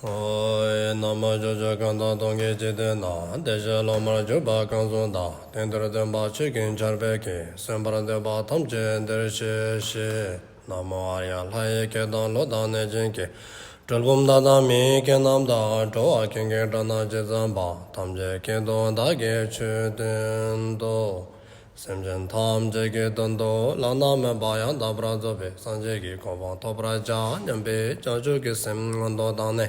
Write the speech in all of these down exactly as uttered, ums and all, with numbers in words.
ཨོ། ན་མོ། ཕྱོགས་བཅུ་གང་དག་སྟོང་གི་འཇིག་རྟེན་ན། བདེ་གཤེགས་སློབ་མར་གྱུར་པ་གང་གསུངས་དང་། དེང་འདིར་སྟོན་པ་ཆོས་ཀྱི་ཆར་འབེབས་ཀྱིས། གསན་པར་འདོད་པ་ཐམས་ཅད་འདིར་གཤེགས་ཤིག། ན་མོ་ཨཱརྱ། ལྷ་ཡི་སྐད་དང་ཀླུ་དང་གནོད་སྦྱིན་སྐད། གྲུལ་བུམ་དག་དང་མིའི་སྐད་རྣམས་དང་། འགྲོ་བ་ཀུན་གྱི་སྒྲ་རྣམས་ཇི་ཙམ་པ། ཐམས་ཅད་སྐད་དུ་བདག་གིས་ཆོས་བསྟན་ཏོ། སེམས་ཅན་ཐམས་ཅད་ཀྱི་དོན་དུ་བླ་ན་མེད་པ་ཡང་དག་པར་རྫོགས་པའི་སངས་རྒྱས་ཀྱི་གོ་འཕང་ཐོབ་པར་བྱ་སྙམ་པའི་བྱང་ཆུབ་ཀྱི་སེམས་སྔོན་དུ་བཏང་ནས།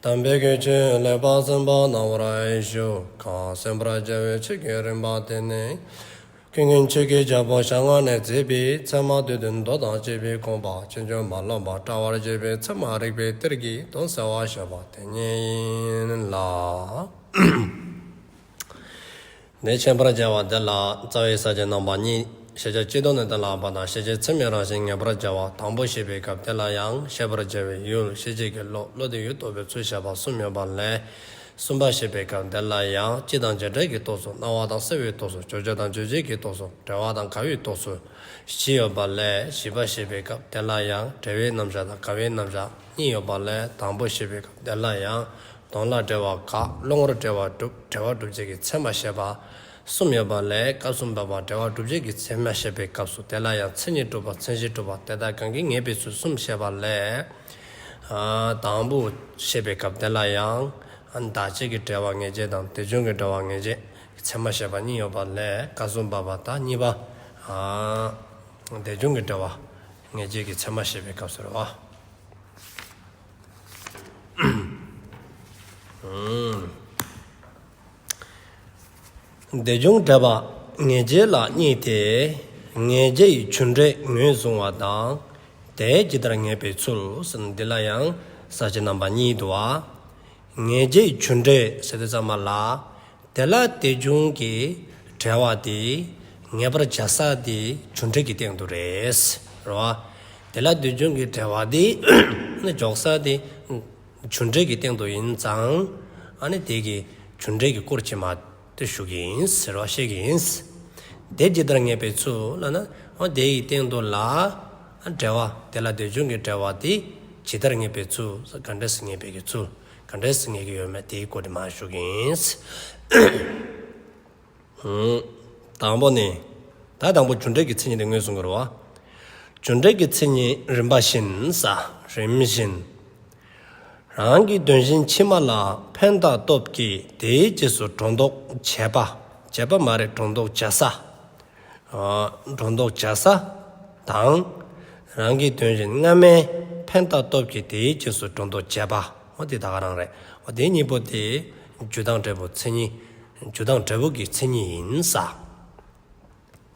དམ་པའི་གི་ཆོས་ལེགས་པར་གསན་པ་གནང་བར་ཞུ། གང་གསན་པར་བྱ་བའི་ཆོས་ཀྱི་རིམ་པ་དེ་ནི། ཀུན་མཁྱེན་ཆོས་ཀྱི་རྒྱལ་པོ་ཞལ་སྔ་ནས་མཛད་པའི་ཚད་མ་སྡེ་བདུན་མདོ་དང་བཅས་པའི་དགོངས་པ་ཕྱིན་ཅི་མ་ལོག་པར་བཀྲལ་བར་བྱེད་པའི་ཚད་མ་རིགས་པའི་གཏེར་གྱི་དོན་གསལ་བར་བཤད་པ་དེ་ཉིད་ཡིན་ལ། འདི་བཤད་པར་བྱ་བ་འདི་ལ་རྩ་བའི་ས་བཅད་རྣམ་པ་གཉིས། ཤེས་བྱ་སྤྱི་ལྡོག་ནས་གཏན་ལ་དབབ་པ་དང་། ཤེས་བྱེད་ཚད་མའི་རང་བཞིན་ངེས་པར་བྱ་བ། དང་པོ་བཤད་པའི་སྐབས་དེ་ལ་ཡང་བཤད་པར་བྱ་བའི་ཡུལ། ཤེས་བྱེད་ཀྱི་བློ། བློ་དེ་ཡུལ་རྟོགས་པའི་ཚུལ་བཤད་པ་གསུམ་ཡོད་པ་ལས། གསུམ་པ་བཤད་པའི་སྐབས་དེ་ལ་ཡང་སྤྱི་དང་བྱེ་བྲག་གི་རྟོགས་ཚུལ། སྣང་བ་དང་སེལ་བའི་རྟོགས་ཚུལ། བརྗོད་བྱ་དང་རྗོད་བྱེད་ཀྱི་རྟོགས་ཚུལ། འབྲེལ་བ་དང་འགལ་བའི་རྟོགས་ཚུལ། བཞི་ཡོད་པ་ལས། བཞི་པ་བཤད་པའི་སྐབས་དེ་ལ་ཡང་འབྲེལ་བའི་རྣམ་གཞག་དང་འགལ་བའི་རྣམ་གཞག་གཉིས་ཡོད་པ་ལས། དང་པོ་བཤད་པའི་སྐབས་དེ་ལ་ཡང་དོན་ལ་འབྲེལ་བ་དགག། བློ་ངོར་འབྲེལ་བ་སྒྲུབ། འབྲེལ་བ་སྒྲུབ་བྱེད་ཀྱི་ཚད་མ་བཤད་པ་གསུམ་ཡོད་པ་ལས། སྐབས་གསུམ་པ་པ་འབྲེལ་བ་སྒྲུབ་བྱེད་ཀྱི་ཚད་མ་བཤད་པའི་སྐབས་སུ་དེ་ལ་ཡང་མཚན་ཉིད་སྒྲུབ་པ། མཚན་གཞི་སྒྲུབ་པ། དེ་དག་གང་གིས་ངེས་པའི་ཚུལ་གསུམ་བཤད་པ་ལས། ཨ། དང་པོ་བཤད་པའི་སྐབས་དེ་ལ་ཡང་། ཨ། བདག་གཅིག་གི་འབྲེལ་བ་ངེས་བྱེད་དང་དེ་བྱུང་གི་འབྲེལ་བ་ངེས་བྱེད་ཀྱི་ཚད་མ་བཤད་པ་གཉིས་ཡོད་པ་ལས། སྐབས་གསུམ་པ་པ་དང་གཉིས་པ། ཨ། དེ་བྱུང་གི་འབྲེལ་བ་ངེས་བྱེད་ཀྱི་ཚད་མ་བཤད་པའི་སྐབས་སུ་རེད་བ། དེ་བྱུང་འབྲེལ་བ་ངེས་བྱེད་ལ་གཉིས་ཏེ། ངེས་བྱེད་ཀྱི་རྒྱུ་འབྲས་ངོས་བཟུང་བ་དང་། དེ་ཇི་ལྟར་ངེས་པའི་ཚུལ་ཟེར་ན། འདི་ལ་ཡང་ས་བཅད་རྣམ་པ་གཉིས་འདུག་བ། ངེས་བྱེད་ཀྱི་རྒྱུ་འབྲས་ཟེར་དུས་ཙམ་པ་ལ། དེ་ལ་དེ་བྱུང་གི་འབྲེལ་བ་དེ་ངེས་པར་བྱ་ས་དེ་རྒྱུ་འབྲས་ཀྱི་སྟེང་དུ་རེད། རེད་བ། དེ་ལ་དེ་བྱུང་གི་འབྲེལ་བ་དེ་ནི་འཇོག་ས་དེ་རྒྱུ་འབྲས་ཀྱི་སྟེང་དུ་ཡིན་ཙང་། ཨ་ནི་དེ་གི་རྒྱུ་འབྲས་ཀྱི་སྐོར་ཅིག་མ་དེ་ཞུ་གི་ཡིན་ཟེར་བ་བཤད་ཀྱི་ཡིན། དེ་ཇི་ལྟར་ངེས་པའི་ཚུལ་ལབ་ན། འོ། དེ་ཡི་སྟེང་དུ་ལ་འབྲེལ་བ། དེ་ལ་དེ་བྱུང་གི་འབྲེལ་བ་དེ་ཇི་ལྟར་ངེས་པའི་ཚུལ། ག་འདྲ་སེ་ངེས་པའི་གི་ཚུལ། ག་འདྲ་སེ་ངེས་ཀྱི་ཡོད་མེད་དེའི་སྐོར་དེ་མར་ཞུ་གི་ཡིན། དང་པོ་ནི། ད་དང་པོ་རྒྱུ་འབྲས་ཀྱི་མཚན་ཉིད་དེ་ངོས་བཟུང་དགོས་རེད་བ། རྒྱུ་འབྲས་ཀྱི་མཚན་ཉིད་རིམ་པ་བཞིན་ཟེར། རིམ་བཞིན། རང་གི་དོན་གཞན་ཕྱི་མ་ལ་ཕན་བཏགས་སྟོབས་ཀྱིས་དེའི་རྗེས་སུ་སྒྲོ་འདོགས་བྱས་པ། བྱས་པ་མ་རེད། སྒྲོ་འདོགས་བྱ་ས། ཨ། སྒྲོ་འདོགས་བྱ་ས་དང་། རང་གི་དོན་གཞན་སྔ་མའི་ཕན་བཏགས་སྟོབས་ཀྱིས་དེའི་རྗེས་སུ་སྒྲོ་འདོགས་བྱས་པ། འོ། དེ་ད་ག་རང་རེད། འོ། དེ་གཉིས་པོ་དེ་རྒྱུ་དང་འབྲས་བུ་མཚན་ཉིད། རྒྱུ་དང་འབྲས་བུ་གི་མཚན་ཉིད་ཡིན་ས།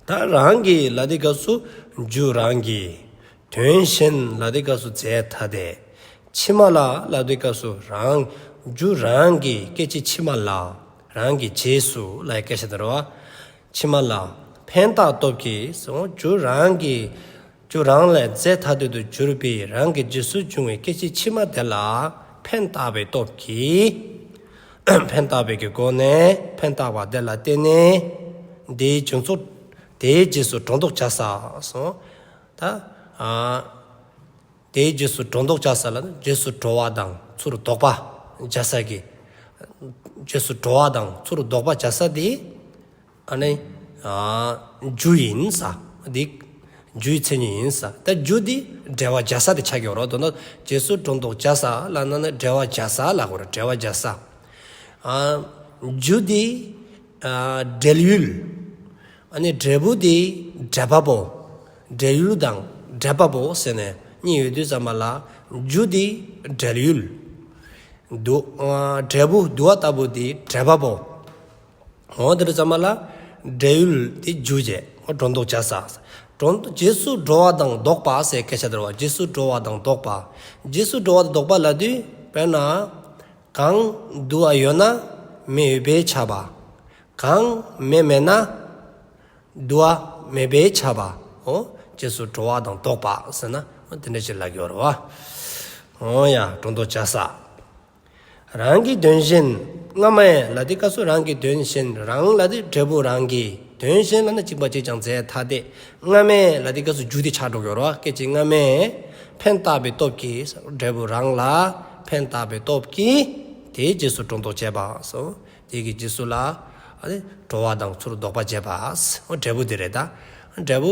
ད་རང་གི་ལ་དེ་སྐབས་སུ་རྒྱུ་རང་གི། དོན་གཞན་ལ་དེ་སྐབས་སུ་རྫས་ཐ་དད། ཕྱི་མ་ལ་ལ་དེ་སྐབས་སུ་རང་། རྒྱུ་རང་གི་སྐད་ཅིག་ཕྱི་མ་ལ། རང་གི་རྗེས་སུ་ལ་སྐད་ཆ་དེ་རེད་བ། ཕྱི་མ་ལ་ཕན་བཏགས་སྟོབས་ཀྱིས་སོ། རྒྱུ་རང་གི། རྒྱུ་རང་ལས་རྫས་ཐ་དད་དུ་གྱུར་པའི་རང་གི་རྗེས་སུ་འབྱུང་བའི་སྐད་ཅིག་ཕྱི་མ་དེ་ལ་ཕན་བཏགས་པའི་སྟོབས་ཀྱིས། ཕན་བཏགས་པའི་གི་སྒོ་ནས་ཕན་བཏགས་པ་དེ་ལ་བརྟེན་ནས། དེའི་འབྱུང་ཚུལ། དེའི་རྗེས་སུ་སྒྲོ་འདོགས་བྱ་ས་སོ། ད། ཨ། དེའི་རྗེས་སུ་སྒྲོ་འདོགས་བྱ་ས་ལ་ནི་རྗེས་སུ་འགྲོ་བ་དང་ཚུར་ལྡོག་པ་བྱ་ས་གི། རྗེས་སུ་འགྲོ་བ་དང་ཚུར་ལྡོག་པ་བྱ་ས་དེ། ཨ་ནི། ཨ། རྒྱུ་ཡིན་ས། འདི་རྒྱུའི་མཚན་ཉིད་ཡིན་ས། ད་རྒྱུ་འདི་འབྲེལ་བ་བྱ་ས་དེ་ཆགས་ཀྱི་ཡོད་རེད། དོན་དག་རྗེས་སུ་སྒྲོ་འདོགས་བྱ་ས་ལ་ན་ནི་འབྲེལ་བ་བྱ་ས་ལ་གོ་རེད། འབྲེལ་བ་བྱ་ས། ཨ། རྒྱུ་འདི། ཨ། འབྲེལ་ཡུལ། ཨ་ནི་འབྲས་བུ་དེ་འབྲེལ་བ་པོ། འབྲེལ་ཡུལ་དང་འབྲེལ་པ་པོ་ཟེར་ནས་གཉིས་ཡོད་དུས་ཙམ་པ་ལ། རྒྱུ་དེ་འབྲེལ་ཡུལ། དུ། ཨ། འབྲས་བུ་དུ་བ་ལྟ་བུ་དེ་འབྲེལ་བ་པོ། འོ། དེ་རེད་ཙམ་པ་ལ་འབྲེལ་ཡུལ་དེ་རྒྱུ་བྱས། འོ། སྒྲོ་འདོགས་བྱ་ས། སྒྲོ། རྗེས་སུ་འགྲོ་བ་དང་ལྡོག་པ་ཟེར་སྐད་ཆ་དེ་རེད་བ། རྗེས་སུ་འགྲོ་བ་དང་ལྡོག་པ། རྗེས་སུ་འགྲོ་བ་དང་ལྡོག་པ་ལབ་དུས་དཔེར་ན། གང་དུ་བ་ཡོད་ན་མེ་ཡོད་པས་ཁྱབ་པ། གང་མེ་མེད་ན་དུ་བ་མེད་པས་ཁྱབ་པ། འོ། རྗེས་སུ་འགྲོ་བ་དང་ལྡོག་པ་ཟེར་ན། འོ། དེ་འདྲ་ཞིག་ལབ་ཀྱི་ཡོད་རེད་བ། འོ་ཡ། སྒྲོ་འདོགས་བྱ་ས། རང་གི་དོན་གཞན། སྔ་མའི་ལ་དེ་སྐབས་སུ་རང་གི་དོན་གཞན། རང་ལ་དེ་འབྲས་བུ་རང་གི། དོན་གཞན་ལ་ནི་གཅིག་པ་གཅིག་རྐྱང་རྫས་ཐ་དད། སྔ་མའི་ལ་དེ་སྐབས་སུ་རྒྱུ་དེ་ཆགས་འགྲོ་གི་ཡོད་རེད་བ། སྐད་ཅིག་སྔ་མའི་ ཕན་བཏགས་པའི་སྟོབས་ཀྱིས། འབྲས་བུ་རང་ལ་ཕན་བཏགས་པའི་སྟོབས་ཀྱིས། དེའི་རྗེས་སུ་སྒྲོ་འདོགས་བཅད་པ་སོ། དེ་གི་རྗེས་སུ་ལ་ཨ་ནི་འགྲོ་བ་དང་ཚུར་ལྡོག་པ་བྱེད་པ། འོ་འབྲས་བུ་དེ་རེད་ད། འབྲས་བུ་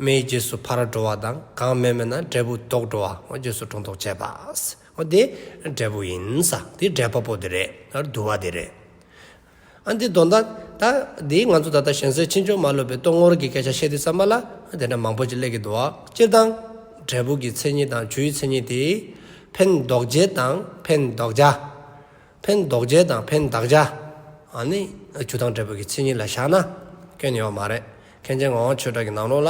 མེའི་རྗེས་སུ་ཕར་འགྲོ་བ་དང་གང་མེད་མེད་ན་འབྲས་བུ་ལྡོག་འགྲོ་བ། འོ་རྗེས་སུ་སྒྲོ་འདོགས་བྱེད་པ། འོ་དེ་འབྲས་བུ་ཡིན་ས། དེ་འབྲས་བུ་པོ་དེ་རེད། ད་དུ་བ་དེ་རེད། ཨ་འདི་དོན་དག་ད་འདི་ང་ཚོ་ད་ལྟ་གཞན་སེལ་ཕྱིན་ཅི་མ་ལོག་པའི་རྟོག་ངོར་གྱི་སྐད་ཆ་བཤད་དུས་ཙམ་པ་ལ་དེ་འདྲ་མང་པོ་ཅིག་སླེབས་ཀྱི་འདུག་བ། སྤྱིར་བཏང་འབྲས་བུ་གི་མཚན་ཉིད་དང་རྒྱུའི་མཚན་ཉིད་དེ་ཕན་འདོགས་བྱེད་དང་ཕན་འདོགས་བྱ། ཕན་འདོགས་བྱེད་དང་ཕན་གདགས་བྱ། ཨ་ནི་རྒྱུ་དང་འབྲས་བུ་གི་མཚན་ཉིད་ལ་བཞག་ན་སྐྱོན་ཡོད་མ་རེད། མཁན་ཆེན་ངག་དབང་ཆོས་གྲགས་ཀྱི་ནང་ལོགས་ལ་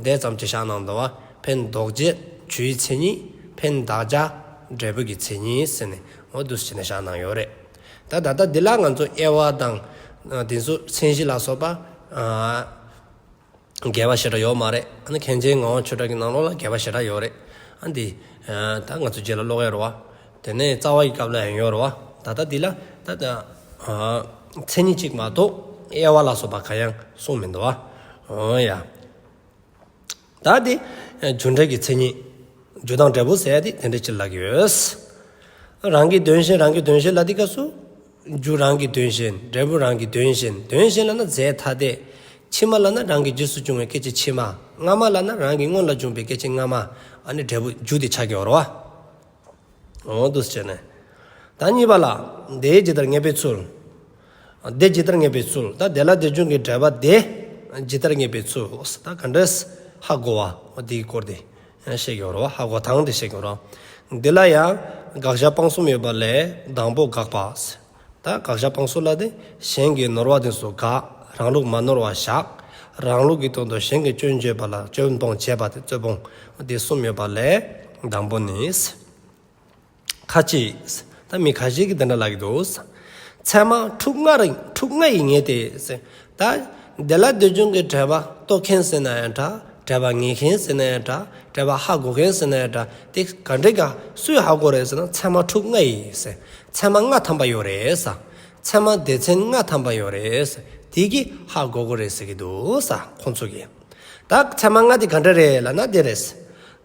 དེ་ཙམ་ཅིག་བཞག་གནང་འདུག་བ། ཕན་འདོགས་བྱེད་རྒྱུའི་མཚན་ཉིད། ཕན་གདགས་བྱ་འབྲས་བུ་གི་མཚན་ཉིད་ཟེར་ནས་འོ་འདུག་སེ་བྱས་ནས་བཞག་གནང་ཡོད་རེད། ད་ད་ལྟ་འདི་ལ་ང་ཚོ་དབྱེ་བ་དང་དེ་ཚོ་མཚན་གཞི་ལ་སོགས་པ་འགལ་བ་ཞེ་དྲག་ཡོད་མ་རེད། ཨ་ནི་མཁན་ཆེན་ངག་དབང་ཆོས་གྲགས་ཀྱི་ནང་ལོགས་ལ་འགལ་བ་ཞེ་དྲག་ཡོད་རེད། ཨ་འདི་ད་ང་ཚོ་རྗེས་ལ་ཀློག་ཡ་རེད་བ། དེ་ནས་རྩ་བ་ཡི་སྐབས་ལ་ཡང་ཡོད་རེད་བ། ད་ལྟ་འདི་ལ་ད་ལྟ་མཚན་ཉིད་གཅིག་མ་གཏོགས་དབྱེ་བ་ལ་སོགས་པ་གང་ཡང་གསུངས་མི་འདུག་བ། འོ་ཡ། ད་དེ་རྒྱུ་འབྲས་ཀྱི་མཚན་ཉིད། རྒྱུ་དང་འབྲས་བུ་ཟེར་ཡ་དེ་དེ་འདྲ་ཅིག་ལབ་ཀྱི་ཡོད། རང་གི་དོན་གཞན། རང་གི་དོན་གཞན་ལབ་དུས་སྐབས་སུ། རྒྱུ་རང་གི་དོན་གཞན། འབྲས་བུ་རང་གི་དོན་གཞན། དོན་གཞན་ལབ་ན་རྫས་ཐ་དད། ཕྱི་མ་ལབ་ན་རང་གི་རྗེས་སུ་བྱུང་བའི་སྐད་ཅིག་ཕྱི་མ། སྔ་མ་ལབ་ན་རང་གི་སྔོན་ལ་བྱུང་བའི་སྐད་ཅིག་སྔ་མ། ཨ་ནི་འབྲས་བུ་རྒྱུ་དེ་ཆགས་ཀྱི་ཡོད་རེད་བ། འོ་འདུག་སེ་བྱས་ནས། ད་གཉིས་པ་ལ། དེ་ཇི་ལྟར་ངེས་པའི་ཚུལ། དེ་ཇི་ལྟར་ངེས་པའི་ཚུལ། ད་དེ་ལ་དེ་བྱུང་གི་འབྲེལ་པ་དེ་ཇི་ལྟར་ངེས་པའི་ཚུལ། ད་ག་འདྲས་ཧ་གོ་བ། འོ་དེའི་སྐོར་དེ་བཤད་ཀྱི་ཡོད་རེད་བ། ཧ་གོ་སྟངས་དེ་བཤད་ཀྱི་ཡོད་རེད་བ། འདི་ལ་ཡང་དགག་བཞག་སྤང་གསུམ་ཡོད་པ་ལས་དང་པོ་དགག་པ། ད་དགག་བཞག་སྤང་གསུམ་ལ་དེ་གཞན་གྱིས་ནོར་བ་དེ་ཚོ་དགག་རང་ལུགས་མ་ནོར་བ་བཞག་རང་ལུགས་ཀྱི་དོན་དུ་གཞན་གྱི་སྐྱོན་བརྗོད་པ་ལ་སྐྱོན་སྤོང་བྱེད་པ་དེ་རྩོད་སྤོང་དེ་གསུམ་ཡོད་པ་ལས་དང་པོ་ནི། ཁ་ཅིག་ད་མི་ཁ་ཤས་ཀྱིས་འདི་འདྲ་ལབ་ཀྱི་འདུག་ཚད་མ་ཕྲུགས་ལྔ་རེ་ཕྲུགས་ལྔ་ཡིས་ངེས་ཏེ། ད་དེ་ལ་དེ་བྱུང་གི་འབྲེལ་པ་རྟོགས་མཁན་ཟེར་ན་ཡང་འདྲ། འབྲེལ་པ་ངེས་མཁན་ཟེར་ན་ཡང་འདྲ། འབྲེལ་པ་ཧ་གོ་མཁན་ཟེར་ན་ཡང་འདྲ། དེ་ག་འདྲས་ཀྱང་སུས་ཧ་གོ་རེད་ཟེར་ན་ཚད་མ་ཕྲུགས་ལྔ་ཡིས། ཚད་མ་ལྔ་ཐམ་པ་ཡོད་རེད་ས། ཚད་མ་སྡེ་ཚན་ལྔ་ཐམ་པ་ཡོད་རེད་ས། དེ་གིས་ཧ་གོ་གི་རེད་ཟེར་གྱི་འདུག་ས་ཁོང་ཚོ་གིས། ད་ཚད་མ་ལྔ་དེ་ག་འདྲ་རེད་ལབ་ན་དེ་རེད།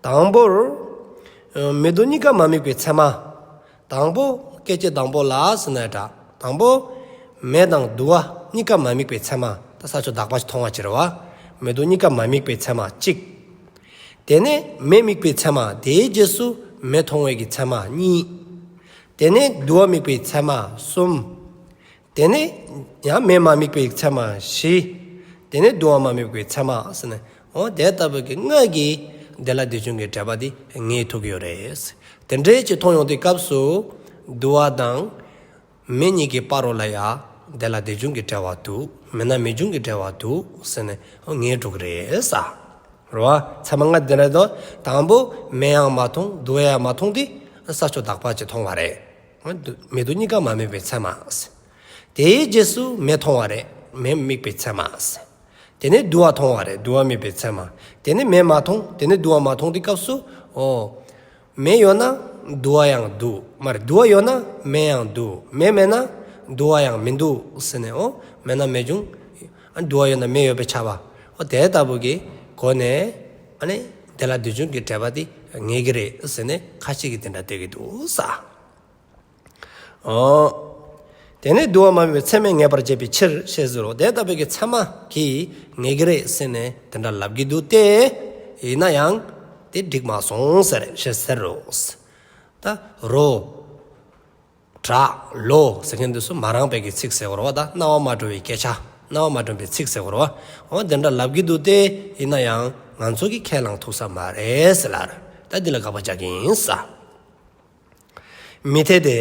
དང་པོར། མེ་དུ་གཉིས་ཀ་མ་དམིགས་པའི་ཚད་མ། དང་པོ་སྐད་ཅིག་དང་པོ་ལ་ཟེར་ན་འདྲ། དང་པོ། མེ་དང་དུ་བ་གཉིས་ཀ་མ་དམིགས་པའི་ཚད་མ། ད་ས་ཕྱོགས་དག་པ་ཞིག་མཐོང་བ་ཅིག་རེད་བ། མེ་དུ་གཉིས་ཀ་མ་དམིགས་པའི་ཚད་མ་གཅིག་དེ་ནས་མེ་དམིགས་པའི་ཚད་མ། དེའི་རྗེས་སུ་མེ་མཐོང་བའི་གི་ཚད་མ་གཉིས། དེ་ནས་དུ་བ་དམིགས་པའི་ཚད་མ་གསུམ། དེ་ནས་ཡང་མེ་མ་དམིགས་པའི་ཚད་མ་བཞི། དེ་ནས་དུ་བ་མ་དམིགས་པའི་ཚད་མ་ཟེར་ནས། འོ་དེ་ལྟ་བུ་གི་ལྔ་གིས་དེ་ལ་དེ་བྱུང་གི་འབྲེལ་པ་དེ་ངེས་ཐུབ་ཀྱི་ཡོད་རེད། དེ་འདྲའི་ཅིག་མཐོང་ཡོང་དུས་སྐབས་སུ་དུ་བ་དང་མེ་གཉིས་ཀྱི་བར་རོ་ལ་ཡ་དེ་ལ་དེ་བྱུང་གི་འབྲེལ་བ་འདུག་མེད་ན་མེ་བྱུང་གི་འབྲེལ་བ་འདུག་ཟེར་ནས་ངེས་འགྲོ་གི་རེད་ས། རེད་བ། ཚད་མ་ལྔ་དེ་འདྲ་དང་དང་པོ་མེ་ཡང་མ་མཐོང་དུ་བ་ཡང་མ་མཐོང་དེ་ས་ཕྱོགས་དག་པ་ཅིག་མཐོང་བ་རེད། མེ་དུ་གཉིས་ཀ་མ་དམིགས་པའི་ཚད་མ། དེའི་རྗེས་སུ་མེ་མཐོང་བ་རེད། མེ་དམིགས་པའི་ཚད་མ། དེ་ནས་དུ་བ་མཐོང་བ་རེད། དུ་བ་དམིགས་པའི་ཚད་མ། དེ་ནས་མེ་མ་མཐོང་། དེ་ནས་དུ་བ་མ་མཐོང་དུས་སྐབས་སུ། འོ། མེ་ཡོད་ན་དུ་བ་ཡང་འདུག་མ་རེད། དུ་བ་ཡོད་ན་མེ་ཡང་འདུག་མེ་མེད་ན་དུ་བ་ཡང་མི་འདུག་ཟེར་ནས། འོ། མེད་ན་མེ་བྱུང་། ཨ་དུ་བ་ཡོད་ན་མེ་ཡོད་པའི་ཁྱབ་པ། འོ་དེ་ལྟ་བུ་གི་སྒོ་ནས། ཨ་ནི་དེ་ལ་དེ་བྱུང་གི་འབྲེལ་པ་དེ་ངེས་ཀྱི་རེད་ཟེར་ནས་ཁ་ཅིག་གིས་དེ་འདྲ་བསྟན་གྱི་འདུག་ས། འོ། དེ་ནས་དུ་བ་མ་དམིགས་པའི་ཚད་མས་ངེས་པར་བྱེད་པའི་ཕྱིར་ཞེས་ཟེར་རོ། དེ་ལྟ་བུའི་གི་ཚད་མ་གིས་ངེས་ཀྱི་རེད་ཟེར་ནས་དེ་འདྲ་ལབ་ཀྱི་འདུག་སྟེ། ཡིན་ན་ཡང་དེ་འགྲིག་མ་སོང་ཟེར་ཞེས་ཟེར་རོ། ད་རོ། དྲག་ལོ་ཟེར་མཁན་དེ་ཚོ་མ་རངས་པའི་གི་ཚིག་ཟེར་བ་རེད་བ། ད་རྣ་བ་མ་འགྲོ་བའི་སྐད་ཆ། རྣ་བ་མ་འགྲོ་བའི་ཚིག་ཟེར་བ་རེད་བ། འོ་དེ་འདྲ་ལབ་ཀྱི་འདུག་སྟེ། ཡིན་ན་ཡང་ང་ཚོ་གིས་ཁས་བླངས་ཐུབ་ས་མ་རེད་ཟེར་ལ། ད་འདི་ལ་དགག་པ་རྒྱག་གི་ཡིན་ས། མི་འཐད་དེ།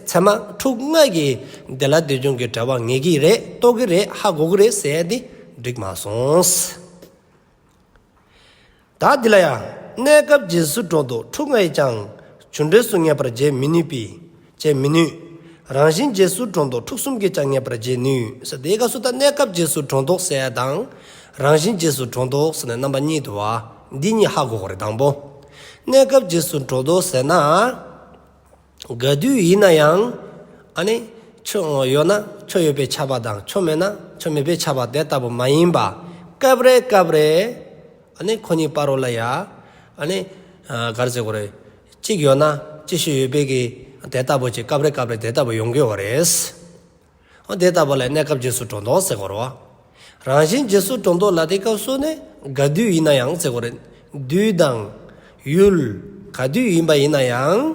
ཚད་མ་ཕྲུགས་ལྔ་གིས་དེ་ལ་དེ་བྱུང་གི་འབྲེལ་བ་ངེས་ཀྱི་རེད། རྟོགས་ཀྱི་རེད། ཧ་གོ་གི་རེད་ཟེར་ཡ་འདི་འགྲིག་མ་སོང་། ད་འདི་ལ་ཡང་གནས་སྐབས་རྗེས་སུ་སྒྲོ་འདོགས་ཕྲུགས་ལྔ་ཡིས་ཀྱང་རྒྱུ་འབྲས་སུ་ངེས་པར་བྱེད་མི་ནུས་པས། བྱེད་མི་ནུས། རང་བཞིན་རྗེས་སུ་སྒྲོ་འདོགས་ཕྲུགས་གསུམ་གྱིས་ཀྱང་ངེས་པར་བྱེད་ནུས་ཟེར། དེའི་སྐབས་སུ་ད་གནས་སྐབས་རྗེས་སུ་སྒྲོ་འདོགས་ཟེར་ཡ་དང་། རང་བཞིན་རྗེས་སུ་སྒྲོ་འདོགས་ཟེར་ནས་རྣམ་པ་གཉིས་འདུག་བ། འདི་གཉིས་ཧ་གོ་དགོས་རེད། དང་པོ། གནས་སྐབས་རྗེས་སུ་སྒྲོ་འདོགས་ཟེར་ན། ག་དུས་ཡིན་ན་ཡང་། ཨ་ནི། ཁྱོད་ཡོད་ན་ཁྱོད་ཡོད་པས་ཁྱབ་པ་དང་ཁྱོད་མེད་ན་ཁྱོད་མེད་པས་ཁྱབ་པ་དེ་ལྟ་བུ་མ་ཡིན་པ། སྐབས་རེ་སྐབས་རེ། ཨ་ནི་ཁོ་གཉིས་བར་རོ་ལ་ཡ། ཨ་ནི། ག་རེ་ཟེར་དགོས་རེད། གཅིག་ཡོད་ན་ཅི་ཞིག་ཡོད་པའི་གི་དེ་ལྟ་བུ་ཅིག་སྐབས་རེ་སྐབས་རེ་དེ་ལྟ་བུ་ཡོང་གི་ཡོད་རེད། འོ་དེ་ལྟ་བུ་ལ་གནས་སྐབས་རྗེས་སུ་འགྲོ་ལྡོག་ཟེར་དགོས་རེད་བ། རང་བཞིན་རྗེས་སུ་འགྲོ་ལྡོག་ལ་དེ་སྐབས་སུ་ནི་ག་དུས་ཡིན་ན་ཡང་ཟེར་དགོས་རེད། དུས་དང་ཡུལ་ག་དུས་ཡིན་པ་ཡིན་ན་ཡང་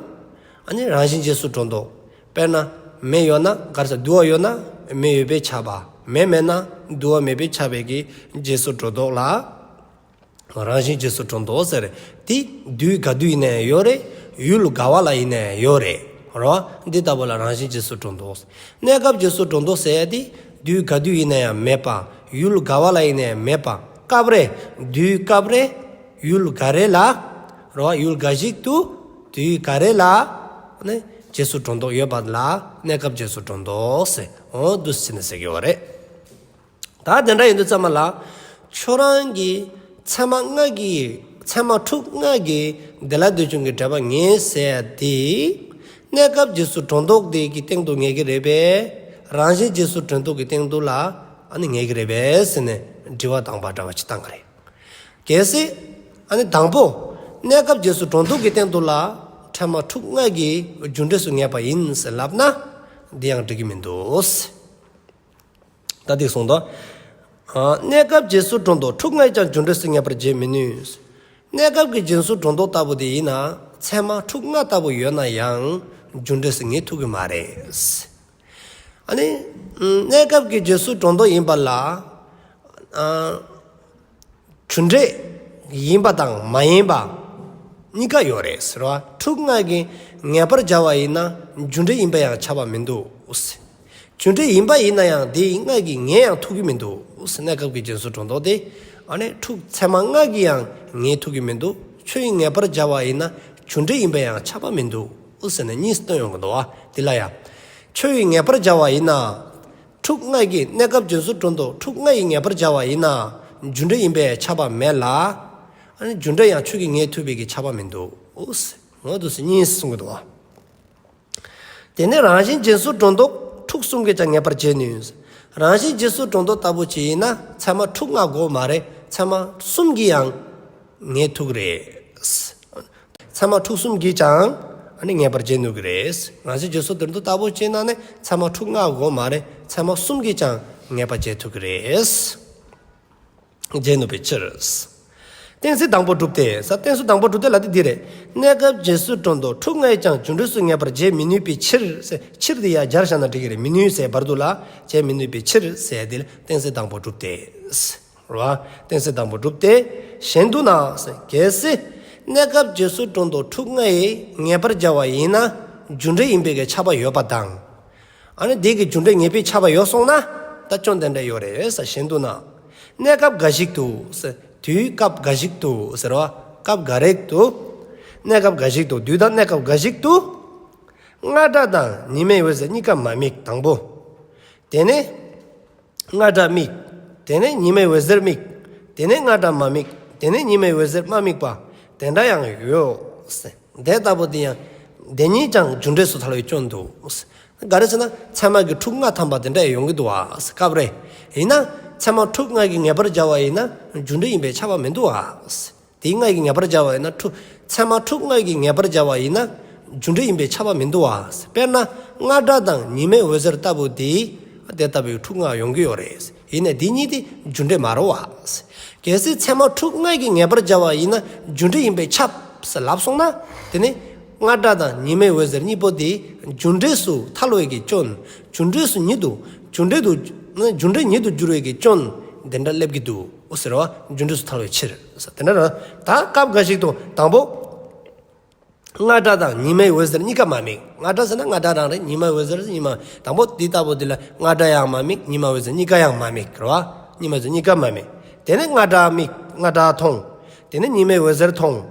ཨ་ནི་རང་བཞིན་རྗེས་སུ་འགྲོ་ལྡོག་དཔེར་ན་མེ་ཡོད་ན་ག་རེ་ཟེར། དུ་བ་ཡོད་ན་མེ་ཡོད་པས་ཁྱབ་པ། མེ་མེད་ན་དུ་བ་མེད་པས་ཁྱབ་པའི་གི་རྗེས་སུ་འགྲོ་ལྡོག་ལ། རང་བཞིན་རྗེས་སུ་འགྲོ་ལྡོག་ཟེར། དེ་དུས་ག་དུས་ཡིན་ན་ཡང་ཡོད་རེད། ཡུལ་ག་བ་ལ་ཡིན་ན་ཡང་ཡོད་རེད། རོ། འདི་ལྟ་བུ་ལ་རང་བཞིན་རྗེས་སུ་འགྲོ་ལྡོག་གནས་སྐབས་རྗེས་སུ་འགྲོ་ལྡོག་ཟེར་ཡ་དེ་དུས་ག་དུས་ཡིན་ན་ཡང་མེད་པ། ཡུལ་ག་བ་ལ་ཡིན་ན་ཡང་མེད་པ། སྐབས་རེ། དུས་སྐབས་རེ། ཡུལ་ག་རེ་ལ། རོ། ཡུལ་འགའ་ཞིག་ཏུ། དུས་ག་རེ་ལ། ནི་རྗེས་སུ་འགྲོ་ལྡོག་ཡོད་པ་ལ་གནས་སྐབས་རྗེས་སུ་འགྲོ་ལྡོག་ཟེར། འོ་འདུག་སེ་བྱས་ནས་ཟེར་གྱི་ཡོད་རེད། ད་དེ་འདྲ་ཡིན་དུས་ཙམ་པ་ལ། ཁྱོད་རང་གིས་ཚད་མ་ལྔ་གི་ཚད་མ་ཕྲུགས་ལྔ་གི་འདི་ལ་ལྟོས་བྱུང་གི་འབྲེལ་པ་ངེས་ཟེར་ཡ་དེ། གནས་སྐབས་རྗེས་སུ་འགྲོ་ལྡོག་དེ་གི་སྟེང་དུ་ངེས་ཀྱི་རེད་པས། རང་བཞིན་རྗེས་སུ་འགྲོ་ལྡོག་གི་སྟེང་དུ་ལ་ཨ་ནི་ངེས་ཀྱི་རེད་པས་ཟེར་ནས་དྲི་བ་དང་པ་འདྲ་བ་ཅིག་བཏང་གི་རེད། གལ་སྲིད་ཨ་ནི་དང་པོ། གནས་སྐབས་རྗེས་སུ་འགྲོ་ལྡོག་གི་སྟེང་དུ་ལ་ཚད་མ་ཕྲུགས་ལྔ་གི་རྒྱུ་འབྲས་སུ་ངེས་པ་ཡིན་ཟེར་ལབ་ན། འདི་ཡང་འགྲིག་གི་མི་འདུག་ད་འདི་གསུངས་དོ། གནས་སྐབས་རྗེས་སུ་འགྲོ་ལྡོག་ཕྲུགས་ལྔ་ཡིས་ཀྱང་རྒྱུ་འབྲས་སུ་ངེས་པར་བྱེད་མི་ནུས། གནས་སྐབས་ཀྱི་རྗེས་སུ་འགྲོ་ལྡོག་ལྟ་བུ་དེ་ཡིན་ན་ཚད་མ་ཕྲུགས་ལྔ་ལྟ་བུ་ཡོད་ན་ཡང་རྒྱུ་འབྲས་སུ་ངེས་ཐུབ་ཀྱི་མ་རེད། ཨ་ནི། གནས་སྐབས་ཀྱི་རྗེས་སུ་འགྲོ་ལྡོག་ཡིན་པ་ལ། རྒྱུ་འབྲས་ཡིན་པ་དང་མ་ཡིན་པ་གཉིས་ཀ་ཡོད་རེད་ཟེར་བ། ཕྲུགས་ལྔ་གིས་ངེས་པར་བྱ་བ་ཡིན་ན་རྒྱུ་འབྲས་ཡིན་པ་ཡང་ཁྱབ་པ་མི་འདུག་རྒྱུ་འབྲས་ཡིན་པ་ཡིན་ན་ཡང་དེ་ལྔ་གིས་ངེས་ཡང་ཐུབ་ཀྱི་མི་འདུག་གནས་སྐབས་ཀྱི་རྗེས་སུ་འགྲོ་ལྡོག་དེ་ཨ་ནི་ཕྲུགས་ཚད་མ་ལྔ་གིས་ཡང་ངེས་ཐུབ་ཀྱི་མི་འདུག་ཁྱོད་ཡིས་ངེས་པར་བྱ་བ་ཡིན་ན་རྒྱུ་འབྲས་ཡིན་པ་ཡང་ཁྱབ་པ་མི་འདུག་ཟེར་ནས་གཉིས་སྟོན་ཡོང་གི་འདུག་བ། དེ་ལ་ཡང་། ཁྱོད་ཡིས་ངེས་པར་བྱ་བ་ཡིན་ན། ཕྲུགས་ལྔ་གིས་གནས་སྐབས་རྗེས་སུ་འགྲོ་ལྡོག་ཕྲུགས་ལྔ་ཡིས་ངེས་པར་བྱ་བ་ཡིན་ན། རྒྱུ་འབྲས་ཡིན་པས་ཁྱབ་པ་མེད་ལ། ཨ་ནི་རྒྱུ་འབྲས་ཡང་ཁྱོད་ཀྱིས་ངེས་ཐུབ་པའི་གི་ཁྱབ་པ་མི་འདུག་འོ་ཟེར། འོ་འདུག་སེ་གཉིས་གསུང་གི་འདུག་བ། དེ་ནས་རང་བཞིན་རྗེས་སུ་འགྲོ་ལྡོག་ཕྲུགས་གསུམ་གྱིས་ཀྱང་ངེས་པར་བྱེད་ནུས། རང་བཞིན་རྗེས་སུ་འགྲོ་ལྡོག་ལྟ་བུ་ཅིག་ཡིན་ན་ཚད་མ་ཕྲུགས་ལྔ་དགོས་མ་རེད། ཚད་མ་གསུམ་གྱིས་ཡང་ངེས་ཐུབ་རེད། ཚད་མ་ཕྲུགས་གསུམ་གྱིས་ཀྱང་ཨ་ནི་ངེས་པར་བྱེད་ནུས་ཀྱི་རེད། རང་བཞིན་རྗེས་སུ་འགྲོ་ལྡོག་ལྟ་བུ་ཅིག་ཡིན་ན་ནི་ཚད་མ་ཕྲུགས་ལྔ་དགོས་མ་རེད། ཚད་མ་གསུམ་གྱིས་ཀྱང་ངེས་པར་བྱེད་ཐུབ་ཀྱི་རེད། བྱེད་ནུས་པའི་ཕྱིར། གཏན་ཚིགས་དང་པོ་གྲུབ་སྟེ། ས་གཏན་ཚིགས་དང་པོ་གྲུབ་སྟེ་ལ་དེ་འདི་རེད། གནས་སྐབས་རྗེས་སུ་འགྲོ་ལྡོག་ཕྲུགས་ལྔ་ཡིས་ཀྱང་རྒྱུ་འབྲས་སུ་ངེས་པར་བྱེད་མི་ནུས་པའི་ཕྱིར། ཕྱིར་དེ་ཡང་སྦྱར་བཞག་ན་འགྲིག་གི་རེད། མི་ནུས་ཟེར་བར་དུ་ལ་བྱེད་མི་ནུས་པའི་ཕྱིར་ཟེར་དེ་ལ་གཏན་ཚིགས་དང་པོ་གྲུབ་སྟེ། རེད་བ། གཏན་ཚིགས་དང་པོ་གྲུབ་སྟེ། གཞན་དུ་ན། གལ་སྲིད་གནས་སྐབས་རྗེས་སུ་འགྲོ་ལྡོག་ཕྲུགས་ལྔ་ཡིས་ངེས་པར་བྱ་བ་ཡིན་ན་རྒྱུ་འབྲས་ཡིན་པའི་གི་ཁྱབ་པ་ཡོད་པ་དང་། ཨ་ནི་དེ་གི་རྒྱུ་འབྲས་ངེས་པའི་ཁྱབ་པ་ཡོད་སོང་ན་ད་སྐྱོན་དེ་འདྲ་ཡོད་རེད་ས། གཞན་དུ་ན། གནས་སྐབས་འགའ་ཞིག་ཏུ། དུས་སྐབས་འགའ་ཞིག་ཏུ་ཟེར་བ། སྐབས་འགའ་རེ་ཏུ། གནས་སྐབས་འགའ་ཞིག་ཏུ། དུས་དང་གནས་སྐབས་འགའ་ཞིག་ཏུ། སྔ་དགྲ་དང་ཉི་མའི་འོད་ཟེར་གཉིས་ཀ་མ་དམིགས། དང་པོ། དེ་ནས། སྔ་དགྲ་དམིགས། དེ་ནས་ཉི་མའི་འོད་ཟེར་དམིགས། དེ་ནས་སྔ་དགྲ་མ་དམིགས། དེ་ནས་ཉི་མའི་འོད་ཟེར་མ་དམིགས་པ། དེ་འདྲ་ཡང་ཡོད། དེ་ལྟ་བུ་དེ་ཡང་། དེ་གཉིས་ཀྱང་རྒྱུ་འབྲས་སུ་ཐལ་བའི་སྐྱོན་འདུག་ག་རེ་ཟེར་ན་ཚད་མ་གི་ཕྲུགས་ལྔ་ཐམ་པ་དེ་འདྲ་ཡང་ཡོང་གི་འདུག་བ། སྐབས་རེ། ཡིན་ན། ཚད་མ་ཕྲུགས་ལྔ་གིས་ངེས་པར་བྱ་བ་ཡིན་ན་རྒྱུ་འབྲས་ཡིན་པས་ཁྱབ་པ་མི་འདུག་བ། དེ་ལྔ་གིས་ངེས་པར་བྱ་བ་ཡིན་ན་ཕྲུ། ཚད་མ་ཕྲུགས་ལྔ་གིས་ངེས་པར་བྱ་བ་ཡིན་ན་རྒྱུ་འབྲས་ཡིན་པས་ཁྱབ་པ་མི་འདུག་བ། དཔེར་ན་སྔ་དགྲ་དང་ཉི་མའི་འོད་ཟེར་ལྟ་བུ་དེ་དེ་ལྟ་བུའི་ཕྲུགས་ལྔ་ཡོང་གི་ཡོད་རེད། ཡིན་ནའི་དེ་གཉིས་དེ་རྒྱུ་འབྲས་མ་རེད་བ། གལ་སྲིད་ཚད་མ་ཕྲུགས་ལྔ་གིས་ངེས་པར་བྱ་བ་ཡིན་ན་རྒྱུ་འབྲས་ཡིན་པས་ཁྱབ་ཟེར་ལབ་སོང་ན། དེ་ནི་སྔ་དགྲ་དང་ཉི་མའི་འོད་ཟེར་གཉིས་པོ་དེ་རྒྱུ་འབྲས་སུ་ཐལ་བའི་གི་སྐྱོན། རྒྱུ་འབྲས་སུ་ཉིད་དུ། རྒྱུ་འབྲས་དུ། རྒྱུ་འབྲས་ཉིད་དུ་འགྱུར་བའི་གི་སྐྱོན་དེ་འདྲ་སླེབས་ཀྱི་འདུག་འོ་ཟེར་བ། རྒྱུ་འབྲས་སུ་ཐལ་བའི་ཕྱིར། དེ་འདྲ་ར། ད་སྐབས་འགའ་ཞིག་ཏུ་དང་པོ། སྔ་དགྲ་དང་ཉི་མའི་འོད་ཟེར་གཉིས་ཀ་མ་དམིགས། སྔ་དགྲ་ཟེར་ན་སྔ་དགྲ་རང་རེད། ཉི་མའི་འོད་ཟེར་ཉི་མ། དང་པོ་འདི་ལྟ་བུ་འདི་ལ་སྔ་དགྲ་ཡང་མ་དམིགས། ཉི་མའི་འོད་ཟེར་གཉིས་ཀ་ཡང་མ་དམིགས་རེད་བ། ཉི་མའི་འོད་ཟེར་གཉིས་ཀ་མ་དམིགས། དེ་ནས་སྔ་དགྲ་དམིགས། སྔ་དགྲ་མཐོང་། དེ་ནས་ཉི་མའི་འོད་ཟེར་མཐོང་།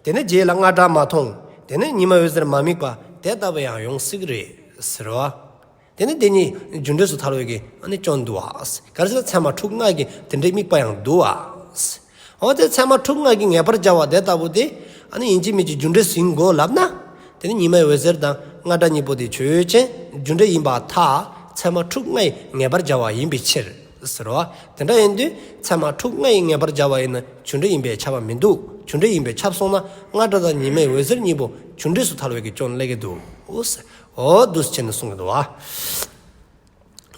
དེ་ནས་རྗེས་ལ་སྔ་དགྲ་མ་མཐོང་། དེ་ནས་ཉི་མའི་འོད་ཟེར་མ་དམིགས་པ་དེ་ལྟ་བུ་ཡང་ཡོང་སྲིད་ཀྱི་རེད་ཟེར་བ། དེ་ནི་དེ་གཉིས་རྒྱུ་འབྲས་སུ་ཐལ་བའི་གི་ཨ་ནི་སྐྱོན་འདུག་བ། ག་རེ་ཟེར་ན་ཚད་མ་ཕྲུགས་ལྔ་གིས་དེ་འདྲའི་དམིགས་པ་ཡང་འདུག་བ། འོ་དེ་ཚད་མ་ཕྲུགས་ལྔ་གིས་ངེས་པར་བྱ་བ་དེ་ལྟ་བུ་དེ་ཨ་ནི་ཡིན་གཅིག་མིན་གཅིག་རྒྱུ་འབྲས་སུ་ཡིན་དགོས་ལབ་ན། དེ་ནི་ཉི་མའི་འོད་ཟེར་དང་སྔ་དགྲ་གཉིས་པོ་དེ་ཆོས་ཅན། རྒྱུ་འབྲས་ཡིན་པར་ཐལ། ཚད་མ་ཕྲུགས་ལྔ་ཡིས་ངེས་པར་བྱ་བ་ཡིན་པའི་ཕྱིར་ཟེར་བ། དེ་འདྲ་ཡིན་དུས་ཚད་མ་ཕྲུགས་ལྔ་ཡིས་ངེས་པར་བྱ་བ་ཡིན་ན་རྒྱུ་འབྲས་ཡིན་པས་ཁྱབ་པ་མི་འདུག་རྒྱུ་འབྲས་ཡིན་པས་ཁྱབ་སོང་ན། སྔ་དགྲ་དང་ཉི་མའི་འོད་ཟེར་གཉིས་པོ་རྒྱུ་འབྲས་སུ་ཐལ་བའི་གི་སྐྱོན་སླེབས་ཀྱི་འདུག། འོ་འདུག་སེ་བྱས་ནས་གསུང་གི་འདུག་བ།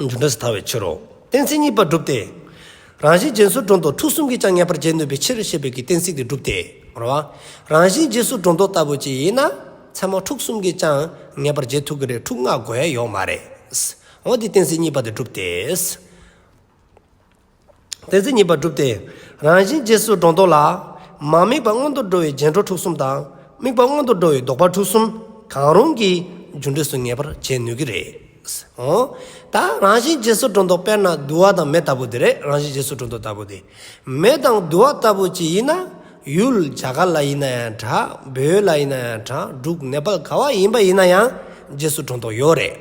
རྒྱུ་འབྲས་སུ་ཐལ་བའི་ཕྱིར་རོ། གཏན་ཚིགས་གཉིས་པ་གྲུབ་སྟེ། རང་བཞིན་རྗེས་སུ་འགྲོ་ལྡོག་འཁྲུག་གསུམ་གྱིས་ཀྱང་ངེས་པར་བྱེད་ནུས་པའི་ཕྱིར་ཞེས་པའི་གི་གཏན་ཚིགས་དེ་གྲུབ་སྟེ། རེད་བ། རང་བཞིན་རྗེས་སུ་འགྲོ་ལྡོག་ལྟ་བུ་ཅིག་ཡིན་ན། ཚད་མ་འཁྲུག་གསུམ་གྱིས་ཀྱང་ངེས་པར་བྱེད་ཐུབ་ཀྱི་རེད། འཁྲུག་ལྔ་དགོས་ཡ་ཡོད་མ་རེད། འོ་དེ་གཏན་ཚིགས་གཉིས་པ་དེ་གྲུབ་སྟེ། གཏན་ཚིགས་གཉིས་པ་གྲུབ་སྟེ། རང་བཞིན་རྗེས་སུ་འགྲོ་ལྡོག་ལ། མ་དམིགས་པ་སྔོན་དུ་འགྲོ་བའི་རྗེས་འགྲོ་འཁྲུག་གསུམ་དང་། དམིགས་པ་སྔོན་དུ་འགྲོ་བའི་ལྡོག་པ་འཁྲུག་གསུམ་གང་རུང་གིས་རྒྱུ་འབྲས་སུ་ངེས་པར་བྱེད་ནུས་ཀྱི་རེད། འོ། ད་རང་བཞིན་རྗེས་སུ་འགྲོ་ལྡོག་དཔེར་ན་དུ་བ་དང་མེ་ལྟ་བུ་དེ་རེད། རང་བཞིན་རྗེས་སུ་འགྲོ་ལྡོག་ལྟ་བུ་དེ། མེ་དང་དུ་བ་ལྟ་བུ་ཅིག་ཡིན་ན། ཡུལ་རྒྱ་གར་ལ་ཡིན་ན་ཡང་འདྲ། བོད་ལ་ཡིན་ན་ཡང་འདྲ། འབྲུག་ནེ་པཱལ་ག་བ་ཡིན་པ་ཡིན་ན་ཡང་རྗེས་སུ་འགྲོ་ལྡོག་ཡོད་རེད།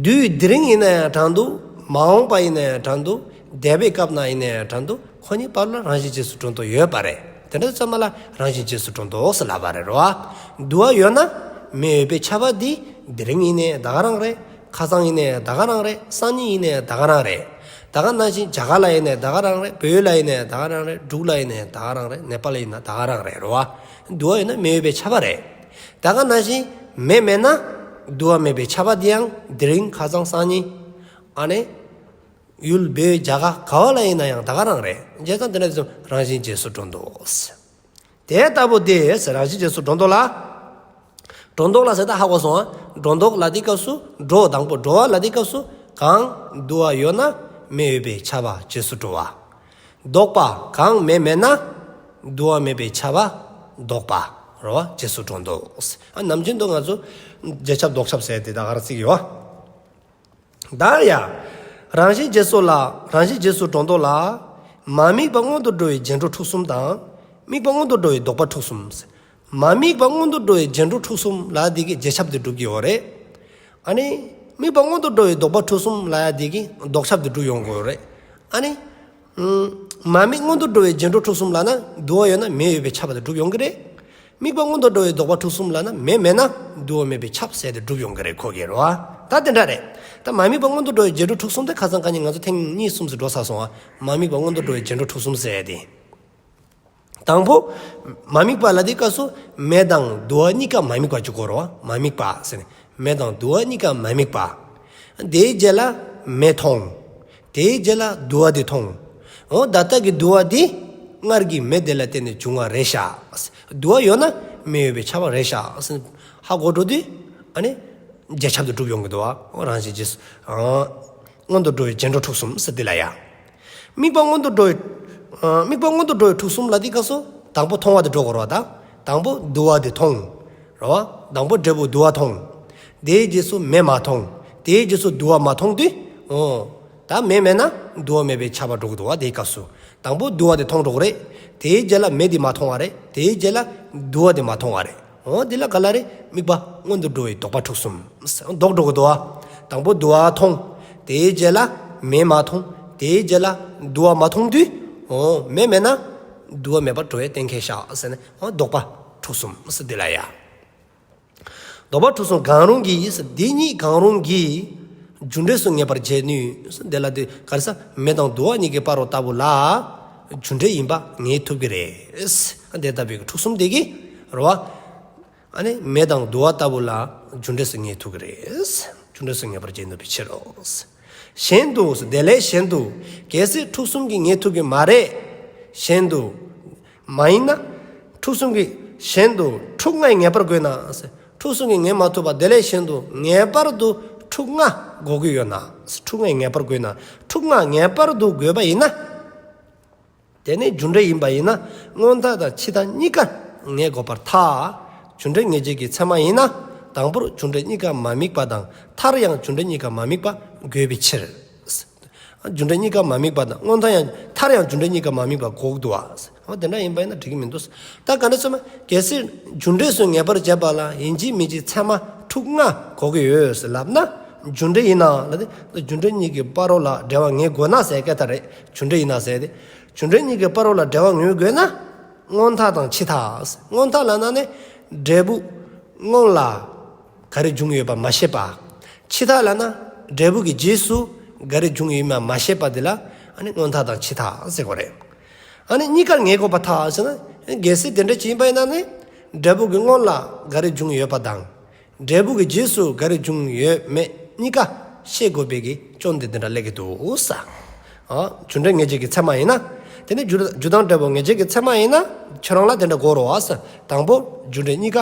དུས་དེ་རིང་ཡིན་ན་ཡང་འདྲ་འདུག། མ་འོངས་པ་ཡིན་ན་ཡང་འདྲ་འདུག། འདས་པའི་སྐབས་ན་ཡིན་ན་ཡང་འདྲ་འདུག། ཁོ་གཉིས་བར་ལ་རང་བཞིན་རྗེས་སུ་འགྲོ་ལྡོག་ཡོད་པ་རེད། དེ་འདྲ་ཚང་མ་ལ་རང་བཞིན་རྗེས་སུ་འགྲོ་ལྡོག་ཟེར་ལབ་པ་རེད། རེད་བ། དུ་བ་ཡོད་ན་མེ་ཡོད་པའི་ཆ་བ་འདི་དེ་རིང་ཡིན་ནའི་ད་ག་རང་རེད། ཁ་སང་ཡིན་ནའི་ད་ག་རང་རེད། སང་ཉིན་ཡིན་ནའི་ད་ག་རང་རེད། ད་ག་ནང་བཞིན་རྒྱ་གར་ལ་ཡིན་ནའི་ད་ག་རང་རེད། བོད་ལ་ཡིན་ནའི་ད་ག་རང་རེད། འབྲུག་ལ་ཡིན་ནའི་ད་ག་རང་རེད། ནེ་པཱལ་ལ་ཡིན་ན་ད་ག་རང་རེད། རེད་བ། དུ་བ་ཡོད་ན་མེ་ཡོད་པའི་ཆ་བ་རེད། ད་ག་ནང་བཞིན་མེ་མེད་ན་དུ་བ་མེད་པའི་ཆ་བ་འདི་ཡང་དེ་རིང་ཁ་སང་སང་ཉིན། ཨ་ནི། ཡུལ་བོད་རྒྱ་གར་ག་བ་ལ་ཡིན་ན་ཡང་ད་ག་རང་རེད། བྱས་ཙང་དེ་འདྲ་དེ་ཚོ་རང་བཞིན་རྗེས་སུ་འགྲོ་ལྡོག། དེ་ལྟ་བུ་དེ་རང་བཞིན་རྗེས་སུ་འགྲོ་ལྡོག་ལ། འགྲོ་ལྡོག་ལ་ཟེར་ད་ཧ་གོ་སོང་ཨ། འགྲོ་ལྡོག་ལ་དེའི་སྐབས་སུ་འགྲོ་དང་པོ་འགྲོ་བ་ལ་དེའི་སྐབས་སུ་གང་དུ་བ་ཡོད་ན་མེ་ཡོད་པའི་ཆ་བ་རྗེས་སུ་འགྲོ་བ། ལྡོག་པ་གང་མེ་མེད་ན་དུ་བ་མེད་པའི་ཆ་བ་ལྡོག་པ། རེད་བ། རྗེས་སུ་འགྲོ་ལྡོག། ཨ་ནམ་རྒྱུན་དུ་ང་ཚོ་རྗེས་ཁྱབ་ལྡོག་ཁྱབ་ཟེར་དེ་ད་ག་རང་བརྩི་གི་ཡོད། ད་ཡ། རང་བཞིན་རྗེས་སུ་ལ། རང་བཞིན་རྗེས་སུ་འགྲོ་ལྡོག་ལ། མ་དམིགས་པ་སྔོན་དུ་འགྲོ་བའི་རྗེས་འགྲོ་འཁྲུག་གསུམ་དང་། དམིགས་པ་སྔོན་དུ་འགྲོ་བའི་ལྡོག་པ་འཁྲུག་གསུམ། མ་དམིགས་པ་སྔོན་དུ་འགྲོ་བའི་རྗེས་འགྲོ་འཁྲུག་གསུམ་ལ་དེ་གི་རྗེས་ཁྱབ་དེ་སྒྲུབ་ཀྱི་ཡོད་རེད། ཨ་ནི། དམིགས་པ་སྔོན་དུ་འགྲོ་བའི་ལྡོག་པ་འཁྲུག་གསུམ་ལ་ཡ་དེ་གི་ལྡོག་ཁྱབ་དེ་སྒྲུབ་ཡོང་དགོས་རེད། ཨ་ནི། མ་དམིགས་སྔོན་དུ་འགྲོ་བའི་རྗེས་འགྲོ་འཁྲུག་གསུམ་ལ་ན་དུ་བ་ཡོད་ན་མེ་ཡོད་པའི་ཁྱབ་པ་དེ་སྒྲུབ་ཡོང་གི་རེད། དམིགས་པ་སྔོན་དུ་འགྲོ་བའི་ལྡོག་པ་འཁྲུག་གསུམ་ལ་ན་མེ་མེད་ན་དུ་བ་མེད་པའི་ཁྱབ་ཟེར་དེ་སྒྲུབ་ཡོང་གི་རེད། ཁོ་གི་རེད་བ། ད་དེ་འདྲ་རེད། ད་མ་དམིགས་པ་སྔོན་དུ་འགྲོ་བའི་རྗེས་འགྲོ་འཁྲུག་གསུམ་དེ་ཁ་སང་ཁ་ཉིན་ང་ཚོ་ཐེངས་གཉིས་གསུམ་ཙམ་འགྲོ་ཚར་སོང་ཨ། མ་དམིགས་པ་སྔོན་དུ་འགྲོ་བའི་རྗེས་འགྲོ་འཁྲུག་གསུམ་ཟེར་ཡ་དེ། དང་པོ། མ་དམིགས་པ་ལ་དེའི་སྐབས་སུ་མེ་དང་དུ་བ་གཉིས་ཀ་མ་དམིགས་པ་བཅུག་དགོས་རེད་བ། མ་དམིགས་པ་ཟེར་ནས་མེ་དང་དུ་བ་གཉིས་ཀ་མ་དམིགས་པ། དེའི་རྗེས་ལ་མེ་མཐོང་། དེའི་རྗེས་ལ་དུ་བ་དེ་མཐོང་། འོ་ད་ལྟ་གི་དུ་བ་དེ་སྔར་གྱི་མེ་དེ་ལ་བརྟེན་ནས་བྱུང་བ་རེད་ཤག། དུ་བ་ཡོད་ན་མེ་ཡོད་པའི་ཁྱབ་པ་རེད་ཤག་ཟེར་ནས་ཧ་གོ་འགྲོ་དུས། ཨ་ནི། རྗེས་ཁྱབ་ཏུ་སྒྲུབ་ཡོང་གི་འདུག་བ། རང་བཞིན་རྗེས་སུ། སྔོན་དུ་འགྲོ་བའི་རྗེས་འགྲོ་འཁྲུག་གསུམ་ཟེར་དེ་ལ་ཡ། དམིགས་པ་སྔོན་དུ་འགྲོ་བའི། དམིགས་པ་སྔོན་དུ་འགྲོ་བའི་འཁྲུག་གསུམ་ལ་དེའི་སྐབས་སུ་དང་པོ་མཐོང་བ་དེ་འགྲོ་དགོས་རེད་བ། ད་དང་པོ་དུ་བ་དེ་མཐོང་། རེད་བ། དང་པོ་འབྲས་བུ་དུ་བ་མཐོང་། དེའི་རྗེས་སུ་མེ་མ་མཐོང་། དེའི་རྗེས་སུ་དུ་བ་མ་མཐོང་དུས། འོ། ད་མེ་མེད་ན་དུ་བ་མེད་པའི་ཁྱབ་པ་འགྲོ་གི་འདུག་བ། དེའི་སྐབས་སུ་དང་པོ་དུ་བ་དེ་མཐོང་འགྲོ་གི་རེད། དེའི་རྗེས་ལ་མེ་དེ་མ་མཐོང་བ་རེད། དེའི་རྗེས་ལ་དུ་བ་དེ་མ་མཐོང་བ་རེད། འོ་འདི་ལ་ག་ལ་རེད། དམིགས་པ་སྔོན་དུ་འགྲོ་བའི་ལྡོག་པ་འཁྲུག་གསུམ། ལྡོག་འགྲོ་གི་འདུག་བ། དང་པོ་དུ་བ་མཐོང་། དེའི་རྗེས་ལ་མེ་མ་མཐོང་། དེའི་རྗེས་ལ་དུ་བ་མ་མཐོང་དུས། འོ་མེ་མེད་ན་དུ་བ་མེད་པར་འགྲོ་བའི་གཏན་འཁེལ་བཞག་ཟེར་ནས། འོ་ལྡོག་པ་འཁྲུག་གསུམ་ཟེར་འདི་ལ་ཡ། ལྡོག་པ་འཁྲུག་གསུམ་གང་རུང་གིས། འདི་གཉིས་གང་རུང་གིས་རྒྱུ་འབྲས་སུ་ངེས་པར་བྱེད་ནུས། འདི་ལ་དེ་ག་རེ་ཟ། མེ་དང་དུ་བ་གཉིས་ཀྱི་བར་རོ་ལྟ་བུ་ལ་རྒྱུ་འབྲས་ཡིན་པ་ངེས་ཐུབ་ཀྱི་རེད། དེ་ལྟ་བུའི་འཁྲུག་གསུམ་དེ་གིས་རེད་བ། ཨ་ནི་མེ་དང་དུ་བ་ལྟ་བུ་ལ་རྒྱུ་འབྲས་སུ་ངེས་ཐུབ་ཀྱི་རེད། རྒྱུ་འབྲས་སུ་ངེས་པར་བྱེད་ནུས་པའི་ཕྱིར་རོ། གཞན་དུ། དེ་ལས་གཞན་དུ། གལ་སྲིད་འཁྲུག་གསུམ་གྱིས་ངེས་ཐུབ་ཀྱི་མ་རེད། གཞན་དུ། མ་ཡིན་ན། འཁྲུག་གསུམ་གྱིས་གཞན་དུ་འཁྲུག་ལྔས་ངེས་པར་དགོས་ན། འཁྲུག་གསུམ་གྱིས་ངེས་མ་ཐུབ་པ་དེ་ལས་གཞན་དུ་ངེས་པར་དུ་འཁྲུག་ལྔ་དགོས་ཀྱི་ཡོད་ན། འཁྲུག་ལྔས་ངེས་པར་དགོས་ན། འཁྲུག་ལྔ་ངེས་པར་དུ་དགོས་པ་ཡིན་ན། དེ་ནི་རྒྱུ་འབྲས་ཡིན་པ་ཡིན་ན་སྔོན་མཐའ་དང་ཕྱི་མཐའ་གཉིས་ཀ་ངེས་དགོས་པར་ཐལ། རྒྱུ་འབྲས་ངེས་བྱེད་ཀྱི་ཚད་མ་ཡིན་ན། དང་པོར་རྒྱུ་འབྲས་གཉིས་ཀ་མ་དམིགས་པ་དང་མཐར་ཡང་རྒྱུ་འབྲས་གཉིས་ཀ་མ་དམིགས་པ་དགོས་པའི་ཕྱིར། རྒྱུ་འབྲས་གཉིས་ཀ་མ་དམིགས་པ་དང་སྔོན་མཐའ་ཡང་མཐར་ཡང་རྒྱུ་འབྲས་གཉིས་ཀ་མ་དམིགས་པ་དགོས་འདུག་བ། འོ་དེ་འདྲ་ཡིན་པ་ཡིན་ན་འགྲིག་གི་མི་འདུག། ད་ག་འདྲ་སོང་ན་གལ་སྲིད་རྒྱུ་འབྲས་སུ་ངེས་པར་བྱེད་པ་ལ་ཡིན་གཅིག་མིན་གཅིག་ཚད་མ་འཁྲུག་ལྔ་དགོས་ཀྱི་ཡོད་ཟེར་ལབ་ན། རྒྱུ་འབྲས་ཡིན་ན་ལ་དེ་རྒྱུ་འབྲས་གཉིས་ཀྱི་བར་རོ་ལ་འབྲེལ་བ་ངེས་དགོས་ན་ཟེར་སྐད་ཆ་རེད། རྒྱུ་འབྲས་ཡིན་ན་ཟེར་ཏེ། རྒྱུ་འབྲས་གཉིས་ཀྱི་བར་རོ་ལ་འབྲེལ་བ་ངེས་དགོས་ན། སྔོན་མཐའ་དང་ཕྱི་མཐའ། སྔོན་མཐའ་ལབ་ན་ནི་འབྲས་བུ་སྔོན་ལ་ག་རེ་བྱུང་ཡོད་པ་མ་ཤེས་པ། ཕྱི་མཐའ་ལབ་ན་འབྲས་བུ་གི་རྗེས་སུ་ག་རེ་བྱུང་ཡོད་མ་མ་ཤེས་པ་དེ་ལ་ཨ་ནི་སྔོན་མཐའ་དང་ཕྱི་མཐའ་ཟེར་དགོས་རེད། ཨ་ནི་གཉིས་ཀར་ངེས་དགོས་པར་ཐལ་ཟེར་ན། གལ་སྲིད་དེ་འདྲ་ཅིག་ཡིན་པ་ཡིན་ན་ནི། འབྲས་བུ་གི་སྔོན་ལ་ག་རེ་བྱུང་ཡོད་པ་དང་། འབྲས་བུ་གི་རྗེས་སུ་ག་རེ་བྱུང་ཡོད་མེད་གཉིས་ཀ་ཤེས་དགོས་པའི་གི་སྐྱོན་དེ་འདི་འདྲ་སླེབས་ཀྱི་འདུག་ས། ཨ། རྒྱུ་འབྲས་ངེས་བྱེད་ཀྱི་ཚད་མ་ཡིན་ན། དེ་ནི་རྒྱུ་རྒྱུ་དང་འབྲས་བུ་ངེས་བྱེད་ཀྱི་ཚད་མ་ཡིན་ན། ཁྱོད་རང་ལ་དེ་འདྲ་དགོས་རེད་བ་ས། དང་པོ་རྒྱུ་འབྲས་གཉིས་ཀ་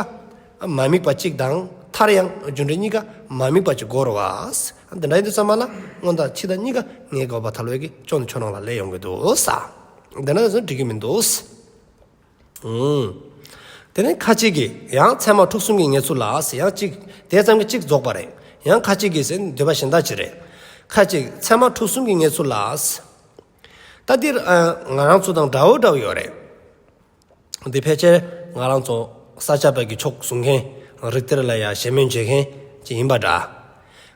མ་དམིགས་པ་གཅིག་དང་མཐར་ཡང་རྒྱུ་འབྲས་གཉིས་ཀ་མ་དམིགས་པ་གཅིག་དགོས་རེད་བ་ས། དེ་འདྲ་ཡིན་དུས་ཙམ་པ་ལ་སྔོན་དང་ཕྱི་དང་གཉིས་ཀ་ངེས་དགོས་པ་ཐལ་བའི་གི་སྐྱོན་ཁྱོད་རང་ལ་སླེབས་ཡོང་གི་འདུག་ས། དེ་འདྲ་ཡིན་དུས་འགྲིག་གི་མི་འདུག་ས། ཨུམ། དེ་ནས་ཁ་ཅིག་གིས་ཡང་ཚད་མ་དྲུག་གསུམ་གྱི་ངེས་ཚུལ་ལ་ཟེར། ཡང་གཅིག་དེ་ཙམ་གྱིས་གཅིག་རྫོགས་པ་རེད། ཡང་ཁ་ཅིག་གིས་ཟེར་འདོད་པ་གཞན་དག་ཅིག་རེད། ཁ་ཅིག་ཚད་མ་དྲུག་གསུམ་གྱི་ངེས་ཚུལ་ལ་ཟེར། ད་འདིར་ཨ། ང་རང་ཚོ་དང་འདྲ་བོ་འདྲ་བོ་ཡོད་རེད། འདི་ཕལ་ཆེར་ང་རང་ཚོ་ས་སྐྱ་པའི་གི་ཕྱོགས་བཟུང་མཁན། རིགས་གཏེར་ལ་ཡ་ཞེན་མེད་བྱེད་མཁན་ཅིག་ཡིན་པ་འདྲ།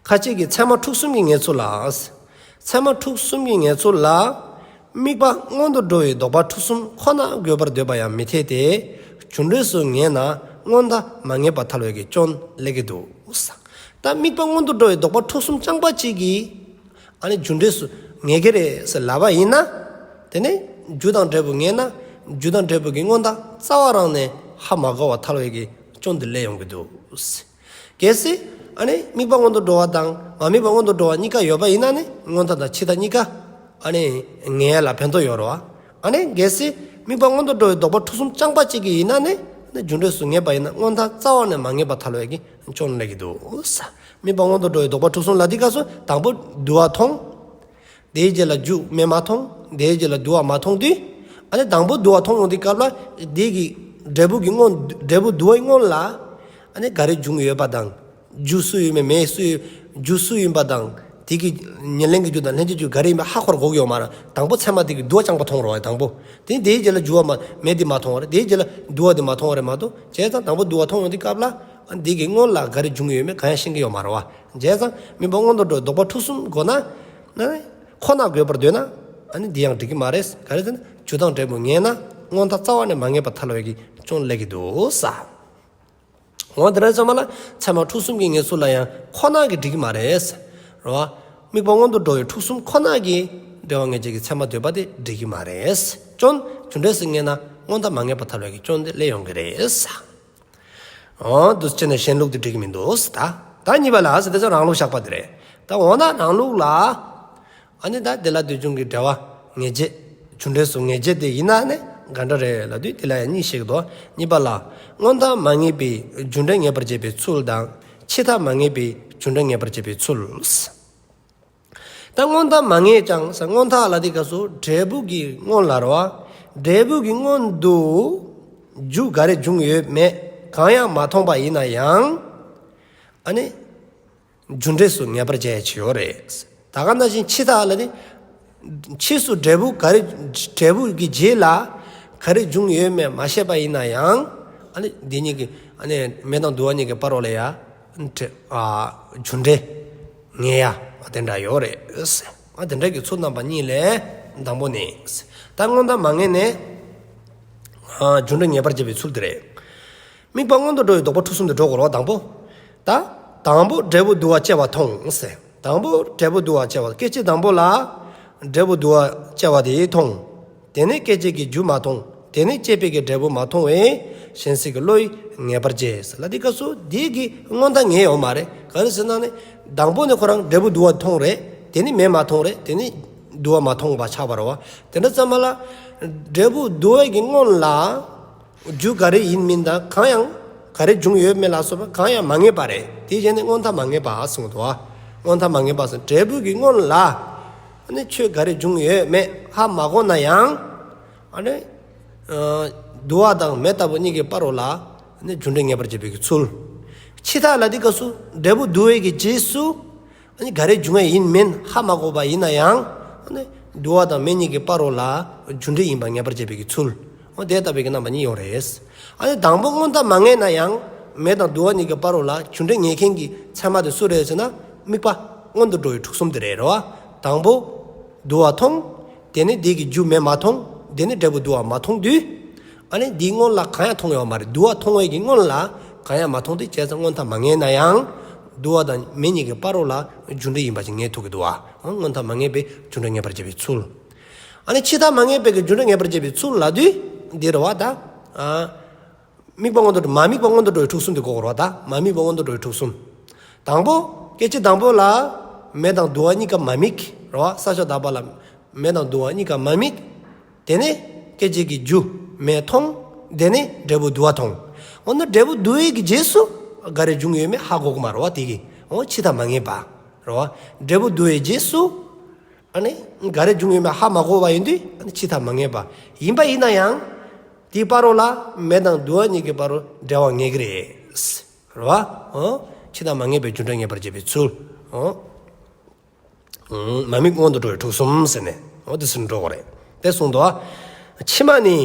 ཁ་ཅིག་གིས་ཚད་མ་དྲུག་གསུམ་གྱི་ངེས་ཚུལ་ལ། ཚད་མ་དྲུག་གསུམ་གྱི་ངེས་ཚུལ་ལ། དམིགས་པ་སྔོན་དུ་འགྲོ་བའི་ལྡོག་པ་དྲུག་གསུམ་ཁོ་ན་དགོས་པར་འདོད་པ་ཡང་མི་འཐད་དེ། རྒྱུ་འབྲས་སུ་ངེས་ན་སྔོན་དང་མ་ངེས་པ་ཐལ་བའི་གི་སྐྱོན་སླེབས་ཀྱི་འདུག་ས། ད་དམིགས་པ་སྔོན་དུ་འགྲོ་བའི་ལྡོག་པ་དྲུག་གསུམ་རྐྱང་པ་གཅིག་གིས། ཨ་ནི་རྒྱུ་འབྲས་སུ་ངེས་ཀྱི་རེད་ཟེར་ལབ་པ་ཡིན་ན། དེ་ནས་རྒྱུ་དང་འབྲས་བུ་ངེས་ན། རྒྱུ་དང་འབྲས་བུ་གི་སྔོན་དང་རྩ་བ་རང་ནས་ཧ་མ་གོ་བ་ཐལ་བའི་གི་སྐྱོན་དེ་སླེབས་ཡོང་གི་འདུག། གལ་སྲིད་ཨ་ནི་དམིགས་པ་སྔོན་དུ་འགྲོ་བ་དང་མ་དམིགས་པ་སྔོན་དུ་འགྲོ་བ་གཉིས་ཀ་ཡོད་པ་ཡིན་ན་ནི། སྔོན་མཐའ་དང་ཕྱི་མཐའ་གཉིས་ཀ་ཨ་ནི་ངེས་ཡ་ལ་ཕན་ཐོགས་ཡོད་རེད་བ། ཨ་ནི་གལ་སྲིད་དམིགས་པ་སྔོན་དུ་འགྲོ་བའི་ལྡོག་པ་དྲུག་གསུམ་རྐྱང་པ་གཅིག་གི་ཡིན་ན་ནི། ནི་རྒྱུ་འབྲས་སུ་ངེས་པ་ཡིན་ན་སྔོན་མཐའ་རྩ་བ་ནས་མ་ངེས་པ་ཐལ་བའི་གི་སྐྱོན་སླེབས་ཀྱི་འདུག་ས། དམིགས་པ་སྔོན་དུ་འགྲོ་བའི་ལྡོག་པ་དྲུག་གསུམ་ལ་འདི་སྐབས་སུ་དང་པོ་དུ་བ་མཐོང་། དེའི་རྗེས་ལ་རྒྱུ་མེ་མ་མཐོང་། དེའི་རྗེས་ལ་དུ་བ་མ་མཐོང་དུས། ཨ་ནི་དང་པོ་དུ་བ་མཐོང་ཡོང་དུས་སྐབས་ལ། དེ་གི་འབྲས་བུ་གི་སྔོན། འབྲས་བུ་དུ་བའི་སྔོན་ལ། ཨ་ནི་ག་རེ་བྱུང་ཡོད་པ་དང་། རྒྱུ་སུ་ཡིན་མིན། མེ་སུ་ཡིན། རྒྱུ་སུ་ཡིན་པ་དང་། དེ་གི་ཉེར་ལེན་གྱི་རྒྱུ་དང་ལྷན་ཅིག་རྒྱུ་ག་རེ་ཡིན་པ་ཧ་གོ་གི་ཡོད་མ་རེད། དང་པོ་ཚད་མ་དེ་གི་དུ་བ་རྐྱང་པ་མཐོང་རོགས། དང་པོ། དེ་དེའི་རྗེས་ལ་རྒྱུ་བ་མ། མེ་དེ་མ་མཐོང་བ་རེད། དེའི་རྗེས་ལ་དུ་བ་དེ་མ་མཐོང་བ་རེད་མ་གཏོགས། བྱས་ཙང་དང་པོ་དུ་བ་མཐོང་ཡོང་དུས་སྐབས་ལ། ཨ་ནི་དེ་གི་སྔོན་ལ་ག་རེ་བྱུང་ཡོད་མེད་གང་ཡང་ཤེས་ཀྱི་ཡོད་མ་རེད་བ། བྱས་ཙང་དམིགས་པ་སྔོན་དུ་འགྲོ་ལྡོག་པ་དྲུག་གསུམ་དགོས་ན། ནི་ཁོ་ན་དགོས་པར་འདོད་ན། ཨ་ནི་འདི་ཡང་འགྲིག་གི་མ་རེད། ག་རེ་ཟེར་ན་རྒྱུ་དང་འབྲས་བུ་ངེས་ན་སྔོན་མཐའ་རྩ་བ་ནས་མ་ངེས་པ་ཐལ་བའི་གི་སྐྱོན་སླེབས་ཀྱི་འདུག་ས། འོ་དེ་འདྲ་ཙམ་པ་ལ་ཚད་མ་དྲུག་གསུམ་གྱི་ངེས་ཚུལ་ལ་ཡང་ཁོ་ན་གི་འགྲིག་གི་མ་རེད། རེད་བ། དམིགས་པ་སྔོན་དུ་འགྲོ་བའི་དྲུག་གསུམ་ཁོ་ན་གི་འབྲེལ་བ་ངེས་བྱེད་ཀྱི་ཚད་མ་འདོད་པ་དེ་འགྲིག་གི་མ་རེད། སྐྱོན་རྒྱུ་འབྲས་སུ་ངེས་ན་སྔོན་མཐའ་མ་ངེས་པ་ཐལ་བའི་གི་སྐྱོན་དེ་སླེབས་ཡོང་གི་རེད། འོ་འདུག་སེ་བྱས་ནས་གཞན་ལུགས་དེ་འགྲིག་གི་མི་འདུག་ད། ད་གཉིས་པ་ལ་ཟེར་དེ་ཚོ་རང་ལུགས་བཞག་པ་དེ་རེད། ད་འོ་ན་རང་ལུགས་ལ། ཨ་ནི་ད་དེ་ལ་དུས་རྒྱུན་གྱི་འབྲེལ་བ་ངེས་བྱེད། རྒྱུ་འབྲས་སུ་ངེས་བྱེད་དེ་ཡིན་ན་ནི་ག་འདྲ་རེད་ལབ་དུས། དེ་ལ་ཡང་གཉིས་བཤད་ཀྱི་འདུག། གཉིས་པ་ལ། སྔོན་མཐའ་མ་ངེས་པའི་རྒྱུ་འབྲས་ངེས་པར་བྱེད་པའི་ཚུལ་དང་། ཕྱི་མཐའ་མ་ངེས་པའི་རྒྱུ་འབྲས་ངེས་པར་བྱེད་པའི་ཚུལ། ད་སྔོན་མཐའ་མ་ངེས་ཀྱང་ཟེར། སྔོན་མཐའ་ལ་དེ་སྐབས་སུ་འབྲས་བུ་གི་སྔོན་ལ་རེད་བ། འབྲས་བུ་གི་སྔོན་དུ་རྒྱུ་ག་རེ་བྱུང་ཡོད་མེད་གང་ཡང་མ་མཐོང་པ་ཡིན་ན་ཡང་། ཨ་ནི། རྒྱུ་འབྲས་སུ་ངེས་པར་བྱེད་ཡ་ཅིག་ཡོད་རེད། ད་ག་ནང་བཞིན་ཕྱི་མཐའ་ལ་ནི། ཕྱིས་སུ་འབྲས་བུ་ག་རེ། འབྲས་བུ་གི་རྗེས་ལ་ག་རེ་བྱུང་ཡོད་མེད་མ་ཤེས་པ་ཡིན་ན་ཡང་། ཨ་ནི་འདི་གཉིས་ཀྱི། ཨ་ནི་མེ་དང་དུ་བ་གཉིས་ཀྱི་བར་རོ་ལ་ཡ། འབྲས། ཨ། རྒྱུ་འབྲས་ངེས་ཡ་དེ་འདྲ་ཡོད་རེད། ཨ། དེ་འདྲ་གི་ཚུལ་རྣམ་པ་གཉིས་ལས་དང་པོ་ནི། ད་སྔོན་མཐའ་མ་ངེས་ནས། ཨ། རྒྱུ་འབྲས་ངེས་པར་བྱེད་པའི་ཚུལ་དེ་རེད། དམིགས་པ་སྔོན་དུ་འགྲོ་བའི་ལྡོག་པ་དྲུག་གསུམ་དུ་འགྲོ་དགོས་རེད་བ། དང་པོ། ད། དང་པོ་འབྲས་བུ་དུ་བ་སྐྱེ་བ་མཐོང་ཟེར། དང་པོ་འབྲས་བུ་དུ་བ་སྐྱེ་བ། སྐད་ཅིག་དང་པོ་ལ། འབྲས་བུ་དུ་བ་སྐྱེ་བ་དེ་མཐོང་། དེ་ནས་སྐད་ཅིག་གིས་རྒྱུ་མ་མཐོང་། དེ་ནས་སྐྱེས་པའི་གི་འབྲས་བུ་མ་མཐོང་བས་གཞན་སེལ་གྱི་བློ་ཡིས་ངེས་པར་བྱེད་ཟེར་ལ། འདི་སྐབས་སུ་འདི་གི་སྔོན་མཐའ་ངེས་ཡོད་མ་རེད། ག་རེ་ཟེར་ན་ནི། དང་པོ་ནས་ཁོ་རང་འབྲས་བུ་དུ་བ་མཐོང་རེད། དེ་ནས་མེ་མ་མཐོང་རེད། དེ་ནས་དུ་བ་མ་མཐོང་བ་ཆགས་པ་རེད་བ། དེ་འདྲ་ཙམ་པ་ལ། འབྲས་བུ་དུ་བའི་གི་སྔོན་ལ། རྒྱུ་ག་རེ་ཡིན་མིན་དང་གང་ཡང་། ག་རེ་བྱུང་ཡོད་མེད་ལ་སོགས་པ་གང་ཡང་མ་ངེས་པ་རེད། དེའི་རྗེས་ནས་སྔོན་མཐའ་མ་ངེས་པ་གསུངས་འདུག་བ། སྔོན་མཐའ་མ་ངེས་པ་ཟེར། འབྲས་བུ་གི་སྔོན་ལ། ཨ་ནི་ཆོས་ག་རེ་བྱུང་ཡོད་མེད་ཧ་མ་གོ་ན་ཡང་། ཨ་ནི། ཨ། དུ་བ་དང་མེ་ལྟ་བུ་གཉིས་ཀྱི་བར་རོ་ལ། ཨ་ནི་རྒྱུ་འབྲས་ངེས་པར་བྱེད་པའི་གི་ཚུལ། ཕྱི་མཐའ་ལ་འདི་སྐབས་སུ་འབྲས་བུ་དུ་བའི་གི་རྗེས་སུ། ཨ་ནི་ག་རེ་བྱུང་བ་ཡིན་མིན་ཧ་མ་གོ་བ་ཡིན་ན་ཡང་། ཨ་ནི་དུ་བ་དང་མེ་གཉིས་ཀྱི་བར་རོ་ལ་རྒྱུ་འབྲས་ཡིན་པ་ངེས་པར་བྱེད་པའི་གི་ཚུལ། འོ་དེ་ལྟ་བུའི་གི་རྣམ་པ་གཉིས་ཡོད་རེད། ཨ་ནི་དང་པོ་སྔོན་མཐའ་མ་ངེས་ན་ཡང་། མེ་དང་དུ་བ་གཉིས་ཀྱི་བར་རོ་ལ་རྒྱུ་འབྲས་ངེས་མཁན་གྱི་ཚད་མ་དེ་སུ་རེད་ཟེར་ན། དམིགས་པ་སྔོན་དུ་འགྲོ་བའི་དྲུག་གསུམ་དེ་རེད། རེད་བ། དང་པོ་དུ་བ་མཐོང་། དེ་ནས་དེ་གི་རྒྱུ་མེ་མ་མཐོང་། དེ་ནས་འབྲས་བུ་དུ་བ་མ་མཐོང་དུས། ཨ་ནི་འདིའི་སྔོན་ལ་གང་ཡང་མཐོང་ཡོད་མ་རེད། དུ་བ་མཐོང་བའི་གི་སྔོན་ལ་གང་ཡང་མ་མཐོང་དུས། བྱས་ཙང་སྔོན་མཐའ་མ་ངེས་ན་ཡང་། དུ་བ་དང་མེ་གཉིས་ཀྱི་བར་རོ་ལ་རྒྱུ་འབྲས་ཡིན་པ་ཅིག་ངེས་ཐུབ་ཀྱི་འདུག་བ། སྔོན་མཐའ་མ་ངེས་པའི་རྒྱུ་འབྲས་ངེས་པར་བྱེད་པའི་ཚུལ། ཨ་ནི་ཕྱི་མཐའ་མ་ངེས་པའི་གི་རྒྱུ་འབྲས་ངེས་པར་བྱེད་པའི་ཚུལ་ལ་དུས་འདི་རེད་བ། ད། དམིགས་པ་མངོན་དུ་འགྲོ། མ་དམིགས་པ་མངོན་དུ་འགྲོ་བའི་འཁྲུག་གསུམ་དེ་གོ་དགོས་རེད་པ། ད་མ་དམིགས་པ་མངོན་དུ་འགྲོ་བའི་འཁྲུག་གསུམ། དང་པོ། སྐད་ཅིག་དང་པོ་ལ་མེ་དང་དུ་བ་གཉིས་ཀ་མ་དམིགས་རེད་པ། ས་ཕྱོགས་དག་པ་ལ་མེ་དང་དུ་བ་གཉིས་ཀ་མ་དམིགས། དེ་ནས་སྐད་ཅིག་གི་རྒྱུ་མེ་མཐོང་། དེ་ནས་འབྲས་བུ་དུ་བ་མཐོང་། འོ་ན་འབྲས་བུ་དུ་བའི་གི་རྗེས་སུ་ག་རེ་འབྱུང་ཡོད་མེད་ཧ་གོ་གི་མ་རེད་པ། དེ་གི་འོ་ཕྱི་མཐའ་མ་ངེས་པ་རེད་པ། འབྲས་བུ་དུ་བའི་རྗེས་སུ་ཨ་ནི་ག་རེ་འབྱུང་ཡོད་མེད་ཧ་མ་གོ་བ་ཡིན་དུས། ཨ་ནི་ཕྱི་མཐའ་མ་ངེས་པ་ཡིན་པ་ཡིན་ན་ཡང་། དེའི་བར་རོ་ལ་མེ་དང་དུ་བ་གཉིས་ཀྱི་བར་རོ་འབྲེལ་བ་ངེས་ཀྱི་རེད། རེད་པ། འོ། ཕྱི་མཐའ་མ་ངེས་པའི་རྒྱུ་འབྲས་ངེས་པར་བྱེད་པའི་ཚུལ། འོ། མ་དམིགས་མངོན་དུ་འགྲོ་བའི་འཁྲུག་གསུམ་ཟེར་ནས། འོ་དེ་ཟེར་འགྲོ་དགོས་རེད། དེ་གསུངས་འདུག་པ། ཕྱི་མ་ནི།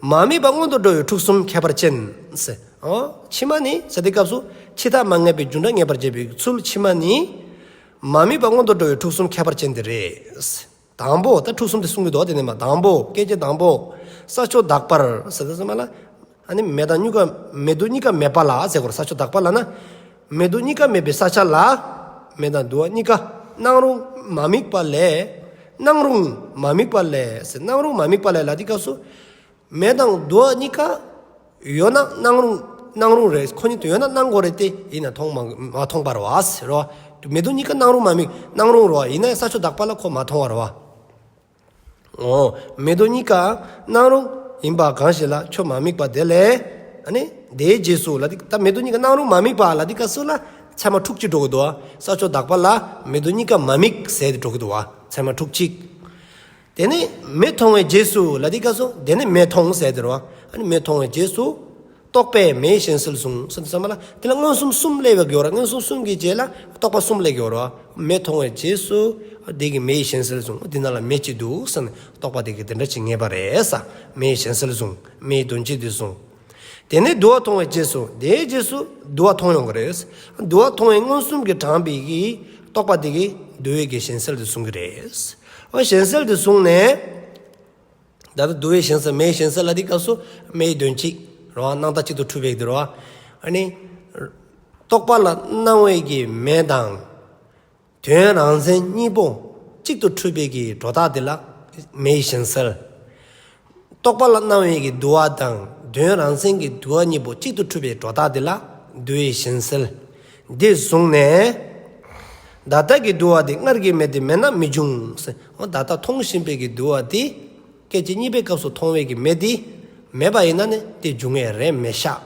མ་དམིགས་པ་མངོན་དུ་འགྲོ་བའི་འཁྲུག་གསུམ་ཁྱད་པར་ཅན་ཟེར། འོ། ཕྱི་མ་ནི་ཟེར་དུས་སྐབས་སུ་ཕྱི་མཐའ་མ་ངེས་པའི་རྒྱུ་འབྲས་ངེས་པར་བྱེད་པའི་ཚུལ། ཕྱི་མ་ནི། མ་དམིགས་པ་མངོན་དུ་འགྲོ་བའི་འཁྲུག་གསུམ་ཁྱད་པར་ཅན་དེ་རེད། དང་པོ། ད་འཁྲུག་གསུམ་དེ་གསུང་གི་འདུག་པ། དེ་ནས་མ་དང་པོ། སྐད་ཅིག་དང་པོ། ས་ཕྱོགས་དག་པར་ཟེར་དུས་ཙམ་པ་ལ། ཨ་ནི་མེ་དང་གཉིས་ཀ་མེ་དུ་གཉིས་ཀ་མེད་པ་ལ་ཟེར་དགོས་རེད། ས་ཕྱོགས་དག་པ་ལ་ན། མེ་དུ་གཉིས་ཀ་མེད་པའི་ས་ཆ་ལ། མེ་དང་དུ་བ་གཉིས་ཀ་སྣང་རུང་མ་དམིགས་པ་ལས། སྣང་རུང་མ་དམིགས་པ་ལས་ཟེར། སྣང་རུང་མ་དམིགས་པ་ལས་ལ་དེ་སྐབས་སུ། མེ་དང་དུ་བ་གཉིས་ཀ་ཡོད་ན་སྣང་རུང་། སྣང་རུང་རེད། ཁོ་གཉིས་དུ་ཡོད་ན་སྣང་དགོས་རེད་དེ། ཡིན་ན་མཐོང་མ་མ་མཐོང་པ་རེད་པ་ཟེར་རོ། མེ་དུ་གཉིས་ཀ་སྣང་རུང་མ་དམིགས། སྣང་རུང་རེད་པ། ཡིན་ན་ས་ཕྱོགས་དག་པ་ལ་ཁོ་མ་མཐོང་བ་རེད་པ། འོ། མེ་དུ་གཉིས་ཀ་སྣང་རུང་ཡིན་པ་གང་ཞིག་ལ་ཁྱོད་མ་དམིགས་པ་དེ་ལས། ཨ་ནི་དེའི་རྗེས་སུ་ལ་དེ། ད་མེ་དུ་གཉིས་ཀ་སྣང་རུང་མ་དམིགས་པ་ལ་དེ་སྐབས་སུ་ལ་ཚད་མ་དྲུག་གཅིག་འགྲོ་གི་འདུག་པ། ས་ཕྱོགས་དག་པ་ལ་མེ་དུ་གཉིས་ཀ་མ་དམིགས་ཟེར་དེ་འགྲོ་གི་འདུག་པ། ཚད་མ་དྲུག་གཅིག། དེ་ནས་མེ་མཐོང་བའི་རྗེས་སུ་ལ་དེ་སྐབས་སུ། དེ་ནས་མེ་མཐོང་ཟེར་དེ་རེད་པ། ཨ་ནི་མེ་མཐོང་བའི་རྗེས་སུ། རྟོག་པས་མེའི་ཞེན་སེལ་བཟུང་ཟེར་དུས་ཙམ་པ་ལ། དེ་ལ་མངོན་སུམ་གསུམ་སླེབས་པའི་ཡོད་རེད། མངོན་སུམ་གསུམ་གྱི་རྗེས་ལ་རྟོག་པ་གསུམ་སླེབས་ཡོད་རེད་པ། མེ་མཐོང་བའི་རྗེས་སུ། དེ་གི་མེའི་ཞེན་སེལ་བཟུང་། འདི་ནང་ལ་མེ་གཅིག་འདུག་ཟེར་ནས་རྟོག་པ་དེ་གི་དེ་འདྲ་ཅིག་ངེས་པ་རེད་ས། མེའི་ཞེན་སེལ་བཟུང་། མེའི་དོན་སྤྱི་དེ་བཟུང་། དེ་ནས་དུ་བ་མཐོང་བའི་རྗེས་སུ། དེའི་རྗེས་སུ་དུ་བ་མཐོང་ཡོང་གི་རེད། དུ་བ་མཐོང་བའི་མངོན་སུམ་གྱིས་དྲངས་པའི་གི་རྟོག་པ་དེ་གིས་དུ་བའི་གི་ཞེན་སེལ་དེ་བཟུང་གི་རེད། འོ། ཞེན་སེལ་དེ་བཟུང་ནས། ད་ལྟ་དུ་བའི་ཞེན་སེལ། མེའི་ཞེན་སེལ་ལ་དེ་སྐབས་སུ་མེའི་དོན་སྤྱི་རེད་པ། སྣང་བཏགས་གཅིག་ཏུ་འཁྲུལ་པའི་དེ་རེད་པ། ཨ་ནི་རྟོག་པ་ལ་སྣང་བའི་གི་མེ་དང་། དོན་རང་མཚན་གཉིས་པོ་གཅིག་ཏུ་འཁྲུལ་པའི་གི་སྒྲོ་བཏགས་དེ་ལ་མེའི་ཞེན་སེལ། རྟོག་པ་ལ་སྣང་བའི་གི་དུ་བ་དང་དོན་རང་མཚན་གྱི་དུ་བ་གཉིས་པོ་གཅིག་ཏུ་འཁྲུལ་པའི་སྒྲོ་བཏགས་དེ་ལ་དུ་བའི་ཞེན་སེལ། འདི་བཟུང་ནས། ད་ལྟ་གི་དུ་བ་དེ་སྔར་གྱི་མེ་དེ་མེད་ན་མི་འབྱུང་ཟེར། འོ། ད་ལྟ་མཐོང་བཞིན་པའི་གི་དུ་བ་དེ། སྐད་ཅིག་གཉིས་པའི་སྐབས་སུ་མཐོང་བའི་གི་མེ་དེ་མེད་པ་ཡིན་ན་ནི་དེ་འབྱུང་ཡས་རེད་མི་ཤག་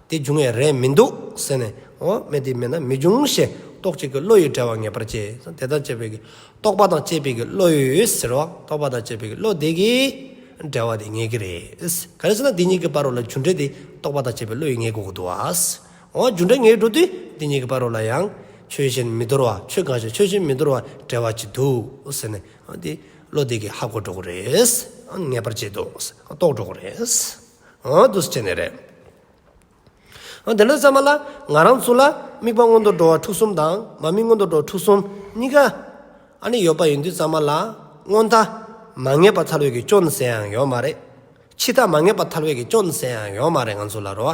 དེ་འབྱུང་ཡས་རེད་མི་འདུག་ཟེར་ནས། འོ། མེ་དེ་མེད་ན་མི་འབྱུང་ཞེས་རྟོག་བཅས་ཀྱི་བློ་ཡིས་འབྲེལ་བ་ངེས་པར་བྱེད། དེ་དང་བཅས་པའི་གི་རྟོག་པ་དང་བཅས་པའི་གི་བློ་ཡིས་ཟེར་བ། རྟོག་པ་དང་བཅས་པའི་གི་བློ་དེ་གིས་འབྲེལ་བ་དེ་ངེས་ཀྱི་རེད། ག་རེ་ཟེར་ན་དེ་གཉིས་ཀྱི་བར་རོ་ལ་རྒྱུ་འབྲས་དེ་རྟོག་པ་དང་བཅས་པའི་བློ་ཡིས་ངེས་དགོས་ཀྱི་འདུག་པ། འོ། རྒྱུ་འབྲས་ངེས་འགྲོ་དུས་དེ་གཉིས་ཀྱི་བར་རོ་ལ་ཡང་ཆོས་གཞན་མི་འདོར་བ། ཆོས་གང་ཞིག་ཆོས་གཞན་མི་འདོར་བ་འབྲེལ་བ་ཅིག་འདུག་ཟེར་ནས། འོ། དེ་བློ་དེ་གིས་ཧ་གོ་འགྲོ་གི་རེད། ངེས་པར་བྱེད་དོ། རྟོགས་འགྲོ་གི་རེད། འོ། འདུག་སེ་བྱས་ནས་རེད། འོ། དེ་འདྲ་ཙམ་པ་ལ་ང་རང་ཚོ་ལ་དམིགས་པ་མངོན་དུ་འགྲོ་བ་འཁྲུག་གསུམ་དང་མ་དམིགས་མངོན་དུ་འགྲོ་བ་འཁྲུག་གསུམ་གཉིས་ཀ་ཨ་ནི་ཡོད་པ་ཡིན་དུས་ཙམ་པ་ལ། སྔོན་མཐའ་མ་ངེས་པ་ཐལ་བའི་གི་སྐྱོན་ཟེར་ཡང་ཡོད་མ་རེད། ཕྱི་མཐའ་མ་ངེས་པ་ཐལ་བའི་གི་སྐྱོན་ཟེར་ཡང་ཡོད་མ་རེད་ང་ཚོ་ལ་རོ།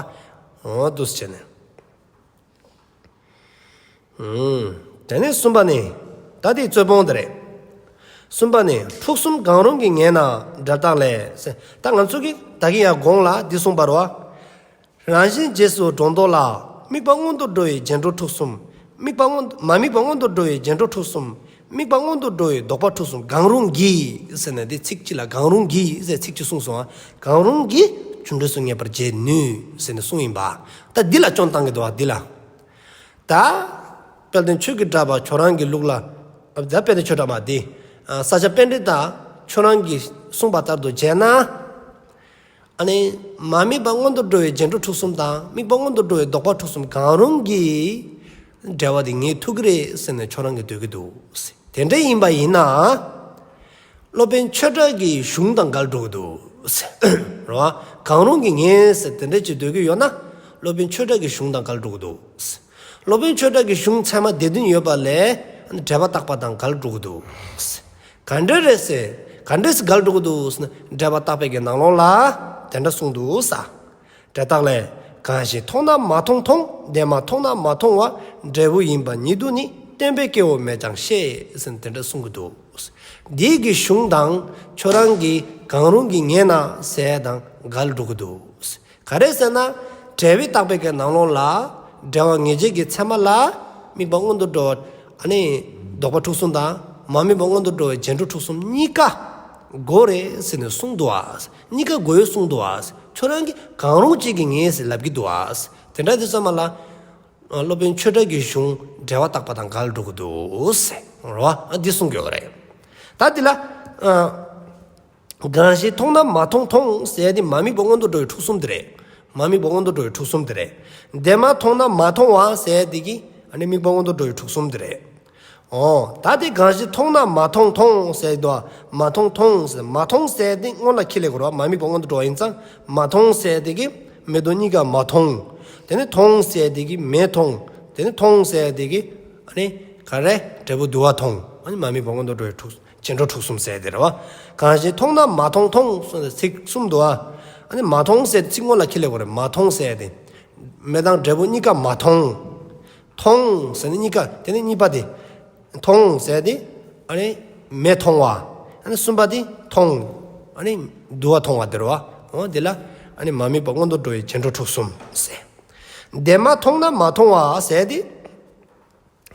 འོ། འདུག་སེ་བྱས་ནས། ཨུམ། དེ་ནས་གསུམ་པ་ནི། ད་དེའི་རྩོད་སྤོང་དེ་རེད། གསུམ་པ་ནི། འཁྲུག་གསུམ་གང་རུང་གིས་ངེས་ན་འབྲེལ་རྟགས་ལས་ཟེར། ད་ང་ཚོ་གིས་ད་གིན་ཡང་གོང་ལ་འདི་གསུངས་པ་རེད་པ། རང་བཞིན་རྗེས་སུ་འགྲོ་ལྡོག་ལ། དམིགས་པ་མངོན་དུ་འགྲོ་བའི་རྗེས་འགྲོ་འཁྲུག་གསུམ། དམིགས་པ་མངོན། མ་དམིགས་པ་མངོན་དུ་འགྲོ་བའི་རྗེས་འགྲོ་འཁྲུག་གསུམ། དམིགས་པ་མངོན་དུ་འགྲོ་བའི་ལྡོག་པ་འཁྲུག་གསུམ། གང་རུང་གིས་ཟེར་ནས་འདི་ཚིག་གཅིག་ལ་གང་རུང་གིས་ཟེར་ཚིག་གཅིག་གསུངས་སོང་ཨ། གང་རུང་གིས་རྒྱུ་འབྲས་སུ་ངེས་པར་བྱེད་ནུས་ཟེར་ནས་གསུངས་ཡིན་པ། ད་འདི་ལ་སྐྱོན་བཏང་གི་འདུག་ཨ། འདི་ལ། ད། དཔལ་ལྡན་ཆོས་ཀྱི་གྲགས་པ་ཁྱོད་རང་གི་ལུགས་ལ། ད་དཔལ་ལྡན་ཆོས་གྲགས་པ་འདི། ས་སྐྱ་པཎྜི་ཏ་ཁྱོད་རང་གིས་གསུངས་པ་ལྟར་དུ་བྱས་ན། ཨ་ནི། མ་དམིགས་པ་མངོན་དུ་འགྲོ་བའི་རྗེས་འགྲོ་འཁྲུག་གསུམ་དང་དམིགས་པ་མངོན་དུ་འགྲོ་བའི་ལྡོག་པ་འཁྲུག་གསུམ་གང་རུང་གིས་འབྲེལ་བ་དེ་ངེས་ཐུབ་ཀྱི་རེད་ཟེར་ནས་ཁྱོད་རང་གིས་འདོད་ཀྱི་འདུག། དེ་འདྲ་ཡིན་པ་ཡིན་ན། སློབ་དཔོན་ཆོས་གྲགས་ཀྱི་གཞུང་དང་འགལ་འགྲོ་གི་འདུག། རེད་བ། གང་རུང་གིས་ངེས་ཟེར་དེ་འདྲ་ཅིག་འདོད་ཀྱི་ཡོད་ན། སློབ་དཔོན་ཆོས་གྲགས་ཀྱི་གཞུང་དང་འགལ་འགྲོ་གི་འདུག། སློབ་དཔོན་ཆོས་གྲགས་ཀྱི་གཞུང་ཚད་མ་སྡེ་བདུན་ཡོད་པ་ལས་འབྲེལ་པ་བརྟག་པ་དང་འགལ་འགྲོ་གི་འདུག། ག་འདྲ་རེད་ཟེར། ག་འདྲ་ཟེར་འགལ་འགྲོ་གི་འདུག་ཟེར་ན། འབྲེལ་པ་བརྟག་པའི་གི་ནང་ལོགས་ལ་དེ་འདྲ་གསུངས་འདུག་ས། འབྲེལ་བརྟག་ལས། གང་ཞིག་མཐོང་ན་མ་མཐོང་མཐོང་། དེ་མ་མཐོང་ན་མ་མཐོང་བ། འབྲས་བུ་ཡིན་པ་ཉིད་དུ་ནི། བརྟེན་པའི་སྐྱེ་བོ་མེད་ཀྱང་ཤེས་ཟེར་ནས་དེ་འདྲ་གསུང་གི་འདུག། འདིའི་གི་གཞུང་དང་ཁྱོད་རང་གིས་གང་རུང་གིས་ངེས་ན་ཟེར་དང་འགལ་འགྲོ་གི་འདུག། ག་རེ་ཟེར་ན། འབྲེལ་བའི་བརྟག་པའི་གི་ནང་ལོགས་ལ། འབྲེལ་བ་ངེས་བྱེད་ཀྱི་ཚད་མ་ལ། དམིགས་པ་སྔོན་དུ་འགྲོ་བ། ཨ་ནི། ལྡོག་པ་འཁྲུག་གསུམ་དང་། མ་དམིགས་པ་སྔོན་དུ་འགྲོ་བའི་རྗེས་འགྲོ་འཁྲུག་གསུམ་གཉིས་ཀ། དགོས་རེད་ཟེར་ནས་གསུངས་འདུག་ཨ། གཉིས་ཀ་དགོས་གསུངས་འདུག་ཨ། ཁྱོད་རང་གིས་གང་རུང་གཅིག་གིས་ངེས་ཟེར་ལབ་ཀྱི་འདུག་ཨ། དེ་འདྲ་དུས་ཙམ་པ་ལ། སློབ་དཔོན་ཆོས་གྲགས་ཀྱི་གཞུང་འབྲེལ་བ་བརྟག་པ་དང་འགལ་འགྲོ་གི་འདུག་ཟེར་རོ། འདི་གསུང་གི་ཡོད་རེད། ད་འདི་ལ། གང་ཞིག་མཐོང་ན་མ་མཐོང་མཐོང་ཟེར་ཡ་དེ་མ་དམིགས་པ་སྔོན་དུ་འགྲོ་བའི་འཁྲུག་གསུམ་དེ་རེད། མ་དམིགས་པ་སྔོན་དུ་འགྲོ་བའི་འཁྲུག་གསུམ་དེ་རེད། དེ་མ་མཐོང་ན་མ་མཐོང་བ་ཟེར་ཡ་དེ་གི་ཨ་ནི་དམིགས་པ་སྔོན་དུ་འགྲོ་བའི་འཁྲུག་གསུམ་དེ་རེད། འོ། ད་དེ་གང་ཞིག་མཐོང་ན་མ་མཐོང་མཐོང་ཟེར་དུས་མ་མཐོང་མཐོང་ཟེར་མ་མཐོང་ཟེར་དེ་སྔོན་ལ་ཁྱི་ལས་གོ་ར་མ་དམིགས་པ་སྔོན་དུ་འགྲོ་བ་ཡིན་ཙང་མ་མཐོང་ཟེར་དེ་གི་མེ་དོ་གཉིས་ཀ་མ་མཐོང་། དེ་ནི་མཐོང་ཟེར་དེ་གི་མེ་མཐོང་། དེ་ནི་མཐོང་ཟེར་དེ་གི་ཨ་ནི་ག་རེ་འབྲས་བུ་དུ་བ་མཐོང་། ཨ་ནི་མ་དམིགས་པ་སྔོན་དུ་འགྲོ་བའི་འཁྲུག་རྗེས་འགྲོ་འཁྲུག་གསུམ་ཟེར་དེ་རེད་བ། གང་ཞིག་མཐོང་ན་མ་མཐོང་མཐོང་ཟེར་ཚིག་གསུམ་འདུག་ཨ། ཨ་ནི་མ་མཐོང་ཟེར་ཚིག་སྔོན་ལ་ཁྱི་ལས་གོ་རེད་མ་མཐོང་ཟེར་དེ། མེ་དང་འབྲས་བུ་གཉིས་ཀ་མ་མཐོང་། མཐོང་ཟེར་ནི་གཉིས་ཀ་དེ་ནི་གཉིས་པ་དེ། མཐོང་ཟེར་དེ། ཨ་ནི། མེ་མཐོང་བ། ཨ་ནི་གསུམ་པ་དེ་མཐོང་། ཨ་ནི། དུ་བ་མཐོང་བ་དེ་རེད་བ། འོ་དེ་ལ། ཨ་ནི་མ་དམིགས་པ་སྔོན་དུ་འགྲོ་བའི་རྗེས་འགྲོ་འཁྲུག་གསུམ་ཟེར། དེ་མ་མཐོང་ན་མ་མཐོང་བ་ཟེར་དེ།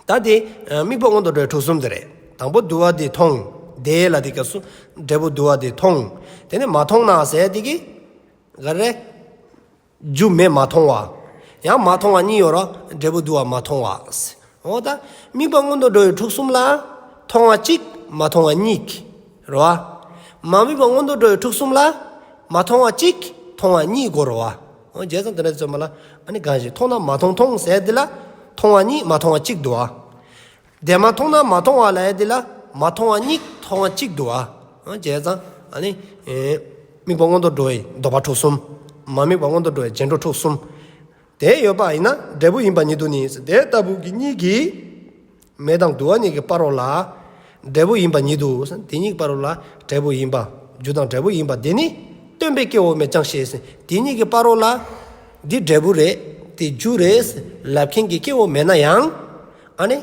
ད་དེ། དམིགས་པ་སྔོན་དུ་འགྲོ་བའི་འཁྲུག་གསུམ་དེ་རེད། དང་པོ་དུ་བ་དེ་མཐོང་། དེ་ལ་དེ་སྐབས་སུ། འབྲས་བུ་དུ་བ་དེ་མཐོང་། དེ་ནི་མ་མཐོང་ན་ཟེར་དེ་གི། ག་རེ། རྒྱུ་མེ་མ་མཐོང་བ། ཡང་མ་མཐོང་བ་གཉིས་ཡོད་ར། འབྲས་བུ་དུ་བ་མ་མཐོང་བ། འོ་ད། དམིགས་པ་སྔོན་དུ་འགྲོ་བའི་འཁྲུག་གསུམ་ལ། མཐོང་བ་གཅིག་མ་མཐོང་བ་གཉིས། རེད་བ། མ་དམིགས་པ་སྔོན་དུ་འགྲོ་བའི་འཁྲུག་གསུམ་ལ། མ་མཐོང་བ་གཅིག་མཐོང་བ་གཉིས་དགོས་རེད་བ། འོ་བྱས་ཙང་དེ་འདྲ་ཙམ་པ་ལ། ཨ་ནི་གང་ཞིག་མཐོང་ན་མ་མཐོང་མཐོང་ཟེར་དེ་ལ། མཐོང་བ་གཉིས་མ་མཐོང་བ་གཅིག་འདུག་བ། དེ་མ་མཐོང་ན་མ་མཐོང་བ་ལ་ཡ་དེ་ལ་མ་མཐོང་བ་གཉིས་མཐོང་བ་གཅིག་འདུག་ཨ། བྱས་ཙང་ཨ་ནི། དམིགས་པ་སྔོན་དུ་འགྲོ་བའི་ལྡོག་པ་འཁྲུག་གསུམ། མ་དམིགས་པ་སྔོན་དུ་འགྲོ་བའི་རྗེས་འགྲོ་འཁྲུག་གསུམ། དེ་ཡོད་པ་ཡིན་ན་འབྲས་བུ་ཡིན་པ་ཉིད་དུ་ནི་དེ་ལྟ་བུ་གི་གཉིས་ཀྱིས། མེ་དང་དུ་བ་གཉིས་ཀྱི་བར་རོ་ལ། འབྲས་བུ་ཡིན་པ་ཉིད་དུ་དེ་གཉིས་ཀྱི་བར་རོ་ལ་འབྲས་བུ་ཡིན་པ། རྒྱུ་དང་འབྲས་བུ་ཡིན་པ་དེ་ནི་སྟོན་པའི་སྐྱེ་བོ་མེད་ཀྱང་ཞེས་དེ་གཉིས་ཀྱི་བར་རོ་ལ། འདི་འབྲས་བུ་རེད། དེ་རྒྱུ་རེད། ལབ་མཁན་གྱི་སྐྱེ་བོ་མེད་ན་ཡང་། ཨ་ནི།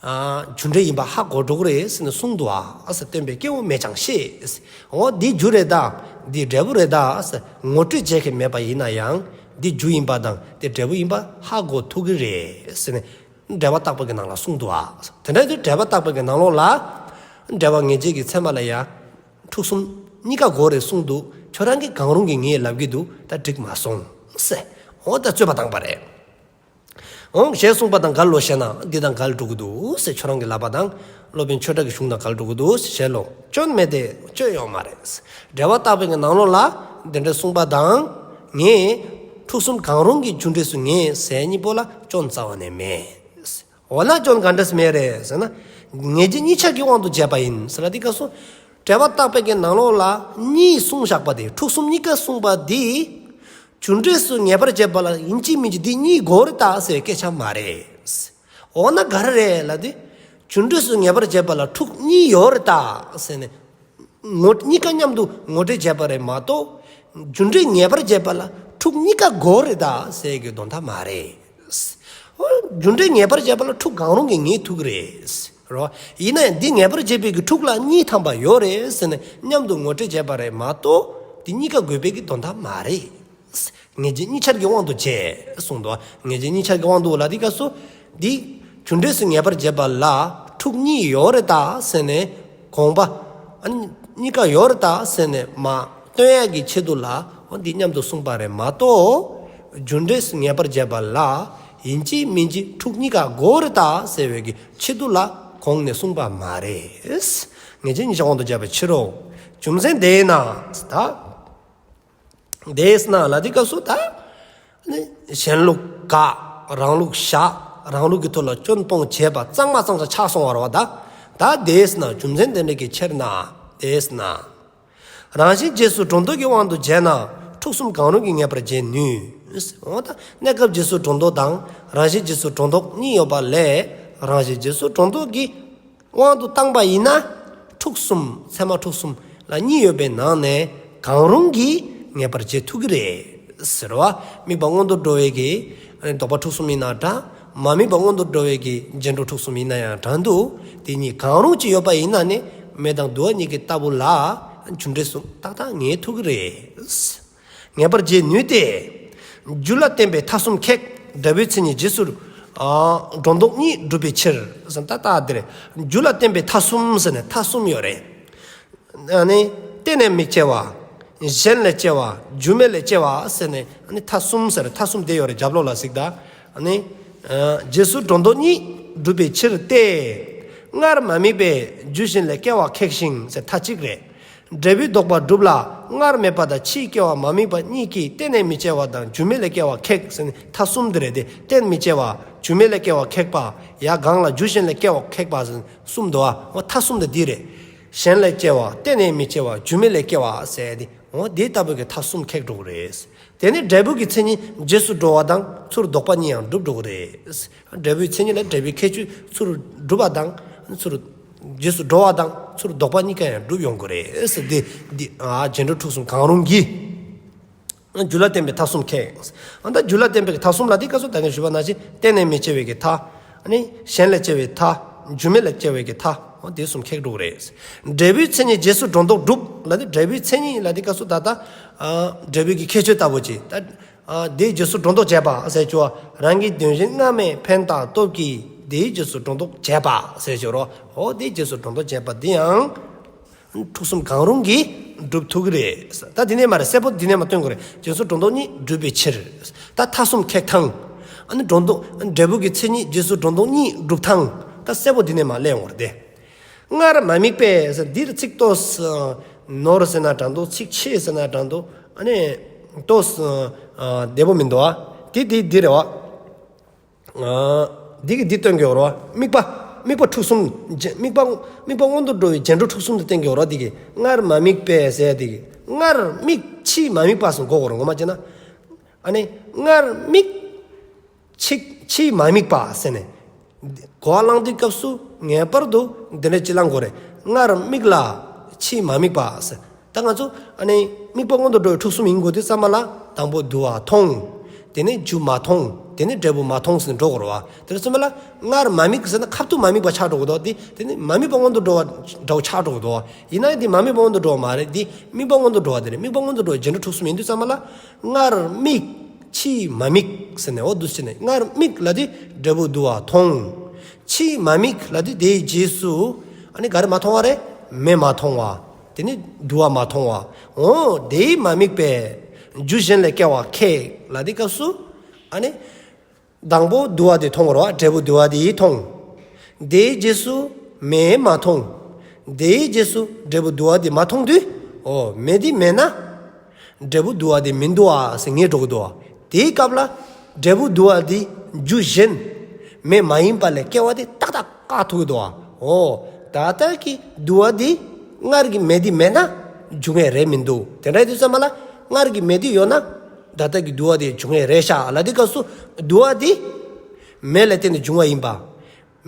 རྒྱུ་འབྲས་ཡིན་པ་ཧ་གོ་འགྲོ་གི་རེད་ཟེར་ནས་གསུངས་འདུག་ཨ་ཟེར་སྟོན་པའི་སྐྱེ་བོ་མེད་ཀྱང་ཤེས། འོ་འདི་རྒྱུ་རེད་ད། འདི་འབྲས་བུ་རེད་ད་ཟེར་ངོ་སྤྲོད་བྱེད་མཁན་མེད་པ་ཡིན་ན་ཡང་འདི་རྒྱུ་ཡིན་པ་དང་འདི་འབྲས་བུ་ཡིན་པ་ཧ་གོ་ཐུབ་ཀྱི་རེད་ཟེར་ནས་འབྲེལ་བ་བརྟག་པ་གི་ནང་ལ་གསུངས་འདུག་ཨ། དེ་འདྲ་དུས་འབྲེལ་བ་བརྟག་པ་གི་ནང་ལོགས་ལ་འབྲེལ་བ་ངེས་བྱེད་ཀྱི་ཚད་མ་ལ་ཡང་འཁྲུག་གསུམ་གཉིས་ཀ་དགོས་རེད་གསུངས་འདུག་ཁྱོད་རང་གིས་གང་རུང་གིས་ངས་ལབ་ཀྱི་འདུག་ད་འགྲིག་མ་སོང་ཟེར། འོ་ད་རྩོད་པ་བཏང་པ་རེད། འོང་ཞེས་གསུངས་པ་དང་འགལ་ལོ་ཞེ་ན་འདི་དང་འགལ་འགྲོ་གི་འདུག་ཟེར་ཁྱོད་རང་གི་ལབ་པ་དང་སློབ་དཔོན་ཆོས་གྲགས་ཀྱི་གཞུང་དང་འགལ་འགྲོ་གི་འདུག་ཟེར་ཞེས་ལོ། སྐྱོན་མེད་དེ་སྐྱོན་ཡོད་མ་རེད། འབྲེལ་བ་བརྟག་པའི་གི་ནང་ལོགས་ལ་འདི་འདྲ་གསུངས་པ་དང་ངས་འཁྲུག་གསུམ་གང་རུང་གི་རྒྱུ་འབྲས་སུ་ངེས་ཟེར་གཉིས་པོ་ལ་སྐྱོན་རྩ་བ་ནས་མེད། འོ་ན་སྐྱོན་ག་འདྲས་མེད་རེད་ཟེར་ན། ངེས་བྱེད་གཉིས་ཆར་གྱི་དབང་དུ་བྱས་པ་ཡིན་ཟེར་ན་འདི་སྐབས་སུ་འབྲེལ་བ་བརྟག་པའི་གི་ནང་ལོགས་ལ་གཉིས་གསུངས་བཞག་པ་དེ་འཁྲུག་གསུམ་གཉིས་ཀ་གསུངས་པ་འདི། རྒྱུ་འབྲས་སུ་ངེས་པར་བྱེད་པ་ལ་ཡིན་གཅིག་མིན་གཅིག་འདི་གཉིས་དགོས་རེད་ད་ཟེར་བའི་སྐད་ཆ་མ་རེད། འོ་ན་ག་རེ་རེད་ལབ་དུས། རྒྱུ་འབྲས་སུ་ངེས་པར་བྱེད་པ་ལ་འཁྲུག་གཉིས་ཡོད་རེད་ད་ཟེར་ནས། ངོ་གཉིས་ཀ་མཉམ་དུ་ངོ་སྤྲོད་བྱས་པ་རེད་མ་གཏོགས། རྒྱུ་འབྲས་ངེས་པར་བྱེད་པ་ལ་འཁྲུག་གཉིས་ཀ་དགོས་རེད་ད་ཟེར་གྱི་དོན་དག་མ་རེད། འོ། རྒྱུ་འབྲས་ངེས་པར་བྱེད་པ་ལ་འཁྲུག་གང་རུང་གིས་ངེས་ཐུབ་ཀྱི་རེད། རོ། ཡིན་ན་ཡང་འདི་ངེས་པར་བྱེད་པའི་གི་འཁྲུག་ལ་གཉིས་ཐམ་པ་ཡོད་རེད་ཟེར་ནས་མཉམ་དུ་ངོ་སྤྲོད་བྱས་པ་རེད་མ་གཏོགས། འདི་གཉིས་ཀ་དགོས་པའི་གི་དོན་དག་མ་རེད། ངེས་བྱེད་གཉིས་ཆར་གྱི་དབང་དུ་བྱས་གསུངས་འདུག་ངེས་བྱེད་གཉིས་ཆར་གྱི་དབང་དུ་ལ་འདི་སྐབས་སུ། འདི་རྒྱུ་འབྲས་སུ་ངེས་པར་བྱེད་པ་ལ་འཁྲུག་གཉིས་ཡོད་རེད་ད་ཟེར་ནས་དགོངས་པ། ཨ་ནི་གཉིས་ཀ་ཡོད་རེད་ད་ཟེར་ནས་མ་སྟོན་ཡག་གི་ཆེད་དུ་ལ་འོ་འདི་མཉམ་དུ་གསུངས་པ་རེད་མ་གཏོགས། རྒྱུ་འབྲས་སུ་ངེས་པར་བྱེད་པ་ལ་ཡིན་གཅིག་མིན་གཅིག་འཁྲུག་གཉིས་ཀ་དགོས་རེད་ད་ཟེར་བའི་གི་ཆེད་དུ་ལ་གོང་ནས་གསུངས་པ་མ་རེད། ངེས་བྱེད་གཉིས་ཆར་དབང་དུ་བྱས་པའི་ཕྱིར་རོ། རྒྱུ་མཚན་དེས་ན་ད། དེས་ན་ལ་འདི་སྐབས་སུ་ད། ནི་གཞན་ལུགས་དགག་རང་ལུགས་བཞག་རང་ལུགས་ཀྱི་ཐོག་ལ་སྐྱོན་སྤོང་བྱས་པ་གཙང་མ་གཙང་ཆ་ཆགས་སོང་བ་རེད་བ་ད། ད་དེས་ན་རྒྱུ་མཚན་དེ་འདྲ་གི་ཕྱིར་ན། དེས་ན། རང་བཞིན་རྗེས་སུ་འགྲོ་ལྡོག་གི་དབང་དུ་བྱས་ན་འཁྲུག་གསུམ་གང་རུང་གིས་ངེས་པར་བྱེད་ནུས། འོ་ད་གནས་སྐབས་རྗེས་སུ་འགྲོ་ལྡོག་དང་རང་བཞིན་རྗེས་སུ་འགྲོ་ལྡོག་གཉིས་ཡོད་པ་ལས་རང་བཞིན་རྗེས་སུ་འགྲོ་ལྡོག་གི་དབང་དུ་བཏང་པ་ཡིན་ན། འཁྲུག་གསུམ་ཚད་མ་འཁྲུག་གསུམ་ལ་གཉིས་ཡོད་པའི་ནང་ནས་གང་རུང་གིས་ངེས་པར་བྱེད་ཐུབ་ཀྱི་རེད། ཟེར་བ། དམིགས་པ་སྔོན་དུ་འགྲོ་བའི་གི་ལྡོག་པ་འཁྲུག་གསུམ་ཡིན་ན་འདྲ། མ་དམིགས་པ་སྔོན་དུ་འགྲོ་བའི་གི་རྗེས་འགྲོ་འཁྲུག་གསུམ་ཡིན་ན་ཡང་འདྲ་འདུག་དེ་གཉིས་གང་རུང་ཅིག་ཡོད་པ་ཡིན་ན་ནི་མེ་དང་དུ་བ་གཉིས་ཀྱི་ལྟ་བུ་ལ་རྒྱུ་འབྲས་སུ་ཏག་ཏག་ངེས་ཐུབ་ཀྱི་རེད། ངེས་པར་བྱེད་ནུས་ཏེ། རྒྱུ་ལ་བརྟེན་པའི་མཐའ་གསུམ་ཁེགས། འབྲས་བུའི་མཚན་ཉིད་རྗེས་སུ་ཨ་སྒྲོ་འདོགས་གཉིས་སྒྲུབ་པའི་ཕྱིར། ཟེར་ད་ལྟ་འདིར་རྒྱུ་ལ་བརྟེན་པའི་མཐའ་གསུམ་ཟེར་ནས་མཐའ་གསུམ་ཡོད་རེད། ཨ་ནི་གཏན་ནས་མི་སྐྱེ་བ། གཞན་ལས་སྐྱེ་བ། རྒྱུ་མེད་ལས་སྐྱེ་བ་ཟེར་ནས་ཨ་ནི་མཐའ་གསུམ་ཟེར་མཐའ་གསུམ་དེ་ཡོད་རེད། རྒྱབ་ལོགས་ལ་གཟིགས་ད། ཨ་ནི་ཨ་རྗེས་སུ་སྒྲོ་འདོགས་གཉིས་སྒྲུབ་པའི་ཕྱིར་ཏེ། སྔར་མ་དམིགས་པས་རྒྱུ་གཞན་ལས་སྐྱེ་བ་ཁེགས་ཤིང་ཟེར་མཐའ་གཅིག་རེད། འབྲས་བུའི་ལྡོག་པ་སྒྲུབ་ལ་སྔར་མེད་པ་དང་ཕྱིས་སྐྱེ་བ་མ་དམིགས་པ་གཉིས་ཀྱིས་གཏན་ནས་མི་སྐྱེ་བ་དང་རྒྱུ་མེད་ལས་སྐྱེ་བ་ཁེགས་ཟེར་ནས་མཐའ་གསུམ་དེ་རེད་དེ། གཏན་མི་སྐྱེ་བ། རྒྱུ་མེད་ལས་སྐྱེ་བ་ཁེགས་པ། ཡ་གང་ལ་རྒྱུ་གཞན་ལས་སྐྱེ་བ་ཁེགས་པ་ཟེར་ནས་གསུམ་འདུག་ཨ། འོ་མཐའ་གསུམ་དེ་འདི་རེད། གཞན་ལས་སྐྱེ་བ། གཏན་ནས་མི་སྐྱེ་བ། རྒྱུ་མེད་ལས་སྐྱེ་བ་ཟེར་ཏེ། འོ་དེ་ལྟ་བུ་གི་མཐའ་གསུམ་ཁེགས་འགྲོ་གི་རེད། དེ་ནི་འབྲས་བུ་གི་མཚན་ཉིད་རྗེས་སུ་འགྲོ་བ་དང་ཚུར་ལྡོག་པ་གཉིས་ཡང་འགྲུབ་འགྲོ་གི་རེད། འབྲས་བུའི་མཚན་ཉིད་ལ་འབྲས་བུའི་ཁྱད་ཆོས་ཚུར་སྒྲུབ་པ་དང་ཚུར་རྗེས་སུ་འགྲོ་བ་དང་ཚུར་ལྡོག་པ་གཉིས་ཀ་ཡང་འགྲུབ་ཡོང་གི་རེད་ཟེར་ཏེ། འདི་ཨ་རྗེས་འགྲོ་འཁྲུག་གསུམ་གང་རུང་གིས། རྒྱུ་ལ་བརྟེན་པའི་མཐའ་གསུམ་ཁེགས། ཨ་ད་རྒྱུ་ལ་བརྟེན་པའི་མཐའ་གསུམ་ལ་འདི་སྐབས་སུ་ད་གིན་ཞུས་པ་ནང་བཞིན་གཏན་ནས་མི་སྐྱེ་བའི་གི་མཐའ། ཨ་ནི་གཞན་ལས་སྐྱེ་བའི་མཐའ། རྒྱུ་མེད་ལས་སྐྱེ་བའི་གི་མཐའ། འོ་དེ་གསུམ་ཁེགས་འགྲོ་གི་རེད། འབྲས་བུའི་མཚན་ཉིད་རྗེས་སུ་སྒྲོ་འདོགས་སྒྲུབ་ལ་ནི་འབྲས་བུའི་མཚན་ཉིད་ལ་འདི་སྐབས་སུ་ད་ལྟ་ཨ་འབྲས་བུ་གི་ཁྱད་ཆོས་ལྟ་བུ་ཅིག་ད། ཨ་དེའི་རྗེས་སུ་སྒྲོ་འདོགས་བྱས་པ་ཟེར་ཆོག་རང་གི་དོན་གཞན་སྔར་མེད་ཕན་བཏགས་སྟོབས་ཀྱིས་དེའི་རྗེས་སུ་སྒྲོ་འདོགས་བྱས་པ་ཟེར་ཆོག་རོ། འོ་དེའི་རྗེས་སུ་སྒྲོ་འདོགས་བྱས་པ་འདི་ཡང་འཁྲུག་གསུམ་གང་རུང་གིས་འགྲུབ་ཐུབ་ཀྱི་རེད། ད་དེ་ནས་མ་རེད། གསལ་པོ་འདི་ནས་མ་སྟོན་དགོས་རེད། རྗེས་སུ་སྒྲོ་འདོགས་གཉིས་སྒྲུབ་པའི་ཕྱིར། ད་མཐའ་གསུམ་ཁེགས་སྟངས། ཨ་ནི་སྒྲོ་འདོགས་འབྲས་བུ་གི་མཚན་ཉིད་རྗེས་སུ་སྒྲོ་འདོགས་གཉིས་སྒྲུབ་སྟངས་ད་གསལ་པོ་འདི་ནས་མ་གླེང་ཡོང་བ་རེད་དེ། སྔར་མ་དམིགས་པས་ཟེར་འདིར་ཚིག་ཏོག་ཙམ་ནོར་ཟེར་ན་འདྲ་འདུག་ཚིག་ཆེ་ཟེར་ན་འདྲ་འདུག་ཨ་ནི་ཏོག་ཙམ་བདེ་པོ་མི་འདུག་ཨ། དེ་དེ་འདི་རེད་བ། འདི་གི་འདི་སྟོན་གྱི་ཡོད་རེད་བ། དམིགས་པ། དམིགས་པ་འཁྲུག་གསུམ། རྗེ་དམིགས་པ། དམིགས་པ་སྔོན་དུ་འགྲོ་བའི་རྗེས་འགྲོ་འཁྲུག་གསུམ་དུ་བསྟན་གྱི་ཡོད་རེད་བ། འདི་གི་སྔར་མ་དམིགས་པས་ཟེར་འདི་གི་སྔར་དམིགས་ཕྱིས་མ་དམིགས་པ་ཟེར་གོ་དགོས་རེད་ངོ་མ་བྱས་ན། ཨ་ནི་སྔར་དམིགས། ཕྱིས་ཕྱིས་མ་དམིགས་པ་ཟེར་ནས། གོ་བ་བླངས་དུས་སྐབས་སུ་ངེས་པར་དུ་འདི་འདྲ་ཅིག་བླང་དགོས་རེད། སྔར་དམིགས་ལ་ཕྱིས་མ་དམིགས་པ་ཟེར། ད་ང་ཚོ་ཨ་ནི་དམིགས་པ་སྔོན་དུ་འགྲོ་བའི་འཁྲུག་གསུམ་ཡིན་དགོས་དུས་ཙམ་པ་ལ་དང་པོ་དུ་བ་མཐོང་། དེ་ནས་རྒྱུ་མ་མཐོང་། དེ་ནས་འབྲས་བུ་མ་མཐོང་ཟེར་ནས་འགྲོ་དགོས་རེད་བ། དེ་ཙམ་པ་ལ་སྔར་མ་དམིགས་ཟེར་ན་ཁབ་ཏུ་མ་དམིགས་པ་ཆགས་འགྲོ་གི་འདུག་དེ་དེ་ནི་མ་དམིགས་པ་སྔོན་དུ་འགྲོ་བ་འདྲ་བོ་ཆགས་འགྲོ་གི་འདུག་ཡིན་ན་ཡང་འདི་མ་དམིགས་པ་སྔོན་དུ་འགྲོ་བ་མ་རེད། འདི་དམིགས་པ་སྔོན་དུ་འགྲོ་བ་དེ་རེད། དམིགས་པ་སྔོན་དུ་འགྲོ་བ་རྗེས་འགྲོ་འཁྲུག་གསུམ་ཡིན་དུས་ཙམ་པ་ལ་སྔར་དམིགས། ཕྱིས་མ་དམིགས་ཟེར་ནས་འོ་འདུག་ཟེར་ནས། སྔར་དམིགས་ལ་དེ་འབྲས་བུ་དུ་བ་མཐོང་། ཕྱིས་མ་དམིགས་ལ་དེ་དེའི་རྗེས་སུ་ཨ་ནི་ག་རེ་མ་མཐོང་བ་རེད། མེ་མ་མཐོང་བ། དེ་ནི་དུ་བ་མ་མཐོང་བ། འོ་དེའི་མ་དམིགས་པས་རྒྱུ་གཞན་ལས་སྐྱེ་བ་ཁེགས་ལ་དེ་སྐབས་སུ་ཨ་ནི་དང་པོ་དུ་བ་དེ་མཐོང་བ་རེད་བ། འབྲས་བུ་དུ་བ་དེ་མཐོང་། དེའི་རྗེས་སུ་མེ་མ་མཐོང་། དེའི་རྗེས་སུ་འབྲས་བུ་དུ་བ་དེ་མ་མཐོང་དུས། འོ་མེ་དེ་མེད་ན། འབྲས་བུ་དུ་བ་དེ་མི་འདུག་ཨ་ཟེར་ངེས་འགྲོ་གི་འདུག་ཨ། དེའི་སྐབས་ལ་འབྲས་བུ་དུ་བ་དེ་རྒྱུ་གཞན་མེ་མ་ཡིན་པ་ལས་སྐྱེ་བ་དེ་ཏག་ཏག་བཀག་ཐུབ་ཀྱི་འདུག་ཨ། འོ་ད་ལྟ་གི་དུ་བ་དེ་སྔར་གྱི་མེ་དེ་མེད་ན་འབྱུང་ངེས་རེད་མི་འདུག་དེ་འདྲ་ཡིན་དུས་ཙམ་པ་ལ་སྔར་གྱི་མེ་དེ་ཡོད་ན་ད་ལྟ་གི་དུ་བ་དེ་འབྱུང་ངེས་རེད་ཤག་ལ་དེ་སྐབས་སུ་དུ་བ་དེ་མེ་ལ་བརྟེན་ནས་འབྱུང་བ་ཡིན་པ།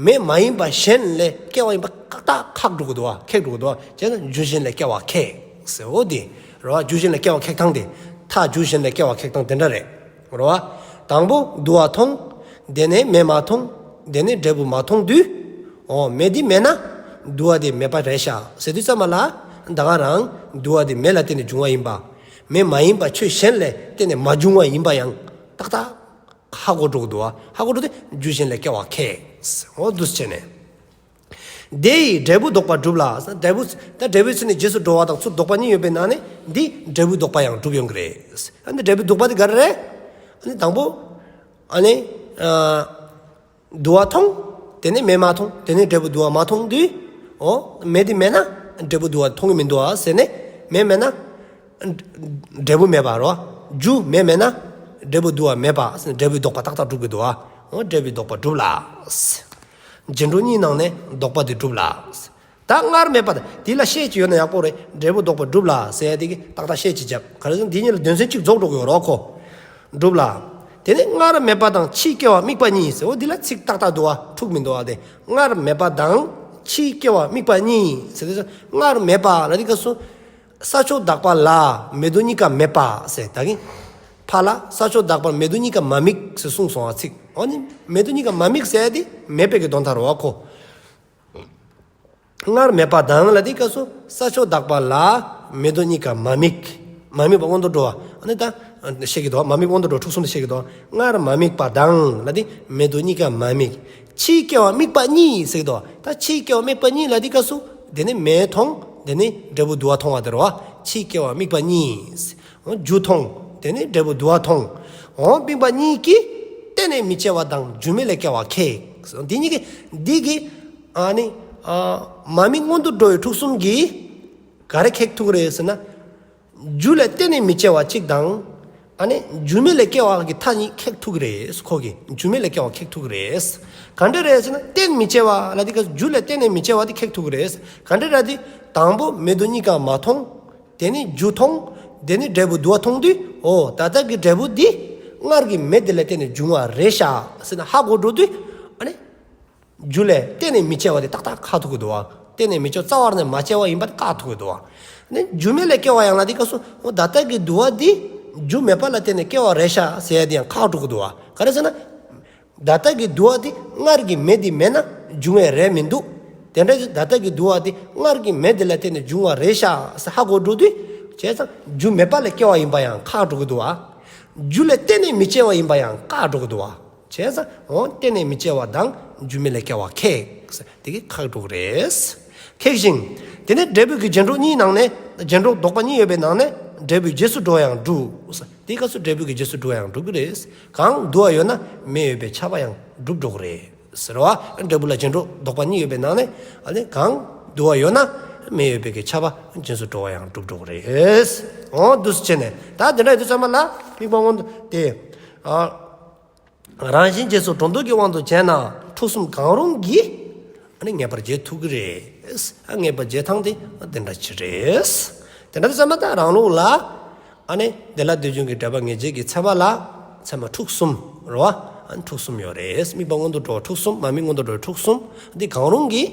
མེ་མ་ཡིན་པ་གཞན་ལས་སྐྱེ་བ་ཡིན་པ་ཏག་ཏག་ཁེགས་འགྲོ་གི་འདུག་བ། ཁེགས་འགྲོ་གི་འདུག་བ། བྱས་ན་རྒྱུ་གཞན་ལས་སྐྱེ་བ་ཁེགས་ཟེར་འོ་དེ་རེད་བ། རྒྱུ་གཞན་ལས་སྐྱེ་བ་ཁེགས་སྟངས་དེ། མཐའ་རྒྱུ་གཞན་ལས་སྐྱེ་བ་ཁེགས་སྟངས་དེ་འདྲ་རེད། རེད་བ། དང་པོ་དུ་བ་མཐོང་། དེ་ནས་མེ་མ་མཐོང་། དེ་ནས་འབྲས་བུ་མ་མཐོང་དུས། འོ་མེ་འདི་མེད་ན་དུ་བ་དེ་མེད་པ་རེད་ཤག་ཟེར་དུས་ཙམ་པ་ལ་ད་ག་རང་དུ་བ་དེ་མེ་ལ་བརྟེན་ནས་འབྱུང་བ་ཡིན་པ། མེ་མ་ཡིན་པ་ཆོས་གཞན་ལས་བརྟེན་ནས་མ་འབྱུང་བ་ཡིན་པ་ཡང་ཏག་ཏག་ཧ་གོ་འགྲོ་གི་འདུག་བ། ཧ་གོ་འགྲོ་དེ་རྒྱུ་གཞན་ལས་སྐྱེ་བ་ཁེགས། འོ་འདུག་སེ་བྱས་ནས། དེ་ཡིས་འབྲས་བུ་ལྡོག་པ་སྒྲུབ་ལ། འབྲས་བུ་ད་འབྲས་བུའི་ཚུལ་ནི་རྗེས་སུ་འགྲོ་བ་དང་ཚུར་ལྡོག་པ་གཉིས་ཡོད་པའི་ནང་ནས་འདི་འབྲས་བུ་ལྡོག་པ་ཡང་སྒྲུབ་ཡོང་གི་རེད། ཨ་ནི་འབྲས་བུ་ལྡོག་པ་དེ་ག་རེ་རེད། ཨ་ནི་དང་པོ། ཨ་ནི། ཨ། དུ་བ་མཐོང་། དེ་ནས་མེ་མ་མཐོང་། དེ་ནས་འབྲས་བུ་དུ་བ་མ་མཐོང་དུས། འོ། མེ་དེ་མེད་ན་འབྲས་བུ་དུ་བ་མཐོང་གི་མི་འདུག་ཨ་ཟེར་ནས། མེ་མེད་ན་འབྲས་བུ་མེད་པ་རོ། རྒྱུ་མེ་མེད་ན་འབྲས་བུ་དུ་བ་མེད་པ་ཟེར་ནས་འབྲས་བུའི་ལྡོག་པ་ཏག་ཏག་སྒྲུབ་ཀྱི་འདུག་ཨ། འོ། འབྲས་བུའི་ལྡོག་པ་སྒྲུབ་ལ། རྗེས་འགྲོ་གཉིས་ནང་ནས་ལྡོག་པ་དེ་སྒྲུབ་ལ། ད་སྔར་མེད་པ་དང་དེ་ལ་ཤད་ཅིག་ཡོད་ན་ཡག་པོ་རེད། འབྲས་བུ་ལྡོག་པ་སྒྲུབ་ལ་ཟེར་ཡ་དེ་གི་ཏག་ཏག་ཤད་ཅིག་བརྒྱབ། ག་རེ་ཟེར་ན་དེ་གཉིས་ལ་དོན་ཚན་གཅིག་རྫོགས་འགྲོ་གི་ཡོད་རོགས་ཁོ། སྒྲུབ་ལ། དེ་ནས་སྔར་མེད་པ་དང་ཕྱིས་སྐྱེ་བ་དམིགས་པ་གཉིས་ཟེར། འོ་འདི་ལ་ཚིག་ཏག་ཏག་འདུག་བ། འཁྲུག་མི་འདུག་བ། དེ་སྔར་མེད་པ་དང་ཕྱིས་སྐྱེ་བ་དམིགས་པ་གཉིས་ཟེར་དུས་སྔར་མེད་པ་ལ་དེ་སྐབས་སུ་ས་ཕྱོགས་དག་པ་ལ་མེ་དུ་གཉིས་ཀ་མེད་པ་ཟེར་ད་གིན། ཕ་ལ་ས་ཕྱོགས་དག་པར་མེ་དུ་གཉིས་ཀ་མ་དམིགས་ཟེར་གསུངས་སོང་བ་ཚིག་འོ་ནི་མེ་དུ་གཉིས་ཀ་མ་དམིགས་ཟེར་ཡ་དེ་མེད་པའི་གི་དོན་དག་རེད་བ་ཁོ། སྔར་མེད་པ་དང་ལ་དེ་སྐབས་སུ་ས་ཕྱོགས་དག་པ་ལ་མེ་དུ་གཉིས་ཀ་མ་དམིགས། མ་དམིགས་པ་སྔོན་དུ་འགྲོ་ ནི་ད་བཤད་ཀྱི་འདུག་མ་དམིགས་དབང་དུ་འགྲོ་འཁྲུག་གསུམ་དུ་བཤད་ཀྱི་འདུག་སྔར་མ་དམིགས་པ་དང་ལ་དེ་མེ་དུ་གཉིས་ཀ་མ་དམིགས། ཕྱིའི་སྐྱེ་བ་དམིགས་པ་གཉིས་ཟེར་གྱི་འདུག་ད་ཕྱིའི་སྐྱེ་བ་དམིགས་པ་གཉིས་ལ་དེ་སྐབས་སུ་དེ་ནི་མེ་མཐོང་། དེ་ནི་འབྲས་བུ་དུ་བ་མཐོང་བ་དེ་རེད་བ། ཕྱིའི་སྐྱེ་བ་དམིགས་པ་གཉིས། འོ་རྒྱུ་མཐོང་། དེ་ནི་འབྲས་བུ་དུ་བ་མཐོང་། འོ་དམིགས་པ་གཉིས་ཀྱིས་གཏན་ནས་མི་སྐྱེ་བ་དང་རྒྱུ་མེད་ལས་སྐྱེ་བ་ཁེགས། འདི་གཉིས་ཀྱི་འདི་གི་ཨ་ནི་ཨ་མ་དམིགས་སྔོན་དུ་འགྲོ་བའི་འཁྲུག་གསུམ་གྱིས་ག་རེ་ཁེགས་ཐུབ་ཀྱི་རེད་ཟེར་ན། རྒྱུ་ལས་གཏན་ནས་མི་སྐྱེ་བ་གཅིག་དང་། ཨ་ནི་རྒྱུ་མེད་ལས་སྐྱེ་བ་གི་མཐའ་གཉིས་ཁེགས་ཐུབ་ཀྱི་རེད། ཁོ་གིས་རྒྱུ་མེད་ལས་སྐྱེ་བ་ཁེགས་ཐུབ་ཀྱི་རེད། ག་འདྲ་རེད་ཟེར་ན་གཏན་མི་སྐྱེ་བ་ལ་དེ་ག་རྒྱུ་ལས་གཏན་ནས་མི་སྐྱེ་བ་དེ་ཁེགས་ཐུབ་ཀྱི་རེད། ག་འདྲ་རེད་དེ། དང་པོ་མེ་དུ་གཉིས་ཀ་མ་མཐོང་། དེ་ནི་རྒྱུ་མཐོང་། དེ་ནི་འབྲས་བུ་དུ་བ་མཐོང་དུས། འོ་ད་ལྟ་གི་འབྲས་བུ་འདི་སྔར་གྱི་མེ་དེ་ལས་གཏན་ནས་བྱུང་བ་རེད་ཤག་ཟེར་ན་ཧ་གོ་འགྲོ་དུས། ཨ་ནི། རྒྱུ་ལས་གཏན་ནས་མི་སྐྱེ་བ་དེ་ཏག་ཏག་ཁག་ཐུག་གི་འདུག་བ། གཏན་ནས་མི་སྐྱེ་རྩ་བ་ནས་མ་སྐྱེ་བ་ཡིན་པ་དེ་ཁག་ཐུག་གི་འདུག་བ། ནི་རྒྱུ་མེད་ལས་སྐྱེ་བ་ཡང་ལ་དེ་སྐབས་སུ་འོ་ད་ལྟ་གི་དུ་བ་འདི་རྒྱུ་མེད་པ་ལ་བརྟེན་ནས་སྐྱེ་བ་རེད་ཤག་ཟེར་ཡ་དེ་ཡང་ཁག་འགྲོ་གི་འདུག་བ། ག་རེ་ཟེར་ན། ད་ལྟ་གི་དུ་བ་འདི་སྔར་གྱི་མེ་འདི་མེད་ན་འབྱུང་བའི་རེད་མི་འདུག་དེ་འདྲ་ཅིག་ད་ལྟ་གི་དུ་བ་འདི་སྔར་གྱི་མེ་འདི་ལ་བརྟེན་ནས་འབྱུང་བ་རེད་ཤག་ཟེར་ཧ་གོ་འགྲོ་དུས། བྱས་ཙང་རྒྱུ་མེད་པ་ལས་སྐྱེ་བ་ཡིན་པ་ཡང་ཁག་འགྲོ་གི་འདུག་བ། རྒྱུ་ལས་གཏན་ནས་མི་སྐྱེ་བ་ཡིན་པ་ཡང་ཁག་འགྲོ་གི་འདུག་བ། བྱས་ཙང་འོ་གཏན་ནས་མི་སྐྱེ་བ་དང་རྒྱུ་མེད་ལས་སྐྱེ་བ་ཁེགས། དེ་གི་ཁག་འགྲོ་གི་རེད། ཁེགས་ཤིང་། དེ་ནས་འབྲས་བུ་གི་རྗེས་འགྲོ་གཉིས་ནང་ནས་རྗེས་འགྲོ་ལྡོག་པ་གཉིས་ཡོད་པའི་ནང་ནས་འབྲས་བུའི་རྗེས་སུ་འགྲོ་ཡང་འགྲུབ། དེའི་སྐབས་སུ་འབྲས་བུ་གི་རྗེས་སུ་འགྲོ་ཡང་འགྲུབ་གི་རེད། གང་དུ་བ་ཡོད་ན་མེ་ཡོད་པའི་ཁྱབ་པ་ཡང་འགྲུབ་འགྲོ་གི་རེད། ཟེར་བ། འབྲས་བུ་ལ་རྗེས་འགྲོ་ལྡོག་པ་གཉིས་ཡོད་པའི་ནང་ནས་ཨ་ནི་གང་དུ་བ་ཡོད་ན་མེ་ཡོད་པའི་གི་ཁྱབ་པ་རྗེས་སུ་འགྲོ་བ་ཡང་འགྲུབ་འགྲོ་གི་རེད། འོ་འདུག་སེ་བྱས་ནས་ད་དེ་འདྲ་ཡོད་དུས་ཙམ་པ་ལ་དམིགས་པ་སྔོན་དུ་དེ། ཨ། རང་བཞིན་རྗེས་སུ་འགྲོ་འདོད་ཀྱི་དབང་དུ་བྱས་ན་འཁྲུག་གསུམ་གང་རུང་གིས་ཨ་ནི་ངེས་པར་འབྱེད་ཐུབ་ཀྱི་རེད། ཨ་ངེས་པར་འབྱེད་སྟངས་དེ་དེ་འདྲ་ཅིག་རེད། དེ་འདྲ་དུས་ཙམ་པ་ད་རང་ལུགས་ལ་ཨ་ནི་དེ་ལ་དུས་རྒྱུན་གྱི་འབྲེལ་པ་ངེས་བྱེད་ཀྱི་ཚད་མ་ལ་ཚད་མ་འཁྲུག་གསུམ་རེད་བ། ཨ་ནི་འཁྲུག་གསུམ་ཡོད་རེད། དམིགས་པ་སྔོན་དུ་འགྲོ་བ་འཁྲུག་གསུམ། མ་དམིགས་སྔོན་དུ་འགྲོ་བའི་འཁྲུག་གསུམ། འདི་གང་རུང་གིས་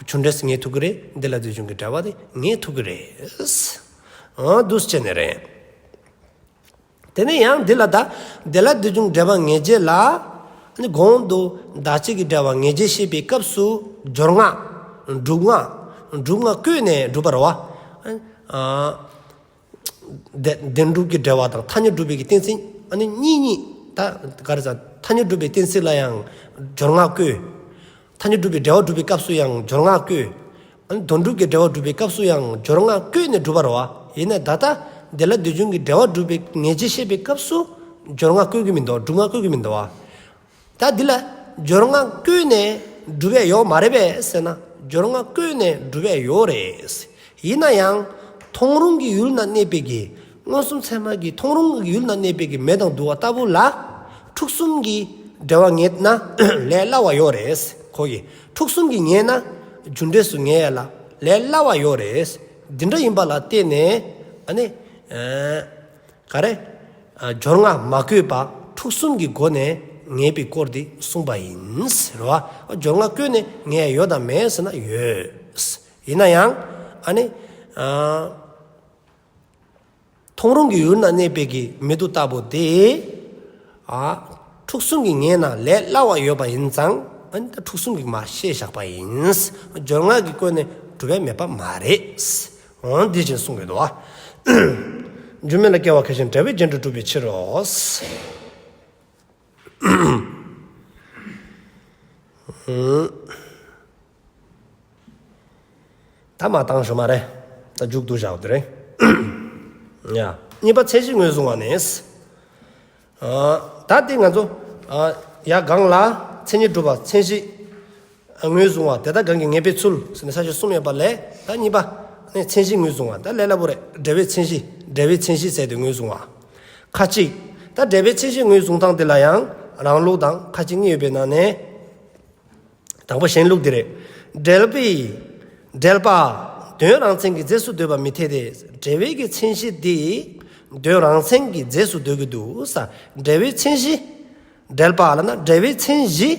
རྒྱུ་འབྲས་སུ་ངེས་ཐུབ་ཀྱི་རེད། འདི་ལ་དུས་རྒྱུན་གྱི་འབྲེལ་པ་དེ་ངེས་ཐུབ་ཀྱི་རེད། ཨ་འདུག་སེ་བྱས་ནས་རེད། དེ་ནས་ཡང་འདི་ལ་ད་དེ་ལ་དུས་རྒྱུན་འབྲེལ་པ་ངེས་བྱེད་ལ་ནི་གོང་དུ་བདག་བྱེད་ཀྱི་འབྲེལ་པ་ངེས་བྱེད་བཤད་པའི་སྐབས་སུ་སྦྱོར་སྔགས། སྒྲུབ་སྔགས། སྒྲུབ་སྔགས་བཀོད་ནས་སྒྲུབ་པ་རེད་བ། ཨ་བདེན་བདེན་གྲུབ་ཀྱི་འབྲེལ་པ་དང་ཐ་སྙད་སྒྲུབ་པའི་གི་གཏན་ཚིགས་ཨ་ནི་གཉིས་གཉིས་ད་ག་རེ་ཟ། ཐ་སྙད་སྒྲུབ་པའི་གཏན་ཚིགས་ལ་ཡང་སྦྱོར་སྔགས་བཀོད། ཐ་སྙད་སྒྲུབ་པའི་འབྲེལ་བ་སྒྲུབ་པའི་སྐབས་སུ་ཡང་སྦྱོར་སྔགས་བཀོད། ཨ་ནི་དོན་སྒྲུབ་ཀྱི་འབྲེལ་བ་སྒྲུབ་པའི་སྐབས་སུ་ཡང་སྦྱོར་སྔགས་བཀོད་ནས་སྒྲུབ་པ་རེད་བ། ཡིན་ན་ད་ལྟ་འདི་ལ་དུས་རྒྱུན་གྱི་འབྲེལ་བ་སྒྲུབ་པའི་ངེས་བྱེད་བཤད་པའི་སྐབས་སུ་སྦྱོར་སྔགས་བཀོད་ཀྱི་མི་འདུག་སྒྲུབ་སྔགས་བཀོད་ཀྱི་མི་འདུག་བ། ད་འདི་ལ་སྦྱོར་སྔགས་བཀོད་ནས་སྒྲུབ་ཡ་ཡོད་མ་རེད་པས་ཟེར་ན་སྦྱོར་སྔགས་བཀོད་ནས་སྒྲུབ་ཡ་ཡོད་རེད། ཡིན་ན་ཡང་མཐོང་རུང་གི་ཡུལ་ན་གནས་པའི་གི་མངོན་སུམ་ཚད་མ་གི་མཐོང་རུང་གི་ཡུལ་ན་གནས་པའི་གི་མེ་དང་དུ་བ་ལྟ་བུ་ལ་འཁྲུག་གསུམ་གྱི་འབྲེལ་བ་ངེས་ན་ལས་སླ་བ་ཡོད་རེད། ཁོ་གིས་འཁྲུག་གསུམ་གྱི་ངེས་ན་རྒྱུ་འབྲས་སུ་ངེས་ཡ་ལ་ལས་སླ་བ་ཡོད་རེད། འདི་འདྲ་ཡིན་པ་ལ་བརྟེན་ནས་ཨ་ནི་ག་རེ། སྦྱོར་སྔགས་མ་བཀོད་པ་འཁྲུག་གསུམ་གྱི་སྒོ་ནས་ངེས་པའི་སྐོར་འདི་གསུངས་པ་ཡིན། རེད་བ། སྦྱོར་སྔགས་བཀོད་ནས་ངེས་ཡ་ཡོད་དམ་མེད་ཟེར་ན་ཡོད། ཡིན་ན་ཡང་ཨ་ནི། མཐོང་རུང་གི་ཡུལ་ན་གནས་པའི་གི་མེ་དུ་ལྟ་བུ་དེ། ཨ། འཁྲུག་གསུམ་གྱི་ངེས་ན་ལས་སླ་བ་ཡོད་པ་ཡིན་ཙང་ཨ་ནི་ད་འཁྲུག་གསུམ་གྱི་མ་བཤད་བཞག་པ་ཡིན། སྦྱོར་སྔགས་ཀྱི་སྒོ་ནས་གྲུབ་པ་མེད་པ་མ་རེད། འོ་འདི་བཞིན་གསུངས་ཡོད་དོ། རྒྱུ་མེད་ལ་སྐྱེ་བ་ཁེགས་ཤིང་འབྲེལ་བའི་རྗེས་འགྲོ་གྲུབ་པའི་ཕྱིར་རོ། ད་མ་བཏང་ཞོ་མ་རེད། ད་མཇུག་བསྡུ་བཞག་དེ་རེད། ཡ། གཉིས་པ་མཚན་གཞི་ངོས་བཟུང་བ་ནས། ཨ། ད་དེ་ང་ཚོ། ཨ། ཡ་གང་ལ་མཚན་ཉིད་སྒྲུབ་པ་མཚན་གཞི་ངོས་བཟུང་བ་དེ་དག་གང་གི་ངེས་པའི་ཚུལ་ཟེར་ནས་ས་བཅད་གསུམ་ཡོད་པ་ལས་ད་གཉིས་པ་ནི་མཚན་གཞི་ངོས་བཟུང་བ་ད་ལས་སླ་པོ་རེད། འབྲེལ་བའི་མཚན་གཞི། འབྲེལ་བའི་མཚན་གཞི་ཟེར་དེ་ངོས་བཟུང་བ། ཁ་ཅིག་ད་འབྲེལ་བའི་མཚན་གཞི་ངོས་བཟུང་སྟངས་དེ་ལ་ཡང་རང་ལུགས་དང་ཁ་ཅིག་གཉིས་ཡོད་པའི་ནང་ནས། དང་པོ་གཞན་ལུགས་འདི་རེད། འབྲེལ་པའི། འབྲེལ་པ། དོན་རང་མཚན་གྱི་རྫས་སུ་འདོད་པ་མི་འཐད་དེ། འབྲེལ་བའི་གི་མཚན་གཞི་འདི། དོན་རང་མཚན་གྱི་རྫས་སུ་འདོད་ཀྱི་འདུག་ས། འབྲེལ་བའི་མཚན་གཞི། འབྲེལ་པ་ལ་ན་འབྲེལ་བའི་མཚན་གཞི།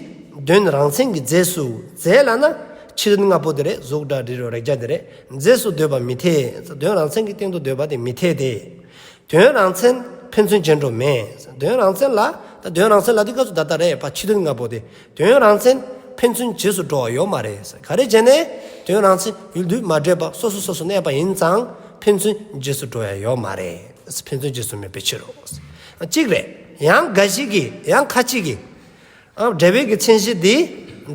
དོན་རང་མཚན་གྱི་རྫས་སུ། རྫས་ལ་ན་ཕྱི་དོན་ལྔ་པོ་འདི་རེད། གཟུགས་སྒྲ་དྲི་རོ་རེག་བྱ་འདི་རེད། རྫས་སུ་འདོད་པ་མི་འཐད། དོན་རང་མཚན་གྱི་སྟེང་དུ་འདོད་པ་དེ་མི་འཐད་དེ། དོན་རང་མཚན་ཕན་ཚུན་རྗེས་འགྲོ་མེད། དོན་རང་མཚན་ལ་ད་དོན་རང་མཚན་ལ་དེ་སྐབས་སུ་ད་ལྟ་རེད་པ་ཕྱི་དོན་ལྔ་པོ་དེ། དོན་རང་མཚན་ཕན་ཚུན་རྗེས་སུ་འགྲོ་བ་ཡོད་མ་རེད། ག་རེ་བྱས་ནས་དོན་རང་མཚན་ཡུལ་དུས་མ་འདྲེས་པ་སོ་སོ་སོ་སོ་གནས་པ་ཡིན་ཙང་ཕན་ཚུན་རྗེས་སུ་འགྲོ་ཡ་ཡོད་མ་རེད། ཕན་ཚུན་རྗེས་སུ་མེད་པའི་ཕྱིར་རོ། གཅིག་རེད། ཡང་འགའ་ཞིག་གིས་ཡང་ཁ་ཅིག་གིས། འབྲེལ་བའི་གི་མཚན་གཞི་འདི་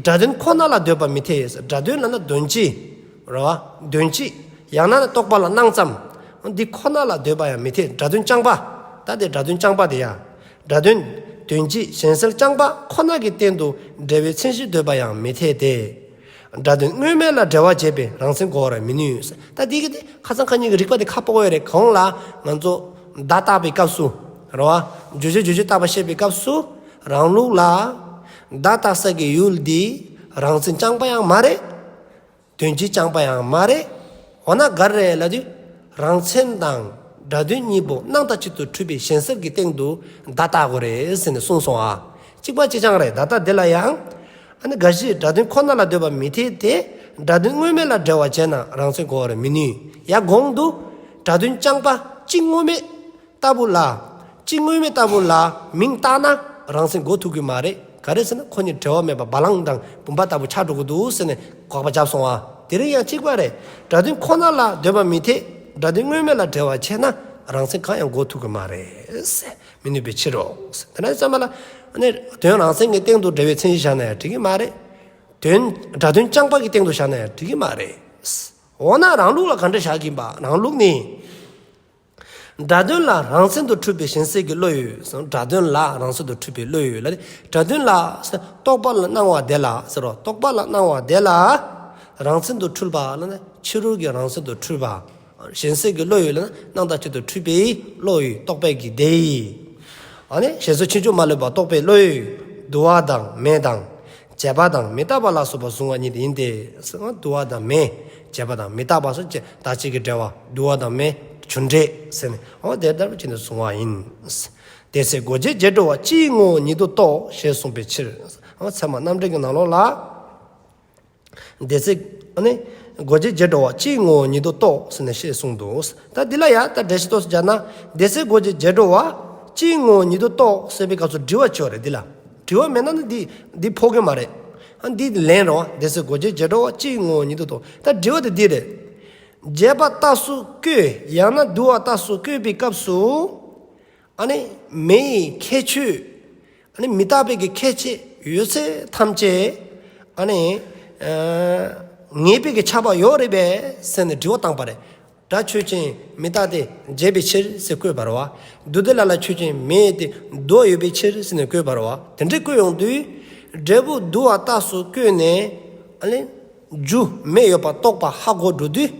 སྒྲ་དོན་ཁོ་ན་ལ་འདོད་པ་མི་འཐད། སྒྲ་དོན་ལབ་ན་དོན་སྤྱི་རེད་བ། དོན་སྤྱི། ཡང་ན་རྟོག་པ་ལ་སྣང་ཙམ། འདི་ཁོ་ན་ལ་འདོད་པ་ཡང་མི་འཐད། སྒྲ་དོན་རྐྱང་པ། ད་དེ་སྒྲ་དོན་རྐྱང་པ་དེ་ཡང་། སྒྲ་དོན། དོན་སྤྱི་གཞན་སེལ་རྐྱང་པ་ཁོ་ན་གི་སྟེང་དུ་འབྲེལ་བའི་མཚན་གཞི་འདོད་པ་ཡང་མི་འཐད་དེ། སྒྲ་དོན་དངོས་མེད་ལ་འབྲེལ་བ་བྱས་པས་རང་མཚན་གོ་བར་མི་ནུས། ད་འདི་གི་དེ་ཁ་སང་ཁ་ཉིན་གྱི་རིགས་པ་དེ་ཁ་སྤོགས་ཡོད་རེད། གོང་ལ་ང་ཚོ་བརྡ་བཏགས་པའི་སྐབས་སུ་རེད་བ། རྗོད་བྱེད་རྗོད་བྱེད་བཏགས་པ་བཤད་པའི་སྐབས་སུ་རང་ལུགས་ལ་བརྡ་བཏགས་ས་གི་ཡུལ་འདི་རང་མཚན་རྐྱང་པ་ཡང་མ་རེད། དོན་སྤྱི་རྐྱང་པ་ཡང་མ་རེད། འོ་ན་ག་རེ་རེད་ལབ་དུས། རང་མཚན་དང་སྒྲ་དོན་གཉིས་པོ་སྣང་བཏགས་གཅིག་ཏུ་འཁྲུལ་པའི་གཞན་སེལ་གྱི་སྟེང་དུ་བརྡ་བཏགས་དགོས་རེད་ཟེར་ནས་གསུངས་སོང་ཨ། གཅིག་པ་གཅིག་རྐྱང་རེད། ད་ལྟ་འདི་ལ་ཡང་། ཨ་ནི་འགའ་ཞིག་སྒྲ་དོན་ཁོ་ན་ལ་འདོད་པ་མི་འཐད་དེ། སྒྲ་དོན་དངོས་མེད་ལ་འབྲེལ་བ་བྱས་ན་རང་མཚན་གོ་བར་མི་ནུས། ཡ་གོང་དུ། སྒྲ་དོན་རྐྱང་པ་གཅིག་དངོས་མེད། ལྟ་བུ་ལ། གཅིག་དངོས་མེད་ལྟ་བུ་ལ་མིང་བཏགས་ན་རང་མཚན་གོ་ཐུབ་ཀྱི་མ་རེད། ག་རེ་ཟེར་ན་ཁོ་གཉིས་འབྲེལ་བ་མེད་པ་བ་ལང་དང་བུམ་པ་ལྟ་བུ་ཆགས་འགྲོ་གི་འདུག་ཟེར་ནས་དགག་པ་བརྒྱབ་སོང་བ། དེ་རིང་ཡང་གཅིག་པ་རེད། སྒྲ་དོན་ཁོ་ན་ལ་འདོད་པ་མི་འཐད། སྒྲ་དོན་དངོས་མེད་ལ་འབྲེལ་བ་བྱས་ན་རང་མཚན་གང་ཡང་གོ་ཐུབ་ཀྱི་མ་རེད། མི་ནུས་པའི་ཕྱིར་རོ། དེ་ནས་བསམ་པ་ལ་ནི་དོན་རང་མཚན་གྱི་སྟེང་དུ་འབྲེལ་བའི་མཚན་གཞི་བཞག་ན་ཡང་འགྲིག་གི་མ་རེད། དོན་སྒྲ་དོན་རྐྱང་པ་གི་སྟེང་དུ་བཞག་ན་ཡང་འགྲིག་གི་མ་རེད། འོ་ན་རང་ལུགས་ལ་ག་འདྲ་བཞག་གིན་པ། རང་ལུགས་ནི། སྒྲ་དོན་ལ་རང་མཚན་དུ་འཁྲུལ་པའི་གཞན་སེལ་གྱི་བློ་ཡོད། སྒྲ་དོན་ལ་རང་མཚན་དུ་འཁྲུལ་པའི་བློ་ཡོད་ལ། སྒྲ་དོན་ལ་རྟོག་པ་ལ་སྣང་བ་དེ་ལ་ཟེར་རོ། རྟོག་པ་ལ་སྣང་བ་དེ་ལ་རང་མཚན་དུ་འཁྲུལ་པ་ལ་ནི་ཕྱི་རོལ་གྱི་རང་མཚན་དུ་འཁྲུལ་པ། གཞན་སེལ་གྱི་བློ་ཡོད་ལ་ན་སྣང་བཏགས་གཅིག་ཏུ་འཁྲུལ་པའི་བློ་ཡོད། རྟོག་པའི་གི་དེ་ཡིས། ཨ་ནི་ཞེས་སོགས་ཕྱིན་ཅི་མ་ལོག་པ་རྟོགས་པའི་བློ་ཡོད། དུ་བ་དང་མེ་དང་། བྱས་པ་དང་མི་རྟག་པ་ལ་སོགས་པ་གཟུང་བ་ཉིད་ཡིན་ཏེ། དུ་བ་དང་མེ། བྱས་པ་དང་མི་རྟག་པ་སོགས་བདག་གཅིག་གི་འབྲེལ་བ་དུ་བ་དང་མེ་རྒྱུ་འབྲས་ཟེར་ནས། འོ་དེ་ལྟར་ཕྱིན་ཏེ་གཟུང་བ་ཡིན། དེ་ཚེ་རྒོལ་བྱེད་བྱེད་འགྲོ་བ་སྤྱིའི་ངོ་བོ་ཉིད་དུ་རྟོགས་ཞེས་གསུངས་པའི་ཕྱིར། འོ་ཚད་མ་རྣམ་འགྲེལ་གྱི་ནང་ལོགས་ལ། དེ་ཚེ། ཨ་ནི། རྒོལ་བྱེད་བྱེད་འགྲོ་བ་སྤྱིའི་ངོ་བོ་ཉིད་དུ་རྟོགས་ཟེར་ནས་ཞེས་གསུངས་འདུག་ད་འདི་ལ་ཡང་ད་འགྲེལ་བཤད་ཏོག་ཙམ་སྦྱར་ན། དེ་ཚེ་རྒོལ་བྱེད་བྱེད་འགྲོ་བ་སྤྱིའི་ངོ་བོ་ཉིད་དུ་རྟོགས་ཟེར་བའི་སྐབས་སུ་དྲི་བ་བྱེད་པ་རེད་འདི་ལ། དྲི་བ་མེད་ན་ནི་འདི་འདི་ཕོག་གི་མ་རེད། ཨ་འདི་ལན་རེད་བ། དེ་ཚེ་རྒོལ་བྱེད་བྱེད་འགྲོ་བ་སྤྱིའི་ངོ་བོ་ཉིད་དུ་རྟོགས། ད་དྲི་བ་དེ་འདི་རེད། བྱས་པ་རྟགས་སུ་བཀོད་ཡང་ན་དུ་བ་རྟགས་སུ་བཀོད་པའི་སྐབས་སུ། ཨ་ནི་མེ་ཡི་ཁྱད་ཆོས། ཨ་ནི་མི་རྟག་པའི་གི་ཁྱད་ཆོས་ཡོད་ཚད་ཐམས་ཅད། ཨ་ནི། ཨ། ངེས་པའི་གི་ཁྱབ་པ་ཡོད་རེད་པས་ཟེར་ནས་དྲི་བ་བཏང་པ་རེད། སྒྲ་ཆོས་ཅན་མི་རྟག་སྟེ་བྱས་པའི་ཕྱིར་ཟེར་བཀོད་པ་རེད་བ། དུ་ལྡན་ལ་ལ་ཆོས་ཅན་མེ་སྟེ་དུ་བ་ཡོད་པའི་ཕྱིར་ཟེར་ནས་བཀོད་པ་རེད་བ། དེ་འདྲའི་བཀོད་ཡོང་དུས། འབྲས་བུ་དུ་བ་རྟགས་སུ་བཀོད་ནས། ཨ་ནི། རྒྱུ་མེ་ཡོད་པ་རྟོགས་པ་ཧ་གོ་འགྲོ་དུས།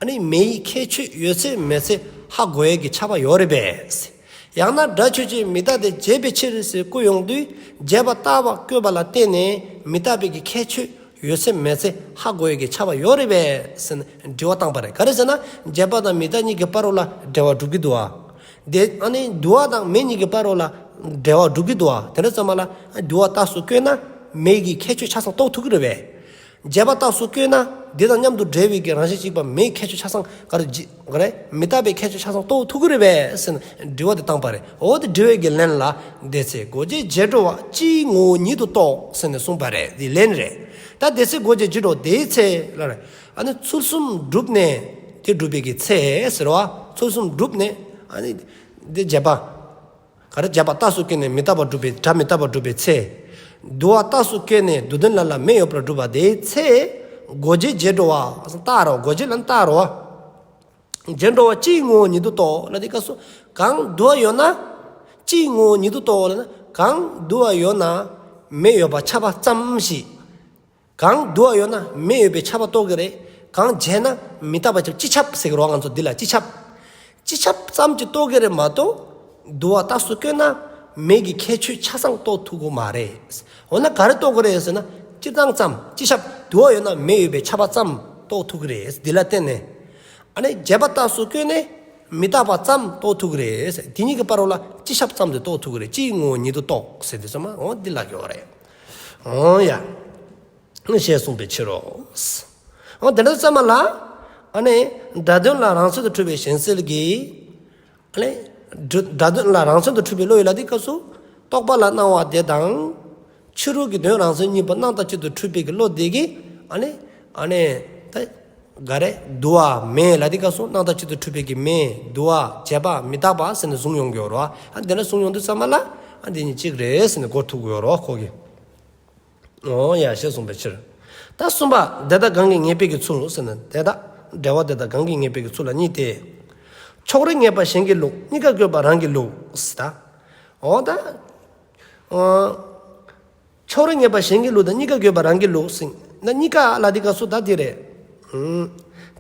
ཨ་ནི་མེ་ཡི་ཁྱད་ཆོས་ཡོད་ཚད་མེད་ཚད་ཧ་གོ་ཡས་ཀྱི་ཁྱབ་པ་ཡོད་རེད་པས། ཡང་ན་སྒྲ་ཆོས་ཅན་མི་རྟག་སྟེ་བྱས་པའི་ཕྱིར་ཟེར་བཀོད་ཡོང་དུས་བྱས་པ་རྟག་པ་བཀོད་པ་ལ་བརྟེན་ནས་མི་རྟག་པའི་གི་ཁྱད་ཆོས་ཡོད་ཚད་མེད་ཚད་ཧ་གོ་ཡས་ཀྱི་ཁྱབ་པ་ཡོད་རེད་པས་ཟེར་ནས་དྲི་བ་བཏང་པ་རེད། ག་རེ་ཟེར་ན་བྱས་པ་དང་མི་རྟག་གཉིས་ཀྱི་བར་རོ་ལ་འབྲེལ་བ་སྒྲུབ་ཀྱི་འདུག་ཨ། དེ་ཨ་ནི་དུ་བ་དང་མེ་གཉིས་ཀྱི་བར་རོ་ལ་འབྲེལ་བ་སྒྲུབ་ཀྱི་འདུག་ཨ། དེ་འདྲ་ཙམ་པ་ལ་དུ་བ་རྟགས་སུ་བཀོད་ན་མེ་གི་ཁྱད་ཆོས་ཆ་ཚང་རྟོགས་ཐུབ་ཀྱི་རེད་པས། བྱས་པ་རྟགས་སུ་བཀོད་ན་དེ་དང་མཉམ་དུ་འབྲེལ་བའི་གི་རང་བཞིན་གཅིག་པ་མེའི་ཁྱད་ཆོས་ཆ་ཚང་ག་རེ་ཇི་ག་རེ་མི་རྟག་པའི་ཁྱད་ཆོས་ཆ་ཚང་རྟོགས་ཐུབ་ཀྱི་རེད་པས་ཟེར་ནས་དྲི་བ་དེ་བཏང་པ་རེད། འོ་དེ་དྲི་བའི་གི་ལན་ལ་དེ་ཚེ་རྒོལ་བྱེད་བྱེད་འགྲོ་བ་སྤྱིའི་ངོ་བོ་ཉིད་དུ་རྟོགས་ཟེར་ནས་གསུངས་པ་རེད། དེ་ལན་རེད། ད་དེ་ཚེ་རྒོལ་བྱེད་བྱེད་འགྲོ་དེའི་ཚེ་ལ་རེད། ཨ་ནི་ཚུལ་གསུམ་བསྒྲུབས་ནས་དེ་བསྒྲུབས་པའི་གི་ཚེ་ཟེར་བ། ཚུལ་གསུམ་བསྒྲུབས་ནས་ཨ་ནི་དེ་བྱས་པ། ག་རེ་བྱས་པ་རྟགས་སུ་བཀོད་ནས་མི་རྟག་པ་སྒྲུབ་པའི་སྒྲ་མི་རྟག་པ་སྒྲུབ་པའི་ཚེ། དུ་བ་རྟགས་སུ་བཀོད་ནས་དུ་ལྡན་ལ་ལ་མེ་ཡོད་པར་སྒྲུབ་པ་དེའི་ཚེ། རྒོལ་བྱེད་བྱེད་འགྲོ་བ། རྟགས་རོ། རྒོལ་བྱེད་ལ་རྟགས་རོ། བྱེད་འགྲོ་བ་སྤྱིའི་ངོ་བོ་ཉིད་དུ་རྟོགས་ལ་དེ་སྐབས་སུ་གང་དུ་བ་ཡོད་ན། སྤྱིའི་ངོ་བོ་ཉིད་དུ་རྟོགས་ལ་ན་གང་དུ་བ་ཡོད་ན་མེ་ཡོད་པ་ཁྱབ་པ་ཙམ་ཞིག་གང་དུ་བ་ཡོད་ན་མེ་ཡོད་པའི་ཁྱབ་པ་རྟོགས་ཀྱི་རེད། གང་བྱས་ན་མི་རྟག་པ་ཁྱབ་སྤྱི་ཁྱབ་ཟེར་གི་རེད་བ། ང་ཚོ་འདི་ལ་སྤྱི་ཁྱབ། སྤྱི་ཁྱབ་ཙམ་གྱིས་རྟོགས་ཀྱི་རེད་མ་གཏོགས། དུ་བ་རྟགས་སུ་བཀོད་ན་མེ་གི་ཁྱད་ཆོས་ཆ་ཚང་རྟོགས་ཐུབ་ཀྱི་མ་རེད། འོ་ན་ག་རེ་རྟོགས་ཀྱི་རེད་ཟེར་ན་སྤྱིར་བཏང་ཙམ་སྤྱི་ཁྱབ་དུ་བ་ཡོད་ན་མེ་ཡོད་པའི་ཁྱབ་པ་ཙམ་རྟོགས་ཐུབ་ཀྱི་རེད། འདི་ལ་བརྟེན་ནས། ཨ་ནི་བྱས་པ་རྟགས་སུ་བཀོད་ནས་མི་རྟག་པ་ཙམ་རྟོགས་ཐུབ་ཀྱི་རེད། དེ་གཉིས་ཀྱི་བར་རོ་ལ་སྤྱི་ཁྱབ་ཙམ་དུ་རྟོགས་ཐུབ་ཀྱི་རེད། སྤྱིའི་ངོ་བོ་ཉིད་དུ་རྟོགས་ཟེར་དུས་ཙམ་པ་འོ་འདི་ལ་གི་བ་རེད། འོ་ཡ། ཞེས་གསུངས་པའི་ཕྱིར་རོ། འོ་དེ་འདྲ་ཙམ་པ་ལ། ཨ་ནི། སྒྲ་དོན་ལ་རང་མཚན་དུ་འཁྲུལ་པའི་གཞན་སེལ་གྱི། ཨ་ནི། སྒྲ་དོན་ལ་རང་མཚན་དུ་འཁྲུལ་པའི་བློ་ཡིས་ལ་དེའི་སྐབས་སུ། རྟོག་པ་ལ་སྣང་བ་དེ་དང་། ཕྱི་རོལ་གྱི་དོན་རང་མཚན་གཉིས་པོ་སྣང་བཏགས་གཅིག་ཏུ་འཁྲུལ་པའི་གི་བློ་དེ་གིས། ཨ་ནི། ཨ་ནི། ད། ག་རེ། དུ་བ་མེ་ལ་དེ་སྐབས་སུ་སྣང་བཏགས་གཅིག་ཏུ་འཁྲུལ་པའི་གི་མེ་དུ་བ་བྱས་པ་མི་རྟག་པ་ཟེར་ནས་བཟུང་ཡོང་གི་ཡོད་རེད་བ། ཨ་དེ་འདྲ་བཟུང་ཡོང་དུས་ཙམ་པ་ལ་ཨ་དེ་གཉིས་གཅིག་རེད་ཟེར་ནས་གོ་ཐུབ་ཀྱི་ཡོད་རེད་བ་ཁོ་གི། འོ་ཡ་ཞེས་གསུངས་པའི་ཕྱིར། ད་གསུམ་པ་དེ་དག་གང་གིས་ངེས་པའི་གི་ཚུལ་ཟེར་ན་དེ་དག་འབྲེལ་བ་དེ་དག་གང་གིས་ངེས་པའི་གི་ཚུལ་ལ་གཉིས་ཏེ། ཕྱོགས་རེས་ངེས་པ་གཞན་གྱིས་ལུགས་གཉིས་ཀ་དགོས་པ་རང་གི་ལུགས་ཟེར་ད། འོ་ད། འོ། ཕྱོགས་རེས་ངེས་པ་གཞན་གྱི་ལུགས་དང་གཉིས་ཀ་དགོས་པ་རང་གི་ལུགས་ཟེར་ན། གཉིས་ཀ་ལ་དེ་སྐབས་སུ་ད་དེ་རེད།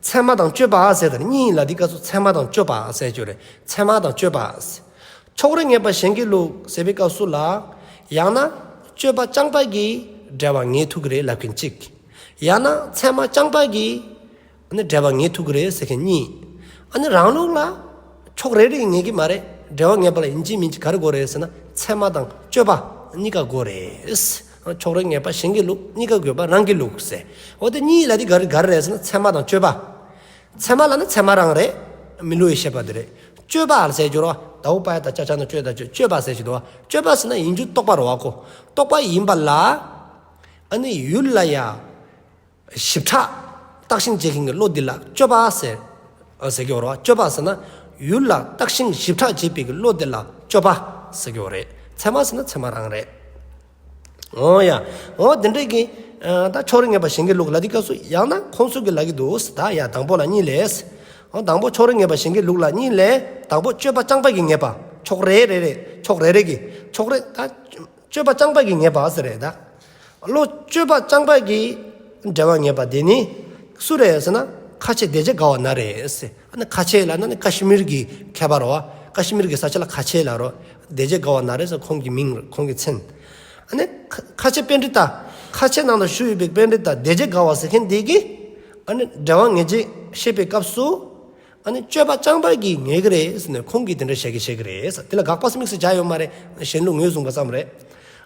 ཚད་མ་དང་དཔྱོད་པ་ཟེར་ད་གཉིས་ལ་དེ་སྐབས་སུ་ཚད་མ་དང་དཔྱོད་པ་ཟེར་རྒྱུ་རེད། ཚད་མ་དང་དཔྱོད་པ་ཟེར། ཕྱོགས་རེས་ངེས་པ་གཞན་གྱི་ལུགས་ཟེར་བའི་སྐབས་སུ་ལ། ཡང་ན་དཔྱོད་པ་རྐྱང་པ་གིས་འབྲེལ་བ་ངེས་ཐུབ་ཀྱི་རེད་ལབ་མཁན་གཅིག་ཡང་ན་ཚད་མ་རྐྱང་པ་གིས། ཨ་ནི་འབྲེལ་བ་ངེས་ཐུབ་ཀྱི་རེད་ཟེར་མཁན་གཉིས། ཨ་ནི་རང་ལུགས་ལ་ཕྱོགས་རེ་རེ་ངེས་ཀྱི་མ་རེད། འབྲེལ་བ་ངེས་པ་ལ་ཡིན་གཅིག་མིན་གཅིག་ག་རེ་དགོས་རེད་ཟེར་ན་ཚད་མ་དང་དཔྱོད་པ་གཉིས་ཀ་དགོས་རེད། ཕྱོགས་རེ་ངེས་པ་གཞན་གྱི་ལུགས་གཉིས་ཀ་དགོས་པ་རང་གི་ལུགས་ཟེར། འོ་དེ་གཉིས་ལ་དེ་ག་རེ་ག་རེ་རེད་ཟེར་ན་ཚད་མ་དང་དཔྱོད་པ། ཚད་མ་ལ་ནི་ཚད་མ་རང་རེད། མི་སླུ་བའི་ཤེས་པ་དེ་རེད། དཔྱོད་པ་ཟེར་རྒྱུ་རོ་ད་འུ་པ་ཡ་ད་ཅ་ཆ་ན་དཔྱོད་ད་དཔྱོད་དཔྱོད་པ་ཟེར་གྱི་འདུག་བ། དཔྱོད་པ་ཟེར་ན་ཡིན་རྒྱུ་རྟོག་པ་རེད་བ་ཁོ། རྟོག་པ་ཡིན་པ་ལ། ཨ་ནི་ཡུལ་ལ་ཡ། ཞིབ་ཕྲ་བརྟགས་ཤིང་དཔྱད་མཁན་གྱི་བློ་འདི་ལ་དཔྱོད་པ་ཟེར། ཟེར་གྱི་ཡོད་རེད་བ། དཔྱོད་པ་ཟེར་ན་ཡུལ་ལ་བརྟགས་ཤིང་ཞིབ་ཕྲ་བྱེད་པའི་གི་བློ་འདི་ལ་དཔྱོད་པ་ཟེར་གྱི་ཡོད་རེད། ཚད་མ་ཟེར་ན་ཚད་མ་རང་རེད། འོ་ཡ། འོ་དེ་འདྲས་ཀྱི། ད་ཕྱོགས་རེས་ངེས་པ་གཞན་གྱི་ལུགས་ལ་དེ་སྐབས་སུ་ཡང་ན་ཁོང་ཚོ་གི་ལ་གི་འདུག་ཟེར་ད་ཡ་དང་པོ་ལ་གཉིས་ལས། འོ་དང་པོ་ཕྱོགས་རེས་ངེས་པ་གཞན་གྱི་ལུགས་ལ་གཉིས་ལས་དང་པོ་དཔྱོད་པ་རྐྱང་པ་གིས་ངེས་པ། ཕྱོགས་རེ་རེ་རེ་ཕྱོགས་རེ་རེ་གི་ཕྱོགས་རེ་ད། དཔྱོད་པ་རྐྱང་པ་གིས་ངེས་པ་ཟེར་རེད་ད། བློ་དཔྱོད་པ་རྐྱང་པ་གིས་འབྲེལ་བ་ངེས་པ་དེ་ནི་སུ་རེད་ཟེར་ན་ཁ་ཆེ་བདེ་བྱེད་དགའ་བ་ན་རེད་ཟེར། ཨ་ནི་ཁ་ཆེ་ལབ་ན་ནི་ཀ་ཤི་མིར་གྱི་མཁས་པ་རེད་བ། ཀ་ཤི་མིར་གྱི་ས་ཆ་ལ་ཁ་ཆེ་ལབ་རེད། བདེ་བྱེད་དགའ་བ་ན་རེད་ཟེར་ཁོང་གི་མིང་ཁོང་གི་མཚན། ཨ་ནི་ཁ་ཁ་ཆེ་པཎྜི་ཏ། ཁ་ཆེ་ནང་ལ་བཞུགས་ཡོད་པའི་པཎྜི་ཏ་བདེ་བྱེད་དགའ་བ་ཟེར་མཁན་དེ་གིས་ཨ་ནི་འབྲེལ་བ་ངེས་བྱེད་བཤད་པའི་སྐབས་སུ། ཨ་ནི་དཔྱོད་པ་རྐྱང་པ་གིས་ངེས་ཀྱི་རེད་ཟེར་ནས་ཁོང་གིས་དེ་འདྲ་བཤད་ཀྱི་བཤད་ཀྱི་རེད་ཟེར། དེ་ལ་དགག་པ་དམིགས་སུ་བྱ་ཡོད་མ་རེད། གཞན་ལུགས་ངོས་བཟུང་པ་ཙམ་རེད།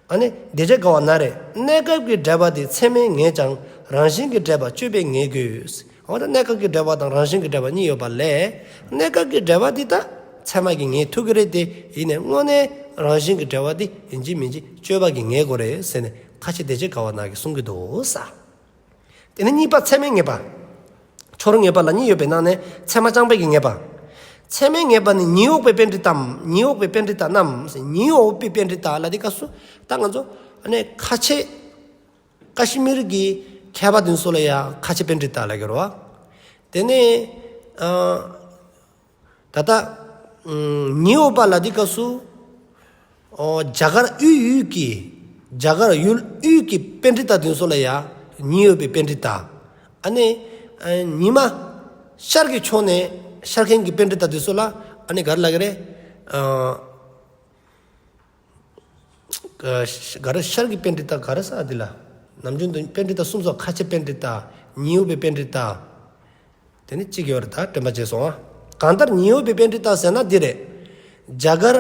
ཨ་ནི་བདེ་བྱེད་དགའ་བ་ན་རེ། གནས་སྐབས་ཀྱི་འབྲེལ་པ་དེ་ཚད་མས་ངེས་ཀྱང་རང་བཞིན་གྱི་འབྲེལ་པ་དཔྱོད་པས་ངེས་དགོས། འོ་ད་གནས་སྐབས་ཀྱི་འབྲེལ་པ་དང་རང་བཞིན་གྱི་འབྲེལ་པ་གཉིས་ཡོད་པ་ལས། གནས་སྐབས་ཀྱི་འབྲེལ་པ་འདི་ད་ཚད་མ་གིས་ངེས་ཐུབ་ཀྱི་རེད་དེ། ཡིན་ནའི་དངོས་གནས་རང་བཞིན་གྱི་འབྲེལ་པ་འདི་ཡིན་གཅིག་མིན་གཅིག་དཔྱོད་པ་གིས་ངེས་དགོས་རེད་ཟེར་ནས་ཁ་ཆེ་བདེ་བྱེད་དགའ་བ་ན་གིས་གསུང་གི་འདུག་ས། དེ་ནས་གཉིས་པ་ཚད་མས་ངེས་པ། ཕྱོགས་རེས་ངེས་པ་ལ་གཉིས་ཡོད་པའི་ནང་ནས་ཚད་མ་རྐྱང་པ་གིས་ངེས་པ། ཚད་མས་ངེས་པ་ནི་ཉི་འོག་པའི་པཎྜི་ཏའམ། ཉི་འོག་པའི་པཎྜི་ཏ་རྣམས། ཉི་འོག་པའི་པཎྜི་ཏ་ལ་དེ་སྐབས་སུ་ད་ང་ཚོ་ཨ་ནི་ཁ་ཆེ་ཀ་ཤི་མིར་གྱི་མཁས་པ་དེ་ཚོ་ལ་ཡང་ཁ་ཆེ་པཎྜི་ཏ་ལབ་ཀྱི་རེད་བ། དེ་ནས་ཨ། ད་ལྟ། ཉི་འོག་པ་ལ་དེ་སྐབས་སུ། རྒྱ་གར་དབུས་ཡུལ་གྱི། རྒྱ་གར་ཡུལ་དབུས་ཀྱི་པཎྜི་ཏ་དེ་ཚོ་ལ་ཡང་ཉི་འོག་པའི་པཎྜི་ཏ། ཨ་ནི། ཉི་མ། ཤར་གྱི་ཕྱོགས་ནས་ཤར་མཁན་གྱི་པཎྜི་ཏ་དེ་ཚོ་ལ་ཨ་ནི་ག་རེ་ལབ་ཀྱི་རེད། ག་རེ་ཤར་གྱི་པཎྜི་ཏ་ག་རེ་ཟེར་འདི་ལ། ནམ་རྒྱུན་དུ་པཎྜི་ཏ་གསུམ་སོགས་ཁ་ཆེ་པཎྜི་ཏ། ཉི་འོག་པའི་པཎྜི་ཏ། དེ་ནི་གཅིག་ཡོད་རེད་ད་དྲན་པ་བརྗེད་སོང་ཨ། གང་ལྟར་ཉི་འོག་པའི་པཎྜི་ཏ་ཟེར་ན་འདི་རེད། རྒྱ་གར་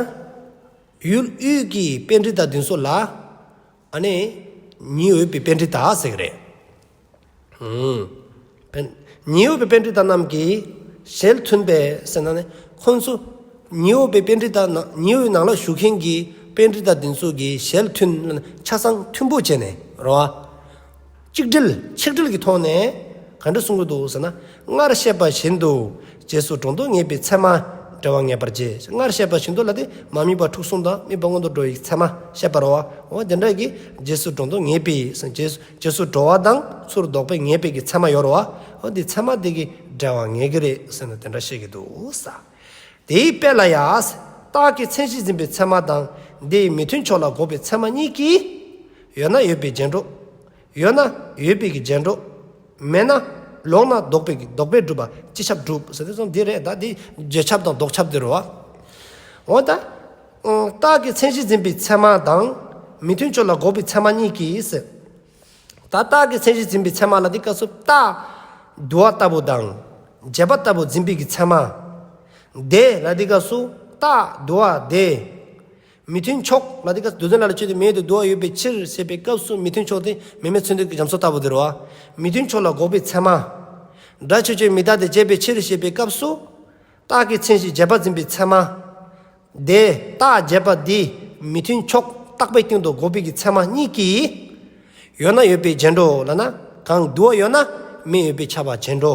ཡུལ་དབུས་ཀྱི་པཎྜི་ཏ་འདི་ཚོ་ལ་ཨ་ནི་ཉི་འོག་པའི་པཎྜི་ཏ་ཟེར་གི་རེད། ཨུམ། པཎ་ཉི་འོག་པའི་པཎྜི་ཏ་རྣམས་ཀྱི་ཞལ་མཐུན་པས་ཟེར་ན་ནི་ཁོང་ཚོ་ཉི་འོག་པའི་པཎྜི་ཏ་ན་ཉི་འོག་ནང་ལ་བཞུགས་མཁན་གྱི་པཎྜི་ཏ་འདི་ཚོ་གི་ཞལ་མཐུན་ཆ་ཚང་མཐུན་པོ་བྱས་ནས་རེད་བ། གཅིག་སྒྲིལ་ཆིག་སྒྲིལ་གྱི་ཐོག་ནས་ག་འདྲ་གསུང་གི་འདུག་ཟེར་ན། སྔར་བཤད་པ་བཞིན་དུ་རྗེས་སུ་འགྲོ་ལྡོག་ངེས་པའི་ཚད་མ་འབྲེལ་བ་ངེས་པར་བྱེད། སྔར་བཤད་པ་བཞིན་དུ་ལ་དེ་མ་དམིགས་པ་འཁྲུལ་གསུམ་དང་དམིགས་པ་སྔོན་དུ་འགྲོ་བའི་ཚད་མ་བཤད་པ་རེད་བ། འོ་དེ་འདྲ་གི་རྗེས་སུ་འགྲོ་ལྡོག་ངེས་པའི་རྗེས་རྗེས་སུ་འགྲོ་བ་དང་ཚུར་ལྡོག་པའི་ངེས་པའི་གི་ཚད་མ་ཡོད་རེད་བ། འོ་དེ་ཚད་མ་དེ་གི་འབྲེལ་བ་ངེས་ཀྱི་རེད་ཟེར་ནས་དེ་འདྲ་བཤད་ཀྱི་འདུག་ས། དེའི་དཔེ་ལ་ཡང་། རྟགས་ཀྱི་མཚན་གཞི་འཛིན་པའི་ཚད་མ་དང་དེའི་མི་མཐུན་ཕྱོགས་ལ་འགོག་པའི་ཚད་མ་གཉིས་ཀྱིས། ཡོད་ན་ཡོད་པའི་རྗེས་འགྲོ། ཡོད་ན་ཡོད་པའི་གི་རྗེས་འགྲོ། མེད་ན་ལོག་ན་ལྡོག་པའི་གི་ལྡོག་པས་སྒྲུབ་པ་སྤྱི་ཁྱབ་སྒྲུབ་ཟེར་དུས་ཙམ་འདི་རེད་ད་འདི་རྗེས་ཁྱབ་དང་ལྡོག་ཁྱབ་འདི་རེད་བ། འོ་ད། རྟགས་ཀྱི་མཚན་གཞི་འཛིན་པའི་ཚད་མ་དང་མི་མཐུན་ཕྱོགས་ལ་འགོག་པའི་ཚད་མ་གཉིས་ཀྱིས་ཟེར། ད་རྟགས་ཀྱི་མཚན་གཞི་འཛིན་པའི་ཚད་མ་ལ་འདི་སྐབས་སུ་རྟགས་དུ་བ་ལྟ་བུ་དང་བྱས་པ་ལྟ་བུ་འཛིན་པའི་གི་ཚད་མ། དེ་ལ་འདི་སྐབས་སུ་རྟགས་དུ་བ་དེ། མི་མཐུན་ཕྱོགས་ལ་འདི་སྐབས་སུ་དུ་ལྡན་ལ་ལ་ཆོས་དེ་མེད་དུ་དུ་བ་ཡོད་པའི་ཕྱིར་ཞེས་པའི་སྐབས་སུ་མི་མཐུན་ཕྱོགས་དེ་མེ་མེ་ཚུན་ཚོད་ཀྱི་རྒྱ་མཚོ་ལྟ་བུ་དེ་རེད་བ། མི་མཐུན་ཕྱོགས་ལ་འགོག་པའི་ཚད་མ། སྒྲ་ཆོས་ཅན་མི་རྟག་སྟེ་བྱས་པའི་ཕྱིར་ཞེས་པའི་སྐབས་སུ། རྟགས་ཀྱི་མཚན་གཞི་བྱས་པ་འཛིན་པའི་ཚད་མ། དེ་རྟགས་བྱས་པ་འདི་མི་མཐུན་ཕྱོགས་རྟག་པའི་སྟེང་དུ་འགོག་པའི་གི་ཚད་མ་གཉིས་ཀྱིས། ཡོད་ན་ཡོད་པའི་རྗེས་འགྲོ་ལབ་ན་གང་དུ་བ་ཡོད་ན་མེ་ཡོད་པས་ཁྱབ་པ་རྗེས་འགྲོ།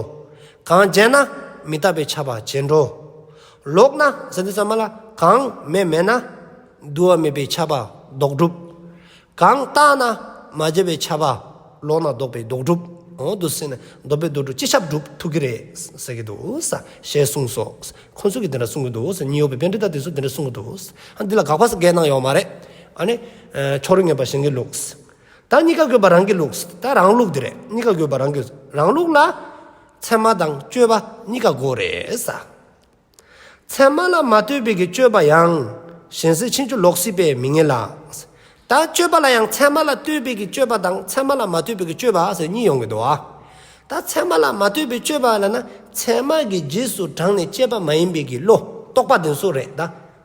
གང་བྱས་ན་མི་རྟག་པས་ཁྱབ་པ་བྱེད་འགྲོ། ལོག་ན་ཟེར་དུས་ཙམ་པ་ལ་གང་མེད་མེད་ན་དུ་བ་མེད་པས་ཁྱབ་པ་ལྡོག་སྒྲུབ། གང་བཏགས་ན་མ་བྱས་པས་ཁྱབ་པ་ལོག་ན་ལྡོག་པས་ལྡོག་སྒྲུབ། འོ་འདུག་ཟེར་ནས་ལྡོག་པས་ལྡོག་སྒྲུབ་སྤྱི་ཁྱབ་སྒྲུབ་ཐུབ་ཀྱི་རེད་ཟེར་གྱི་འདུག་ས། ཞེས་གསུངས་སོ། ཁོང་ཚོ་གིས་དེ་འདྲ་གསུང་གི་འདུག་ཟེར། གཉིས་ཡོད་པའི་པཎྜི་ཏ་དེ་ཚོ་དེ་འདྲ་གསུང་གི་འདུག་ཟེར། ཨ་འདི་ལ་དགག་པ་ཟེར་གང་ཡང་གནང་ཡོད་མ་རེད། ཨ་ནི་ཨ་ཕྱོགས་རིས་ངེས་པ་གཞན་གྱི་ལུགས། ད་གཉིས་ཀ་དགོས་པ་རང་གི་ལུགས། ད་རང་ལུགས་དེ་རེད། གཉིས་ཀ་དགོས་པ་རང་གི་རང་ལུགས་ལ་ཚད་མ་དང་དཔྱོད་པ་གཉིས་ཀ་དགོས་རེད་ས། ཚད་མ་ལ་མ་ལྟོས་པའི་གི་དཔྱོད་པ་ཡང་གཞན་སེལ་ཕྱིན་ཅི་ལོག་སྲིད་པས་མི་ངེས་ལ། ད་དཔྱོད་པ་ལ་ཡང་ཚད་མ་ལ་ལྟོས་པའི་གི་དཔྱོད་པ་དང་ཚད་མ་ལ་མ་ལྟོས་པའི་གི་དཔྱོད་པ་ཟེར་གཉིས་ཡོང་གི་འདུག་ཨ། ད་ཚད་མ་ལ་མ་ལྟོས་པའི་དཔྱོད་པ་ལབ་ན་ཚད་མ་གི་རྗེས་སུ་འབྲངས་ནས་དཔྱད་པ་མ་ཡིན་པའི་གི་བློ་རྟོག་པ་དེ་ཚོ་རེད་ད།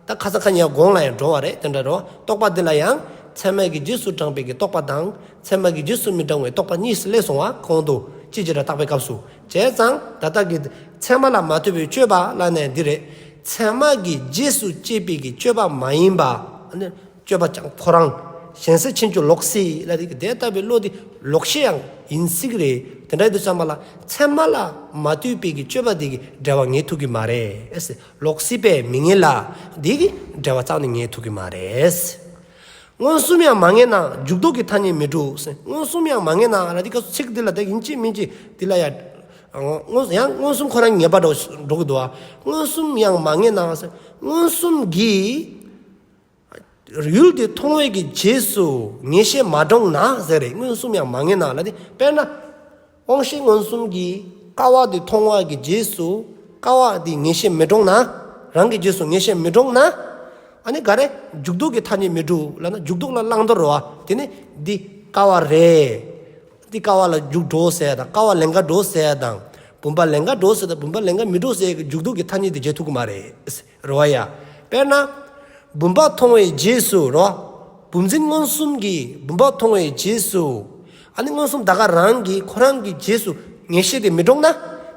ད་ཁ་སང་ཁ་ཉིན་གོང་ལ་ཡང་འགྲོ་བ་རེད། དེ་འདྲ་རོ། རྟོག་པ་འདི་ལ་ཡང་ཚད་མ་གི་རྗེས་སུ་འབྲངས་པའི་གི་རྟོག་པ་དང་ཚད་མ་གི་རྗེས་སུ་མི་འབྲང་བའི་རྟོག་པ་གཉིས་སུ་སླེབས་སོང་བ། གོང་དུ་ཅི་བྱེད་ར་བརྟག་པའི་སྐབས་སུ། བྱས་ཙང་ད་ལྟ་གི་ཚད་མ་ལ་མ་ལྟོས་པའི་དཔྱོད་པ་ལབ་ནས་འདི་རེད། ཚད་མ་གི་རྗེས་སུ་སྐྱེས་པའི་གི་དཔྱོད་པ་མ་ཡིན་པ། ཨ་ནི་དཔྱོད་པ་ཀྱང་ཁོ་རང་གཞན་སེལ་ཕྱིན་ཅི་ལོག་སྲིད་ལ་དེ་གི་དེ་ལྟ་བུའི་བློ་དེ་ལོག་ཤེས་ཡང་ཡིན་སྲིད་གི་རེད། དེ་འདྲ་ཡིན་དུས་ཙམ་པ་ལ་ཚད་མ་ལ་མ་ལྟོས་པའི་གི་དཔྱོད་པ་དེ་གི་འབྲེལ་བ་ངེས་ཐུབ་ཀྱི་མ་རེད། ལོག་སྲིད་པས་མི་ངེས་ལ། འདི་གི་འབྲེལ་བ་རྩ་ནས་ངེས་ཐུབ་ཀྱི་མ་རེད། མངོན་སུམ་ཡང་མ་ངེས་ན་འཇུག་ལྡོག་གི་ཐ་སྙད་མི་འགྲུབ། མངོན་སུམ་ཡང་མ་ངེས་ན་ལ་འདི་ག་ཚིག་འདི་ལ་ད་ཡིན་གཅིག་མིན་གཅིག་འདི་ལ་ཡ། མངོན་ཡང་མངོན་སུམ་ཁོ་རང་ངེས་པ་འགྲོ་འགྲོ་གི་འདུག་ཨ། མངོན་སུམ་ཡང་མ་ངེས་ན། མངོན་སུམ་གྱིས་ཡུལ་དེ་མཐོང་བའི་གི་རྗེས་སུ་ངེས་ཤེས་མ་འདྲོངས་ན་ཟེར་རེད། མངོན་སུམ་ཡང་མ་ངེས་ན་ལ་དེ་དཔེར་ན། དབང་ཤེས་མངོན་སུམ་གྱིས་ཀ་བ་དེ་མཐོང་བ་གི་རྗེས་སུ་ཀ་བ་དེ་ངེས་ཤེས་མི་འདྲོངས་ན། རང་གི་རྗེས་སུ་ངེས་ཤེས་མི་འདྲོངས་ན། ཨ་ནི་ག་རེ་འཇུག་ལྡོག་གི་ཐ་སྙད་མི་འགྲུབ་ལབ་ན་འཇུག་ལྡོག་ལ་བླང་དོར་རེད་བ། དེ་ནི་འདི་ཀ་བ་རེད། འདི་ཀ་བ་ལ་འཇུག་འགྲོ་ཟེར་དང་ཀ་བ་ལེན་ག་འགྲོ་ཟེར་དང་། བུམ་པ་ལེན་ག་འགྲོ་ཟེར་དང་བུམ་པ་ལེན་ག་མི་འགྲོ་ཟེར་གི་འཇུག་ལྡོག་གི་ཐ་སྙད་དེ་འཇལ་ཐུབ་ཀྱི་མ་རེད། རེད་བ་ཡ། དཔེར་ན། བུམ་པ་མཐོང་བའི་རྗེས་སུ་རོ། བུམ་འཛིན་མངོན་སུམ་གྱིས་བུམ་པ་མཐོང་བའི་རྗེས་སུ། ཨ་ནི་མངོན་སུམ་ད་ག་རང་གིས་ཁོ་རང་གི་རྗེས་སུ་ངེས་ཤེས་དེ་མི་འདྲོངས་ན།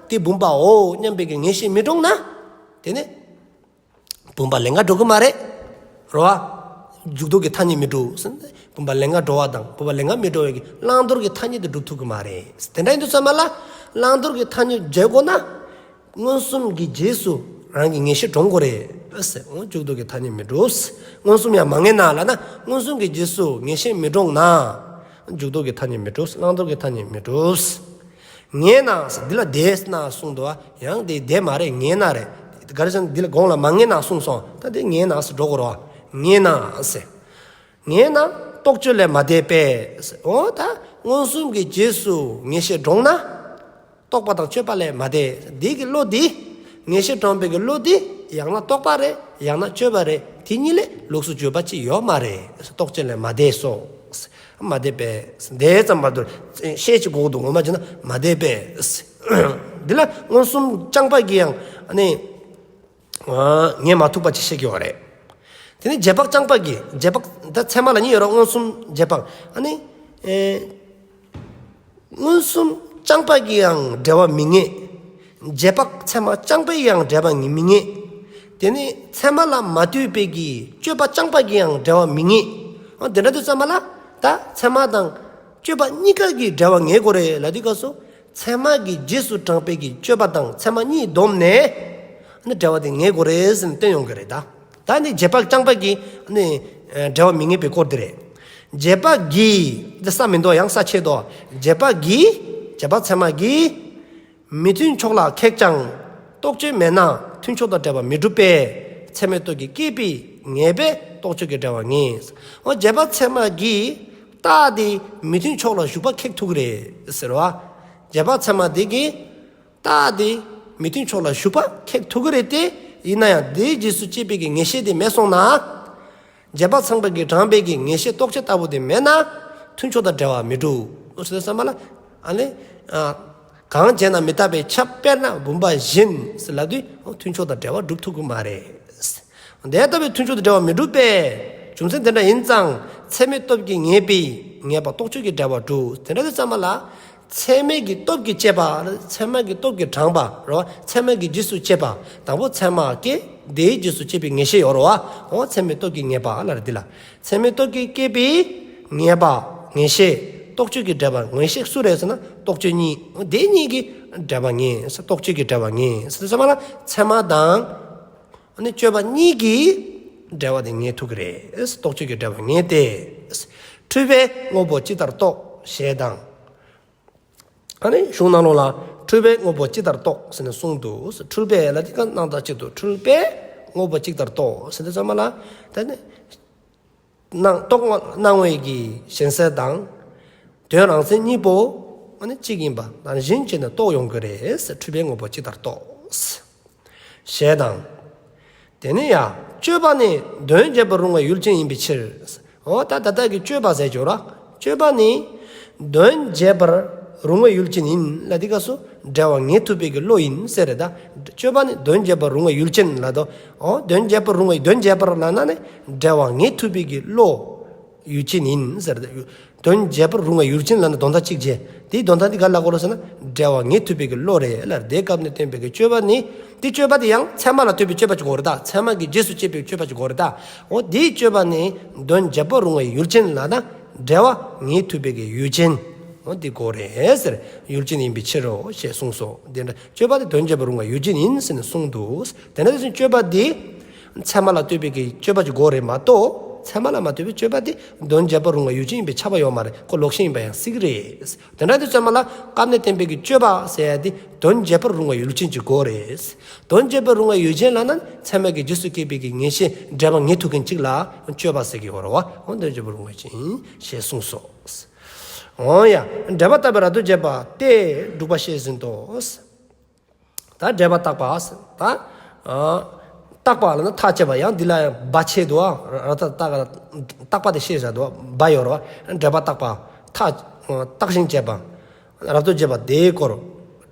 དེ་བུམ་པའོ་སྙམ་པའི་གི་ངེས་ཤེས་མི་འདྲོངས་ན། དེ་ནི། བུམ་པ་ལེན་ག་འགྲོ་གི་མ་རེད། རོ། འཇུག་ལྡོག་གི་ཐ་སྙད་མི་འགྲུབ། བུམ་པ་ལེན་ག་འགྲོ་བ་དང་བུམ་པ་ལེན་ག་མི་འགྲོ་བའི་གི་བླང་དོར་གི་ཐ་སྙད་དེ་འགྲུབ་ཐུབ་ཀྱི་མ་རེད། དེ་འདྲ་ཡིན་དུས་ཙམ་པ་ལ། བླང་དོར་གི་ཐ་སྙད་འཇལ་དགོས་ན། མངོན་སུམ་གྱི་རྗེས་སུ་རང་གི་ངེས་ཤེས་འདྲོངས་དགོས་རེད། འོ་འཇུག་ལྡོག་གི་ཐ་སྙད་མི་འགྲུབ། མངོན་སུམ་ཡང་མ་ངེས་ན་ལབ་ན་མངོན་སུམ་གྱི་རྗེས་སུ་ངེས་ཤེས་མི་འདྲོངས་ན། འཇུག་ལྡོག་གི་ཐ་སྙད་མི་འགྲུབ། བླང་དོར་གྱི་ཐ་སྙད་མི་འགྲུབ། ངེས་ན་འདི་ལ་དེས་ན་གསུངས་འདུག་བ། ཡང་དེ་དེ་མ་རེད་ངེས་ན་རེད། ག་རེ་ཟེར་ན་འདི་ལ་གོང་ལ་མ་ངེས་ན་གསུངས་སོང་། ད་དེ་ངེས་ན་ཟེར་འགྲོ་དགོས་རེད་བ། ངེས་ན་ཟེར། ངེས་ན་རྟོག་དཔྱོད་ལས་མ་འདས་པས། འོ་ད་མངོན་སུམ་གྱི་རྗེས་སུ་ངེས་ཤེས་འདྲོངས་ན། རྟོག་པ་དང་དཔྱོད་པ་ལས་མ་འདས། འདི་གི་བློ་འདི། ངེས་ཤེས་འདྲོངས་པའི་གི་བློ་འདི། ཡང་ན་རྟོག་པ་རེད། ཡང་ན་དཔྱོད་པ་རེད། དེ་གཉིས་ལས་ལོགས་སུ་གྱུར་པ་ཅིག་ཡོད་མ་རེད། རྟོག་དཔྱོད་ལས་མ་འདས་སོ། མ་འདས་པས། འདས་ཙམ་པ་དུ་ཤེས་ཅིག་གོ་འདུག་ངོ་མ་བྱས་ན་མ་འདས་པས། འདི་ལ་མངོན་སུམ་རྐྱང་པ་གིས་ཡང་ཨ་ནི། ངེས་མ་ཐུབ་པ་ཅིག་བཤད་ཀྱི་ཡོད་རེད། དེ་ནི་རྗེས་དཔག་རྐྱང་པ་གིས་རྗེས་དཔག་ད་ཚད་མ་ལ་གཉིས་ཡོད་རེད། མངོན་སུམ་རྗེས་དཔག་ཨ་ནི། ཨེ། མངོན་སུམ་རྐྱང་པ་གིས་ཡང་འབྲེལ་བ་མི་ངེས། རྗེས་དཔག་ཚད་མ་རྐྱང་པས་ཡང་འབྲེལ་བ་མི་ངེས། དེ་ནི་ཚད་མ་ལ་མ་ལྟོས་པའི་གི་དཔྱོད་པ་རྐྱང་པ་གིས་ཡང་འབྲེལ་བ་མི་ངེས། འོ་དེ་འདྲ་དུས་ཙམ་པ་ལ་ད་ཚད་མ་དང་དཔྱོད་པ་གཉིས་ཀ་གིས་འབྲེལ་བ་ངེས་དགོས་རེད་ལབ་དུས་སྐབས་སུ། ཚད་མ་གི་རྗེས་སུ་འབྲངས་པའི་གི་དཔྱོད་པ་དང་ཚད་མ་གཉིས་བསྡོམས་ནས། ཨ་ནི་འབྲེལ་བ་དེ་ངེས་དགོས་རེད་ཟེར་ནས་བསྟན་ཡོང་གི་རེད་ད། ད་ནི་རྗེས་དཔག་རྐྱང་པ་གིས་ཨ་ནི་འབྲེལ་བ་མི་ངེས་པའི་སྐོར་དེ་རེད། རྗེས་དཔག་གིས་འདི་ས་མི་འདུག་ཡང་ས་ཆེ་དོ། རྗེས་དཔག་གིས་རྗེས་དཔག་ཚད་མ་གིས་མི་མཐུན་ཕྱོགས་ལ་ཁེགས་ཀྱང་རྟོག་དཔྱོད་མེད་ན་མཐུན་ཕྱོགས་དང་འབྲེལ་བ་མི་འགྲུབ་པས་ཚད་མའི་སྟོབས་ཀྱིས་སྐྱེས་པའི་ངེས་པས་རྟོག་དཔྱོད་ཀྱི་འབྲེལ་བ་ངེས། འོ་རྗེས་དཔག་ཚད་མ་གིས་རྟགས་དེ་མི་མཐུན་ཕྱོགས་ལ་ཞུགས་པ་ཁེགས་ཐུབ་ཀྱི་རེད་ཟེར་བ། རྗེས་དཔག་ཚད་མ་དེ་གིས་རྟགས་དེ་མི་མཐུན་ཕྱོགས་ལ་ཞུགས་པ་ཁེགས་ཐུབ་ཀྱི་རེད་དེ། ཡིན་ན་ཡང་དེའི་རྗེས་སུ་སྐྱེས་པའི་གི་ངེས་ཤེས་དེ་མེད་སོང་ན། རྗེས་དཔག་ཚད་མ་གིས་དྲངས་པའི་གི་ངེས་ཤེས་རྟོག་བཅས་ལྟ་བུ་དེ་མེད་ན། མཐུན་ཕྱོགས་དང་འབྲེལ་བ་མི་འགྲུབ། འོ་ཟེར་ཙམ་པ་ལ། ཨ་ནི། ཨ། གང་བྱས་ན་མི་རྟག་པས་ཁྱབ་པས་ན་བུམ་པ་བཞིན་ཟེར་ལབ་དུས་མཐུན་ཕྱོགས་དང་འབྲེལ་བ་འགྲུབ་ཐུབ་ཀྱི་མ་རེད། དེ་ལྟ་བུའི་མཐུན་ཕྱོགས་དང་འབྲེལ་བ་མི་འགྲུབ་པས། རྒྱུ་མཚན་དེ་འདྲ་ཡིན་ཙང་ཚད་མའི་སྟོབས་ཀྱིས་ངེས་པའི་ངེས་པ་རྟོག་དཔྱོད་ཀྱི་འབྲེལ་བ་འགྲུབ། དེ་འདྲ་དུས་ཙམ་པ་ལ། ཚད་མའི་གི་སྟོབས་ཀྱིས་སྐྱེས་པ། ཚད་མ་གི་སྟོབས་ཀྱིས་དྲངས་པ་རེད་བ། ཚད་མ་གི་རྗེས་སུ་སྐྱེས་པ། དང་པོ་ཚད་མ་སྐྱེ། དེའི་རྗེས་སུ་སྐྱེས་པའི་ངེས་ཤེས་ཡོད་རེད་བ། འོ་ཚད་མའི་སྟོབས་ཀྱིས་ངེས་པ་ལ་རེད་འདི་ལ། ཚད་མའི་སྟོབས་ཀྱིས་སྐྱེས་པའི་ངེས་པ། ངེས་ཤེས། རྟོག་དཔྱོད་ཀྱི་འབྲེལ་བ་ངེས་ཤེས་སུ་རེད་ཟེར་ན་རྟོག་དཔྱོད་གཉིས། དེ་གཉིས་ཀྱི་འབྲེལ་བ་ངེས། རྟོག་དཔྱོད་ཀྱི་འབྲེལ་བ་ངེས་ཟེར་ཙམ་ལ་ཚད་མ་དང་། ཨ་ནི་དཔྱོད་པ་གཉིས་ཀྱི་འབྲེལ་བ་དེ་ངེས་ཐུབ་ཀྱི་རེད། རྟོག་དཔྱོད་ཀྱི་འབྲེལ་བ་ངེས་ཏེ། འཁྲུལ་པས་དངོས་པོ་ཇི་ལྟར་རྟོགས་ཞེས་དང་། ཨ་ནི་གཞུང་ནང་ལོགས་ལ་འཁྲུལ་པས་དངོས་པོ་ཇི་ལྟར་རྟོགས་ཟེར་ནས་གསུངས་འདུག་འཁྲུལ་པས་ལ་དེ་ག་སྣང་བཏགས་གཅིག་ཏུ་འཁྲུལ་པས་དངོས་པོ་ཇི་ལྟར་རྟོགས་ཟེར་དུས་ཙམ་ལ་ད་ནི། སྣང་རྟོག་སྣང་བའི་གི་ཞེན་ས་དང་། དོན་རང་མཚན་གཉིས་པོ་ཨ་ནི་གཅིག་ཡིན་པ་ནང་བཞིན་བྱས་ནས་རྟོགས་ཡོང་གི་རེད། འཁྲུལ་པས་དངོས་པོ་ཇི་ལྟར་རྟོགས། ཞེས་དང་། དེ་ནས་ཡང་དཔྱོད་པ་ནི་དོན་འབྱེད་པར་རུང་བའི་ཡུལ་ཅན་ཡིན་པའི་ཕྱིར། འོ་ད་ད་ལྟ་གི་དཔྱོད་པ་ཟེར་གྱི་ཡོད་ར། དཔྱོད་པ་ནི་དོན་འབྱེད་པར་རུང་བའི་ཡུལ་ཅན་ཡིན་ལ་དེ་སྐབས་སུ་འབྲེལ་བ་ངེས་ཐུབ་པའི་གི་བློ་ཡིན་ཟེར་རེད་ད། དཔྱོད་པ་ནི་དོན་འབྱེད་པར་རུང་བའི་ཡུལ་ཅན་ལ་དོ། འོ་དོན་འབྱེད་པར་རུང་བའི་དོན་འབྱེད་པར་ལབ་ན་ནི་འབྲེལ་བ་ངེས་ཐུབ་པའི་གི་བློ་ཡུལ་ཅན་ཡིན་ཟེར་རེད་ད། དོན་འབྱེད་པར་རུང་བའི་ཡུལ་ཅན་ལབ་ན་དོན་དག་གཅིག་བྱས། དེའི་དོན་དག་འདི་ག་ལ་གོ་རོ་ཟེར་ན་འབྲེལ་བ་ངེས་ཐུབ་པའི་གི་བློ་རེད་ལ། དེའི་སྐབས་ནས་བསྟན་པའི་གི་དཔྱོད་པ་ནི། དེ་དཔྱོད་པ་དེ་ཡང་ཚད་མ་ལ་ལྟོས་པའི་དཔྱོད་པ་ཅིག་གོ་རེད་ད། ཚད་མ་གི་རྗེས་སུ་སྐྱེས་པའི་དཔྱོད་པ་ཅིག་གོ་རེད་ད། འོ་དེའི་དཔྱོད་པ་ནི་དོན་འབྱེད་པར་རུང་བའི་ཡུལ་ཅན་ལབ་ན་འབྲེལ་བ་ངེས་ཐུབ་པའི་གི་ཡུལ་ཅན། འོ་འདི་གོ་རེད་ཟེར། ཡུལ་ཅན་ཡིན་པའི་ཕྱིར་རོ་ཞེས་གསུངས་སོ། དེ་འདྲ་དཔྱོད་པ་དེ་དོན་འབྱེད་པར་རུང་བའི་ཡུལ་ཅན་ཡིན་ཟེར་ནས་གསུངས་འདུག་དེ་འདྲ་དེ་བཞིན་དཔྱོད་པ་དེ་ཚད་མ་ལ་ལྟོས་པའི་གི་དཔྱོད་པ་ཅིག་གོ་རེད་མ་གཏོགས། ཚད་མ་ལ་མ་ལྟོས་པའི་དཔྱོད་པ་དེ་དོན་འབྱེད་པར་རུང་བའི་ཡུལ་ཅན་ཡིན་པས་ཁྱབ་པ་ཡོད་མ་རེད། ཁོ་ལོག་ཤེས་ཡིན་པ་ཡང་སྲིད་ཀྱི་རེད། དེ་འདྲ་དུས་ཙམ་པ་ལ་སྐབས་ནས་བསྟན་པའི་གི་དཔྱོད་པ་ཟེར་ཡ་དེ་དོན་འབྱེད་པར་རུང་བའི་ཡུལ་ཅན་གྱི་སྒོ་རེད། དོན་འབྱེད་པར་རུང་བའི་ཡུལ་ཅན་ལབ་ན་ཚད་མ་གི་རྗེས་སུ་སྐྱེས་པའི་གི་ངེས་ཤེས་འབྲེལ་བ་ངེས་ཐུབ་མཁན་གཅིག་ལ་དཔྱོད་པ་ཟེར་གི་ཡོད་རེད་བ། འོ་དོན་འབྱེད་པར་རུང་བའི་ཡུལ་ཅན་ཞེས་གསུངས་སོ། འོ་ཡ། འགྲེལ་པ་བརྟག་པའི་རབ་ཏུ་བྱེད་པ་སྟེ་དྲུག་པ་བཤད་ཟིན་ཏོ། ད་འགྲེལ་པ་བརྟག་པ། ད་ཨ་བརྟག་པ་ལ་ནི་ཐག་བཅད་པ། ཡང་འདི་ལ་ཡང་བ་ཆད་དུ་བ་ར་ད་བརྟག་བརྟག་པ་དེ་ཤེས་བྱ་དུ་བ་ཡོད་རོ། འགྲེལ་པ་བརྟག་པ། ཐག་བརྟག་ཅིང་བཅད་པ། རབ་ཏུ་བྱེད་པ་དེའི་སྐོར་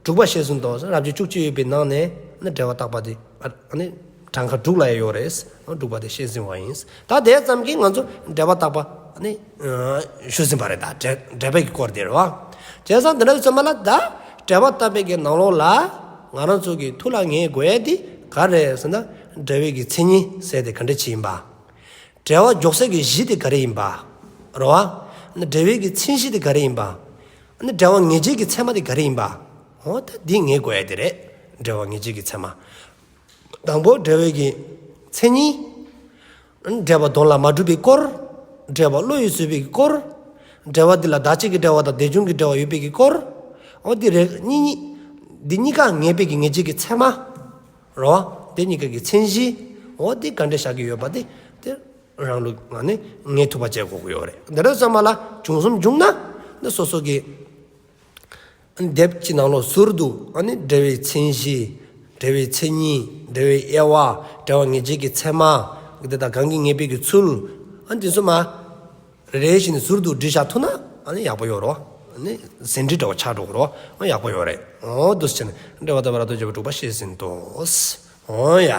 དྲུག་པ་བཤད་ཟིན་ཏོ། རབ་བྱེད་བཅུ་གཅིག་ཡོད་པའི་ནང་ནས་ནི་འགྲེལ་པ་བརྟག་པ་དེ་ཨ་ནི་གྲངས་ཀ་དྲུག་ལ་ཡང་ཡོད་རེད། དྲུག་པ་དེ་བཤད་ཟིན་པ་ཡིན། ད་དེ་ཙམ་གྱིས་ང་ཚོ་འགྲེལ་པ་བརྟག་པ་ནི་ཞུ་ཟིན་པ་རེད། ད་འགྲེལ་འགྲེལ་པའི་གི་སྐོར་དེ་རེད་བ། བྱས་ཙང་འདི་འདྲ་ཚོ་མ་ལ་ད་འགྲེལ་པ་བརྟག་པའི་གི་ནང་ལོགས་ལ་ང་རང་ཚོ་གི་ཐུགས་ལ་ངེས་དགོས་ཡ་དེ་ག་རེ་ཟེར་ན། འགྲེལ་པའི་གི་མཚན་ཉིད་ཟེར་དེ་ག་འདྲ་ཅིག་ཡིན་པ། འགྲེལ་པ་འཇོག་སའི་གི་གཞི་དེ་ག་རེ་ཡིན་པ། རེད་བ། འགྲེལ་པའི་གི་མཚན་གཞི་དེ་ག་རེ་ཡིན་པ། འགྲེལ་པ་ངེས་བྱེད་ཀྱི་ཚད་མ་དེ་ག་རེ་ཡིན་པ། འོ་ད་འདི་ངེས་དགོས་ཡ་དེ་རེད། འགྲེལ་པ་ངེས་བྱེད་ཀྱི་ཚད་མ། དང་པོ་འགྲེལ་པའི་གི་མཚན་ཉིད། འགྲེལ་པ་དོན་ལ་མ་གྲུབ་པའི་སྐོར། འགྲེལ་པ་བློ་ཡིས་བཟོད་པའི་གི་སྐོར། འགྲེལ་པ་འདི་ལ་བདག་གཅིག་གི་འབྲེལ་བ་དང་དེ་བྱུང་གི་འབྲེལ་བ་ཡོད་པའི་གི་སྐོར། འོ་འདི་རེད། གཉིས་གཉིས། འདི་གཉིས་ཀ་ངེས་པའི་གི་ངེས་བྱེད་ཀྱི་ཚད་མ། རེད་བ། དེ་གཉིས་ཀ་གི་མཚན་གཞི། འོ་དེ་ག་འདྲ་བཞག་གི་ཡོད་པ་དེ་དེ་རང་ལུགས་ངང་ནས་ངེས་ཐུབ་པ་བྱེད་དགོས་ཀྱི་ཡོད་རེད། འདི་འདྲ་ཙམ་མ་ལ་བྱུང་གསུམ་བྱུང་ན་འདི་སོ་སོ་གི་དེབ་ཀྱི་ནང་ལོགས་ཟུར་དུ་ཨ་ནི་འགྲེལ་པའི་མཚན་གཞི། འགྲེལ་པའི་མཚན་ཉིད། འགྲེལ་པའི་དབྱེ་བ། འགྲེལ་པ་ངེས་བྱེད་ཀྱི་ཚད་མ། འདི་དག་གང་གིས་ངེས་པའི་གི་ཚུལ། ཨ་ནི་དེ་ཚོ་མ། རེ་རེ་བཞིན་ཟུར་དུ་བྲིས་བཞག་ཐུབ་ན་ཨ་ནི་ཡག་པོ་ཡོད་རོ། ཨ་ནི་ཟིན་བྲིས་འདྲ་བོ་ཆགས་འགྲོ་གི་རོ། ཨ་ཡག་པོ་ཡོད་རེད། འོ་འདུག་སེ་བྱས་ནས་འགྲེལ་པ་བརྟག་པའི་རབ་ཏུ་བྱེད་པ་དྲུག་པ་བཤད་ཟིན་ཏོ། འོ་ཡ།